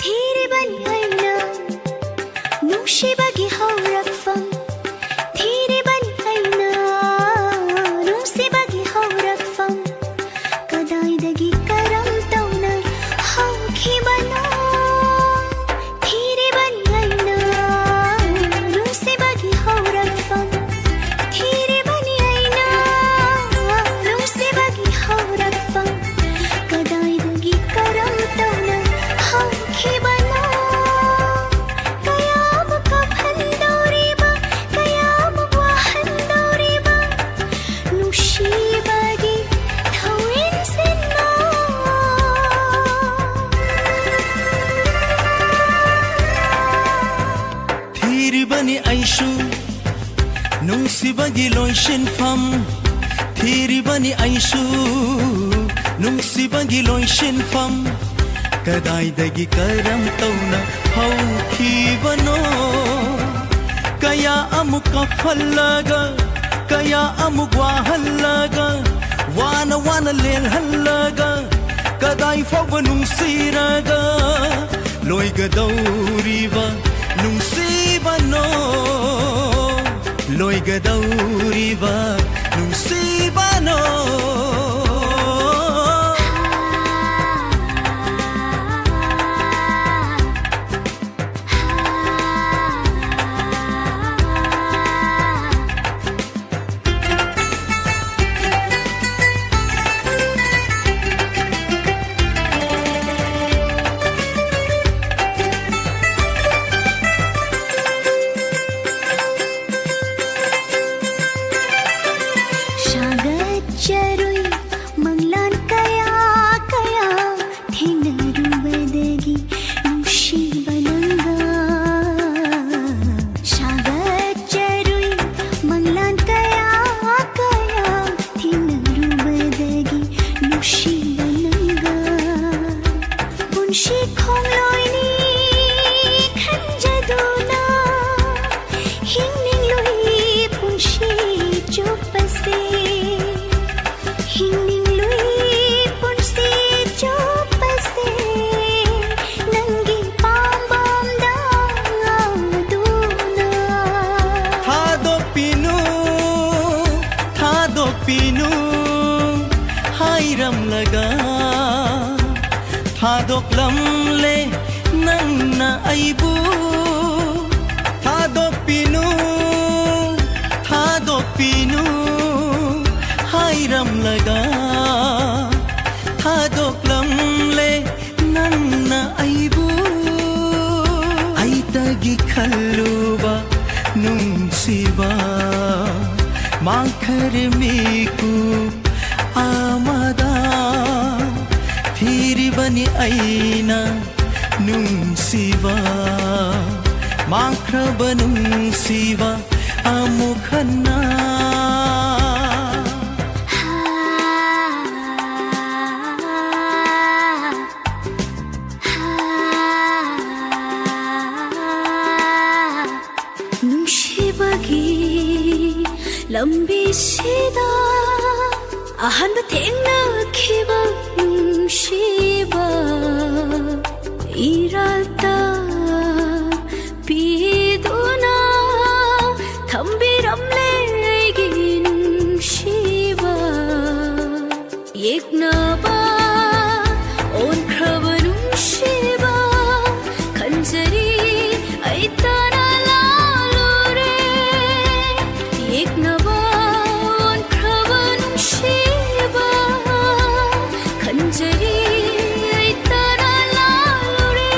ꯊꯤꯔꯤꯕꯅꯤ ꯑꯩꯅ ꯅꯨꯡꯁꯤꯕꯒꯤ ꯍꯧꯔꯛꯐꯝ, ꯊꯤꯔꯤꯕꯅꯤ ꯑꯩꯅ ꯅꯨꯡꯁꯤꯕꯒꯤ ꯍꯧꯔꯛꯐꯝ, ꯀꯗꯥꯏꯗꯒꯤ ꯀꯔꯝ ꯇꯧꯅ ꯍꯧꯈꯤꯕꯅꯣ? ꯊꯤꯔꯤꯕꯅꯤ ꯑꯩꯅ ꯅꯨꯡꯁꯤꯕꯒꯤ ꯍꯧꯔꯛꯐꯝ, ꯊꯤꯔꯤꯕꯅꯤ ꯑꯩꯅ ꯅꯨꯡꯁꯤꯕꯒꯤ ꯍꯧꯔꯛꯐꯝ, ꯀꯗꯥꯏꯗꯒꯤ ꯀꯔꯝ ꯇꯧꯅ ꯍꯧꯈꯤꯕꯅꯣ? ꯀꯌꯥꯕꯨ ꯀꯞꯍꯟꯗꯧꯔꯤꯕ, ꯀꯌꯥꯕꯨ ꯋꯥꯍꯟꯗꯧꯔꯤꯕ, ꯅꯨꯡꯁꯤꯕꯒꯤ ꯊꯧꯋꯤꯟꯁꯤꯟꯅꯣ꯫ ꯊꯤꯔꯤꯕꯅꯤ ꯑꯩꯁꯨ ꯅꯨꯡꯁꯤꯕꯒꯤ ꯂꯣꯏꯁꯤꯟꯐꯝ, ꯊꯤꯔꯤꯕꯅꯤ ꯑꯩꯁꯨ ꯅꯨꯡꯁꯤꯕꯒꯤ ꯂꯣꯏꯁꯤꯟꯐꯝ꯫ ꯀꯗꯥꯏꯗꯒꯤ ꯀꯔꯝ ꯇꯧꯅ ꯍꯧꯈꯤꯕꯅꯣ? ꯀꯌꯥ ꯑꯃꯨꯛ ꯀꯞꯍꯜꯂꯒ, ꯀꯌꯥ ꯑꯃꯨꯛ ꯋꯥꯍꯜꯂꯒ, ꯋꯥꯅ ꯋꯥꯅ ꯂꯦꯜꯍꯜꯂꯒ, ꯀꯗꯥꯏ ꯐꯥꯎꯕ ꯅꯨꯡꯁꯤꯔꯒ ꯂꯣꯏꯒꯗꯧꯔꯤꯕ ꯅꯨꯡꯁꯤꯕꯅꯣ? ꯂꯣꯏꯒꯗꯧꯔꯤꯕ ꯅꯨꯡꯁꯤꯕꯅꯣ? ꯁꯥꯒꯠꯆꯔꯨꯏ ꯃꯪꯂꯥꯟ ꯀꯌꯥ ꯀꯌꯥ ꯊꯦꯡꯅꯔꯨꯕꯗꯒꯤ ꯅꯨꯡꯁꯤꯕ ꯅꯪꯒ꯫ ꯁꯥꯒꯠꯆꯔꯨꯏ ꯃꯪꯂꯥꯟ ꯀꯌꯥ ꯀꯌꯥ ꯊꯦꯡꯅꯔꯨꯕꯗꯒꯤ ꯅꯨꯡꯁꯤꯕ ꯅꯪꯒ꯫ ꯄꯨꯟꯁꯤ ꯈꯣꯡꯂꯣꯏꯅꯤ ꯈꯟꯖꯗꯨꯅ ꯍꯤꯡꯅꯤꯡꯂꯨꯏ ꯄꯨꯟꯁꯤ ꯆꯨꯞꯄꯁꯦ꯫ ꯍꯤꯡꯅꯤꯡꯂꯨꯏ ꯄꯨꯟꯁꯤ ꯆꯨꯞꯄꯁꯦ ꯅꯪꯒꯤ ꯄꯥꯝꯕꯣꯝꯗ ꯉꯥꯎꯗꯨꯅ꯫ ꯊꯥꯗꯣꯛꯄꯤꯅꯨ, ꯊꯥꯗꯣꯛꯄꯤꯅꯨ ꯍꯥꯏꯔꯝꯂꯒ ꯊꯥꯗꯣꯛꯂꯝꯂꯦ ꯅꯪꯅ ꯑꯩꯕꯨ꯫ ꯊꯥꯗꯣꯛꯄꯤꯅꯨ, ꯊꯥꯗꯣꯛꯄꯤꯅꯨ ꯍꯥꯏꯔꯝꯂꯒ ꯊꯥꯗꯣꯛꯂꯝꯂꯦ ꯅꯪꯅ ꯑꯩꯕꯨ꯫ ꯑꯩꯇꯒꯤ ꯈꯜꯂꯨꯕ ꯅꯨꯡꯁꯤꯕ ꯃꯥꯡꯈꯔꯦ ꯃꯤꯀꯨꯞ ꯑꯃꯗ꯫ ꯊꯤꯔꯤꯕꯅꯤ ꯑꯩꯅ ꯅꯨꯡꯁꯤꯕ, ꯃꯥꯡꯈ꯭ꯔꯕ ꯅꯨꯡꯁꯤꯕ ꯑꯃꯨꯛ ꯍꯟꯅ꯫ ꯂꯝꯕꯤꯁꯤꯗ ꯑꯍꯥꯟꯕ ꯊꯦꯡꯅꯈꯤꯕ ꯅꯨꯡꯁꯤꯕ ꯏꯔꯥꯜꯇ ꯄꯤꯗꯨꯅ ꯊꯝꯕꯤꯔꯝꯂꯦ ꯑꯩꯒꯤ ꯅꯨꯡꯁꯤꯕ꯫ ꯌꯦꯛꯅꯕ ꯑꯣꯟꯈ꯭ꯔꯕ ꯅꯨꯡꯁꯤꯕ ꯈꯟꯖꯔꯤ ꯑꯩ ꯇꯔꯥ ꯂꯥꯜꯂꯨꯔꯦ꯫ ꯌꯦꯛꯅꯕ ꯑꯣꯟꯈ꯭ꯔꯕ ꯅꯨꯡꯁꯤꯕ ꯈꯟꯖꯔꯤ ꯑꯩ ꯇꯔꯥ ꯂꯥꯜꯂꯨꯔꯦ꯫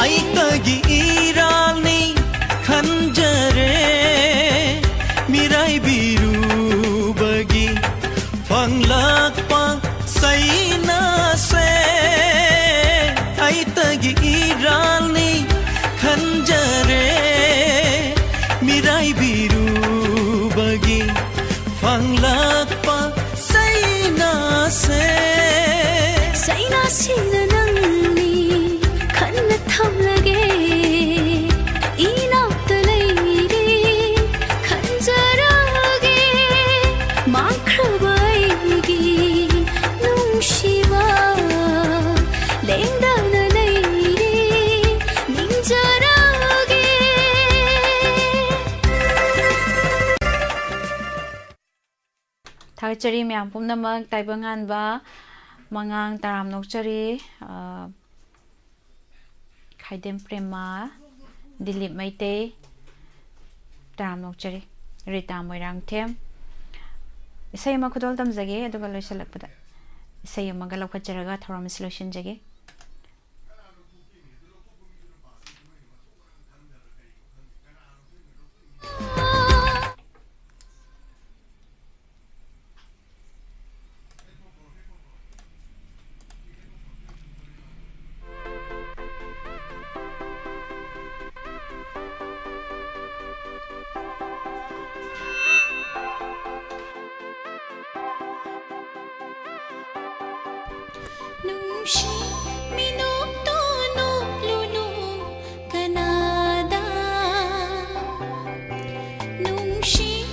ꯑꯩꯇꯒꯤ ꯏꯔꯥꯜꯅꯤ ꯈꯟꯖꯔꯦ ꯃꯤꯔꯥꯏꯕꯤꯔꯨꯕꯒꯤ ꯐꯪꯂꯛꯄ ꯁꯩꯅꯥꯁꯦ꯫ ꯑꯩꯇꯒꯤ ꯏꯔꯥꯜꯅꯤ ꯈꯟꯖꯔꯦ ꯃꯤꯔꯥꯏꯕꯤꯔꯨꯕꯒꯤ ꯐꯪꯂꯛꯄ ꯁꯩꯅꯥꯁꯦ꯫ ꯁꯩꯅꯥꯁꯤꯅ ꯅꯪꯅꯤ ꯈꯟꯅ ꯊꯝꯂꯒꯦ ꯏꯅꯥꯛꯇ ꯂꯩꯔꯤ ꯈꯟꯖꯔꯒꯦ꯫ ꯃꯥꯡꯈ꯭ꯔꯕ ꯑꯩꯒꯤ ꯅꯨꯡꯁꯤꯕ ꯂꯦꯡꯗꯅ ꯂꯩꯔꯤ ꯅꯤꯡꯖꯔꯒꯦ꯫ ꯊꯥꯒꯠꯆꯔꯤ ꯃꯌꯥꯝ ꯄꯨꯝꯅꯃꯛ꯫ ꯇꯥꯏꯕꯪꯉꯥꯟꯕ ꯃꯉꯥꯡ ꯇꯔꯥꯝꯅ ꯑꯣꯛꯆꯔꯤ꯫ ꯑ, ꯈꯥꯏꯗꯦꯝ ꯄ꯭ꯔꯦꯃ, ꯗꯤꯂꯤꯞ ꯃꯩꯇꯩ, ꯇꯔꯥꯝꯅ ꯑꯣꯛꯆꯔꯤ꯫ ꯔꯤꯇꯥ ꯃꯣꯏꯔꯥꯡꯊꯦꯝ꯫ ꯏꯁꯩ ꯑꯃ ꯈꯨꯗꯣꯜ ꯇꯝꯖꯒꯦ, ꯑꯗꯨꯒ ꯂꯣꯏꯁꯤꯜꯂꯛꯄꯗ ꯏꯁꯩ ꯑꯃꯒ ꯂꯧꯈꯠꯆꯔꯒ ꯊꯧꯔꯝ ꯑꯁꯤ ꯂꯣꯏꯁꯤꯟꯖꯒꯦ꯫ ꯅꯨꯡꯁꯤ ꯃꯤꯅꯣꯛꯇꯣ ꯅꯣꯛꯂꯨꯅꯨ ꯀꯅꯥꯗ꯫ ꯅꯨꯡꯁꯤ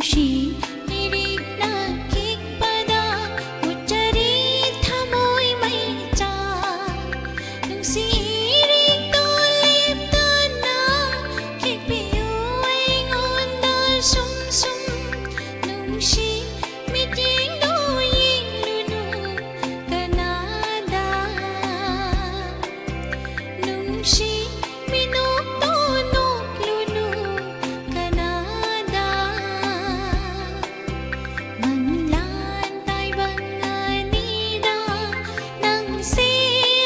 ꯅꯨꯡꯁꯤ ꯏꯔꯤꯛꯅ ꯈꯤꯛꯄꯗ ꯎꯠꯆꯔꯤ ꯊꯃꯣꯏ ꯃꯩꯆꯥꯛ꯫ ꯅꯨꯡꯁꯤ ꯏꯔꯤꯛꯇꯣ ꯂꯦꯞꯇꯅ ꯈꯤꯛꯄꯤꯌꯨ ꯑꯩꯉꯣꯟꯗ ꯁꯨꯝ ꯁꯨꯝ꯫ ꯅꯨꯡꯁꯤ ꯃꯤꯠꯌꯦꯡꯗꯣ ꯌꯦꯡꯂꯨꯅꯨ ꯀꯅꯥꯗ꯫ ꯅꯨꯡꯁꯤ ꯃꯤꯅꯣꯛꯇꯣ ꯅꯣꯛꯂꯨꯅꯨ ꯀꯅꯥꯗ꯫ ꯃꯪꯂꯥꯟ ꯇꯥꯏꯕꯪ ꯑꯅꯤꯗ ꯅꯪꯁꯦ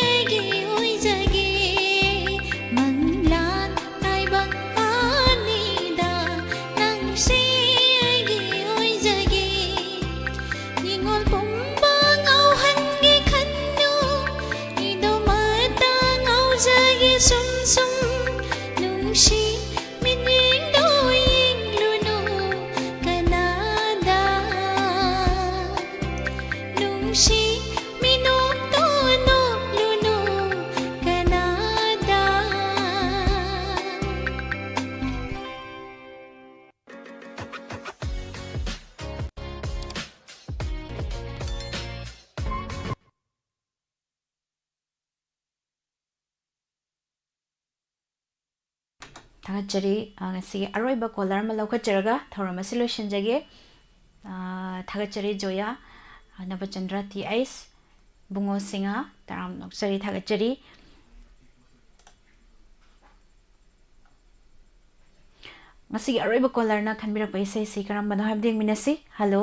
ꯑꯩꯒꯤ ꯑꯣꯏꯖꯒꯦ꯫ ꯃꯪꯂꯥꯟ ꯇꯥꯏꯕꯪ ꯑꯅꯤꯗ ꯅꯪꯁꯦ ꯑꯩꯒꯤ ꯑꯣꯏꯖꯒꯦ꯫ ꯅꯤꯡꯉꯣꯜ ꯄꯨꯝꯕ ꯉꯥꯎꯍꯟꯒꯦ ꯈꯟꯅꯨ, ꯏꯗꯣꯃꯠꯇ ꯉꯥꯎꯖꯒꯦ ꯁꯨꯝ ꯁꯨꯝ꯫ ꯅꯨꯡꯁꯤ ꯃꯤꯠꯌꯦꯡꯗꯣ ꯌꯦꯡꯂꯨꯅꯨ ꯀꯅꯥꯗ꯫ ꯅꯨꯡꯁꯤ ꯃꯤꯅꯣꯛꯇꯣ ꯅꯣꯛꯂꯨꯅꯨ ꯀꯅꯥꯗ꯫ ꯊꯥꯒꯠꯆꯔꯤ꯫ ꯑ, ꯉꯁꯤꯒꯤ ꯑꯔꯣꯏꯕ ꯀꯣꯂꯔ ꯑꯃ ꯂꯧꯈꯠꯆꯔꯒ ꯊꯧꯔꯝ ꯑꯁꯤ ꯂꯣꯏꯁꯤꯟꯖꯒꯦ꯫ ꯑ, ꯊꯥꯒꯠꯆꯔꯤ ꯖꯣꯌꯥ, ꯑ, ꯅꯕꯆꯟꯗ꯭ꯔ ꯇꯤ ꯑꯩꯁ, ꯕꯨꯡꯉꯣ ꯁꯤꯡꯍ, ꯇꯔꯥꯝꯅ ꯑꯣꯛꯆꯔꯤ, ꯊꯥꯒꯠꯆꯔꯤ꯫ ꯉꯁꯤꯒꯤ ꯑꯔꯣꯏꯕ ꯀꯣꯂꯔꯅ ꯈꯟꯕꯤꯔꯛꯄ ꯏꯁꯩꯁꯤ ꯀꯔꯝꯕꯅꯣ ꯍꯥꯏꯕꯗꯨ ꯌꯦꯡꯃꯤꯟꯅꯁꯤ꯫ ꯍꯜꯂꯣ꯫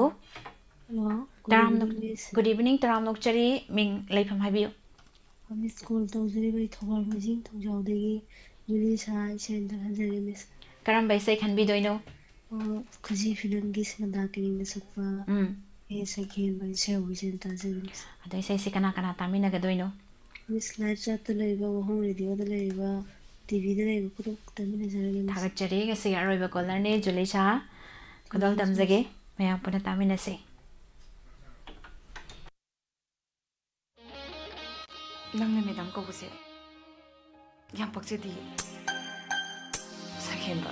ꯍꯜꯂꯣ, good ꯇꯔꯥꯝꯅ-, evening, miss꯫ Good evening, ꯇꯔꯥꯝꯅ ꯑꯣꯛꯆꯔꯤ꯫ ꯃꯤꯡ, ꯂꯩꯐꯝ ꯍꯥꯏꯕꯤꯌꯨ꯫ Miss, call ꯇꯧꯖꯔꯤꯕ ꯑꯩ ꯊꯧꯕꯥꯜ ꯃꯣꯏꯖꯤꯡ ꯊꯣꯡꯖꯥꯎꯗꯒꯤ ꯖꯨꯂꯤꯁꯥ ꯏꯁꯩ ꯑꯝꯇ ꯈꯟꯖꯒꯦ, miss꯫ ꯀꯔꯝꯕ ꯏꯁꯩ ꯈꯟꯕꯤꯗꯣꯏꯅꯣ? ꯑ, ꯈꯨꯖꯤ ꯐꯤꯂꯝꯒꯤ ꯁꯅꯥꯗꯥ ꯀꯤꯔꯤꯡꯅ ꯁꯛꯄ ꯎꯝ꯫ ꯍꯦ ꯁꯛꯍꯦꯟꯕ ꯏꯁꯩ ꯍꯧꯕ ꯏꯁꯩ ꯑꯝꯇ ꯇꯥꯖꯒꯦ, miss꯫ ꯑꯗꯣ ꯏꯁꯩꯁꯦ ꯀꯅꯥ ꯀꯅꯥ ꯇꯥꯃꯤꯟꯅꯒꯗꯣꯏꯅꯣ? Miss, live chat ꯇ ꯂꯩꯔꯤꯕ, ꯋꯥꯍꯣꯡ ꯔꯦꯗꯤꯑꯣꯗ ꯂꯩꯔꯤꯕ, ꯇꯤ ꯚꯤꯗ ꯂꯩꯔꯤꯕ ꯈꯨꯗꯤꯡꯃꯛ ꯇꯥꯃꯤꯟꯅꯖꯔꯒꯦ, miss꯫ ꯊꯥꯒꯠꯆꯔꯤ꯫ ꯉꯁꯤꯒꯤ ꯑꯔꯣꯏꯕ ꯀꯣꯂꯔꯅꯦ ꯖꯨꯂꯤꯁꯥ꯫ ꯈꯨꯗꯣꯜ ꯊꯥꯒꯠꯆꯔꯤ꯫ ꯇꯝꯖꯒꯦ꯫ ꯃꯌꯥꯝ ꯄꯨꯟꯅ ꯇꯥꯃꯤꯟꯅꯁꯤ꯫ ꯅꯪꯅ ꯃꯦꯗꯥꯝ ꯀꯧꯕꯁꯦ ꯌꯥꯝ ꯄꯛꯆꯗꯤꯌꯦ, ꯁꯛꯍꯦꯟꯕ꯫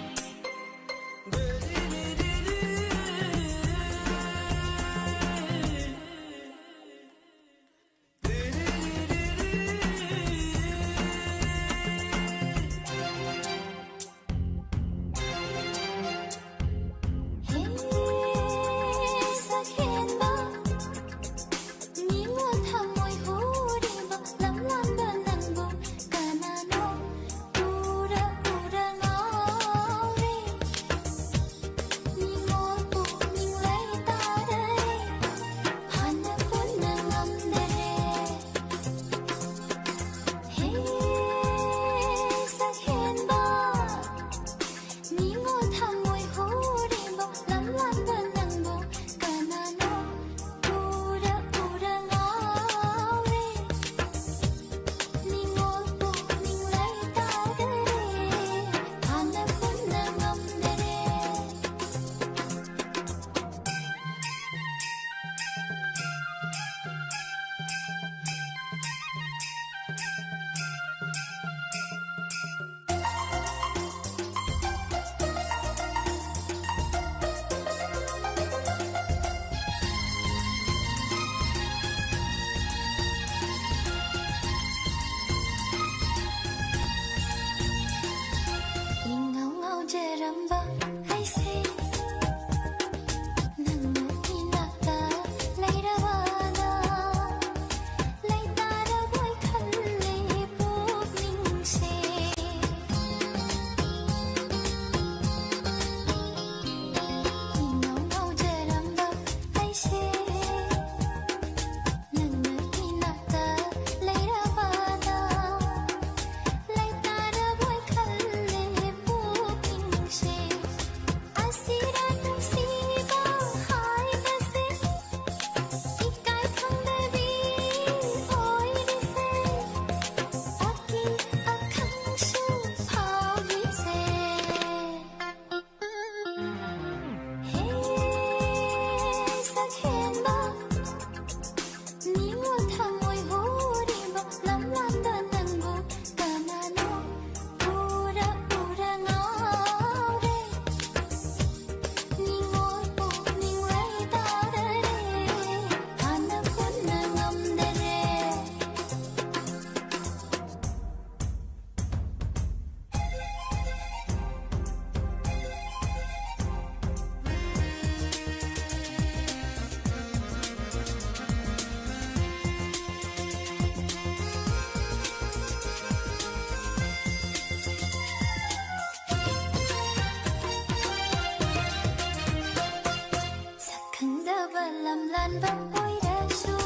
ꯑꯣꯏꯔꯁꯨ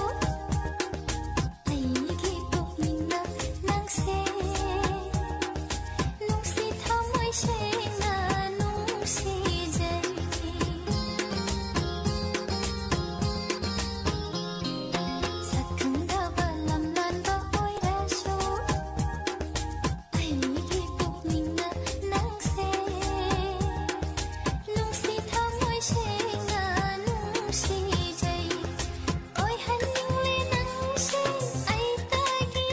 ꯑꯩꯒꯤ ꯄꯨꯛꯅꯤꯡꯅ ꯅꯪꯁꯦ ꯅꯨꯡꯁꯤ ꯊꯃꯣꯏ ꯁꯦꯡꯅ ꯅꯨꯡꯁꯤꯖꯩ꯫ ꯁꯛ ꯈꯪꯗꯕ ꯂꯝꯂꯥꯟꯕ ꯑꯣꯏꯔꯁꯨ ꯑꯩꯒꯤ ꯄꯨꯛꯅꯤꯡꯅ ꯅꯪꯁꯦ ꯅꯨꯡꯁꯤ ꯊꯃꯣꯏ ꯁꯦꯡꯅ ꯅꯨꯡꯁꯤꯖꯩ꯫ ꯑꯣꯏꯍꯟꯅꯤꯡꯂꯦ ꯅꯪꯁꯦ ꯑꯩꯇꯒꯤ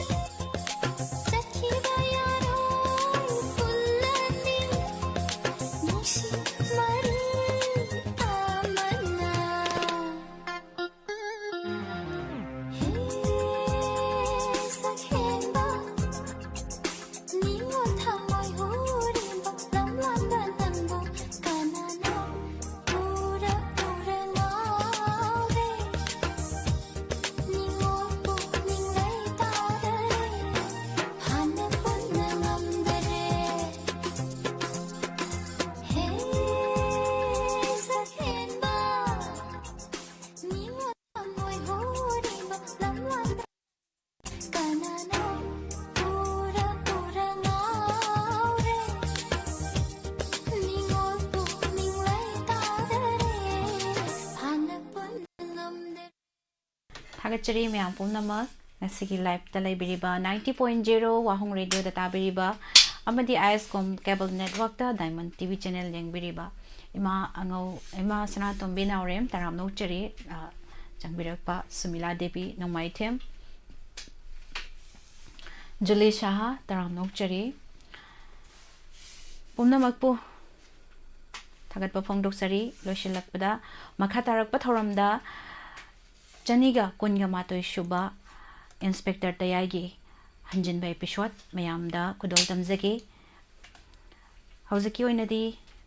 ꯆꯠꯈꯤꯕ ꯌꯥꯔꯣꯏ ꯄꯨꯜꯂꯅꯤ ꯅꯨꯡꯁꯤ ꯃꯔꯤ ꯑꯃꯅ꯫ ꯍꯦ ꯁꯛꯍꯦꯟꯕ ꯅꯤꯉꯣꯜ ꯊꯃꯣꯏ ꯍꯨꯔꯤꯕ ꯂꯝꯂꯥꯟꯗ ꯅꯪꯕꯨ ꯀꯅꯥꯅꯣ ꯎꯔ ꯎꯔ ꯉꯥꯎꯔꯦ꯫ ꯅꯤꯉꯣꯜ ꯄꯨꯛꯅꯤꯡ ꯂꯩꯇꯥꯗꯔꯦ꯫ ꯍꯥꯟꯅ ꯄꯨꯟꯅ ꯉꯝꯗꯔꯦ꯫ ꯍꯦ ꯁꯛꯍꯦꯟꯕ ꯅꯤꯉꯣꯜ ꯊꯃꯣꯏ ꯍꯨꯔꯤꯕ ꯂꯝꯂꯥꯟꯗ ꯀꯅꯥꯅꯣ ꯎꯔ ꯎꯔ ꯉꯥꯎꯔꯦ꯫ ꯅꯤꯉꯣꯜ ꯄꯨꯛꯅꯤꯡ ꯂꯩꯇꯥꯗꯔꯦ꯫ ꯍꯥꯟꯅ ꯄꯨꯟꯅ ꯉꯝꯗꯔꯦ꯫ ꯊꯥꯒꯠꯆꯔꯤ ꯃꯌꯥꯝ ꯄꯨꯝꯅꯃꯛ꯫ ꯉꯁꯤꯒꯤ liveꯇ ꯂꯩꯕꯤꯔꯤꯕ ninety point zero ꯋꯥꯍꯣꯡ radioꯗ ꯇꯥꯕꯤꯔꯤꯕ ꯑꯃꯗꯤ ꯑꯥꯏ ꯑꯦꯁ ꯀꯣꯝ cable networkꯇ Diamond TV channel ꯌꯦꯡꯕꯤꯔꯤꯕ ꯏꯃꯥ ꯑꯉꯧ, ꯏꯃꯥ ꯁꯅꯥꯇꯣꯝꯕꯤ ꯅꯥꯎꯔꯦꯝ ꯇꯔꯥꯝꯅ ꯑꯣꯛꯆꯔꯤ꯫ ꯑ, ꯆꯪꯕꯤꯔꯛꯄ ꯁꯨꯃꯤꯂꯥ ꯗꯦꯕꯤ ꯅꯣꯡꯃꯥꯏꯊꯦꯝ, ꯖꯨꯂꯤ ꯁꯍꯥ ꯇꯔꯥꯝꯅ ꯑꯣꯛꯆꯔꯤ꯫ ꯄꯨꯝꯅꯃꯛꯄꯨ ꯊꯥꯒꯠꯄ ꯐꯣꯡꯗꯣꯛꯆꯔꯤ꯫ ꯂꯣꯏꯁꯤꯜꯂꯛꯄꯗ ꯃꯈꯥ ꯇꯥꯔꯛꯄ ꯊꯧꯔꯝꯗ ꯆꯅꯤꯒ ꯀꯨꯟꯒ ꯃꯥꯊꯣꯏ ꯁꯨꯕ Inspector ꯇꯌꯥꯏꯒꯤ ꯍꯟꯖꯤꯟꯕ episode ꯃꯌꯥꯝꯗ ꯈꯨꯗꯣꯜ ꯇꯝꯖꯒꯦ꯫ ꯍꯧꯖꯤꯛꯀꯤ ꯑꯣꯏꯅꯗꯤ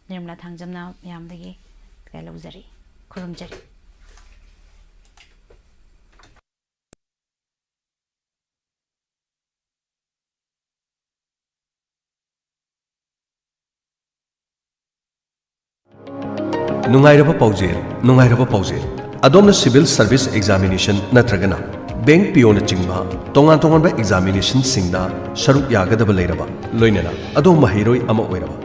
ꯅꯤꯔꯃꯂꯥ ꯊꯥꯡꯖꯝꯅ ꯃꯌꯥꯝꯗꯒꯤ ꯂꯧꯖꯔꯤ꯫ ꯈꯨꯔꯨꯝꯖꯔꯤ꯫ ꯅꯨꯡꯉꯥꯏꯔꯕ ꯄꯥꯎꯖꯦꯜ, ꯅꯨꯡꯉꯥꯏꯔꯕ ꯄꯥꯎꯖꯦꯜ꯫ ꯑꯗꯣꯝꯅ civil service examination ꯅꯠꯇ꯭ꯔꯒꯅ bank P O ꯅꯆꯤꯡꯕ ꯇꯣꯉꯥꯟ ꯇꯣꯉꯥꯟꯕ examination ꯁꯤꯡꯗ ꯁꯔꯨꯛ ꯌꯥꯒꯗꯕ ꯂꯩꯔꯕ, ꯂꯣꯏꯅꯅ ꯑꯗꯣꯝ ꯃꯍꯩꯔꯣꯏ ꯑꯃ ꯑꯣꯏꯔꯕ,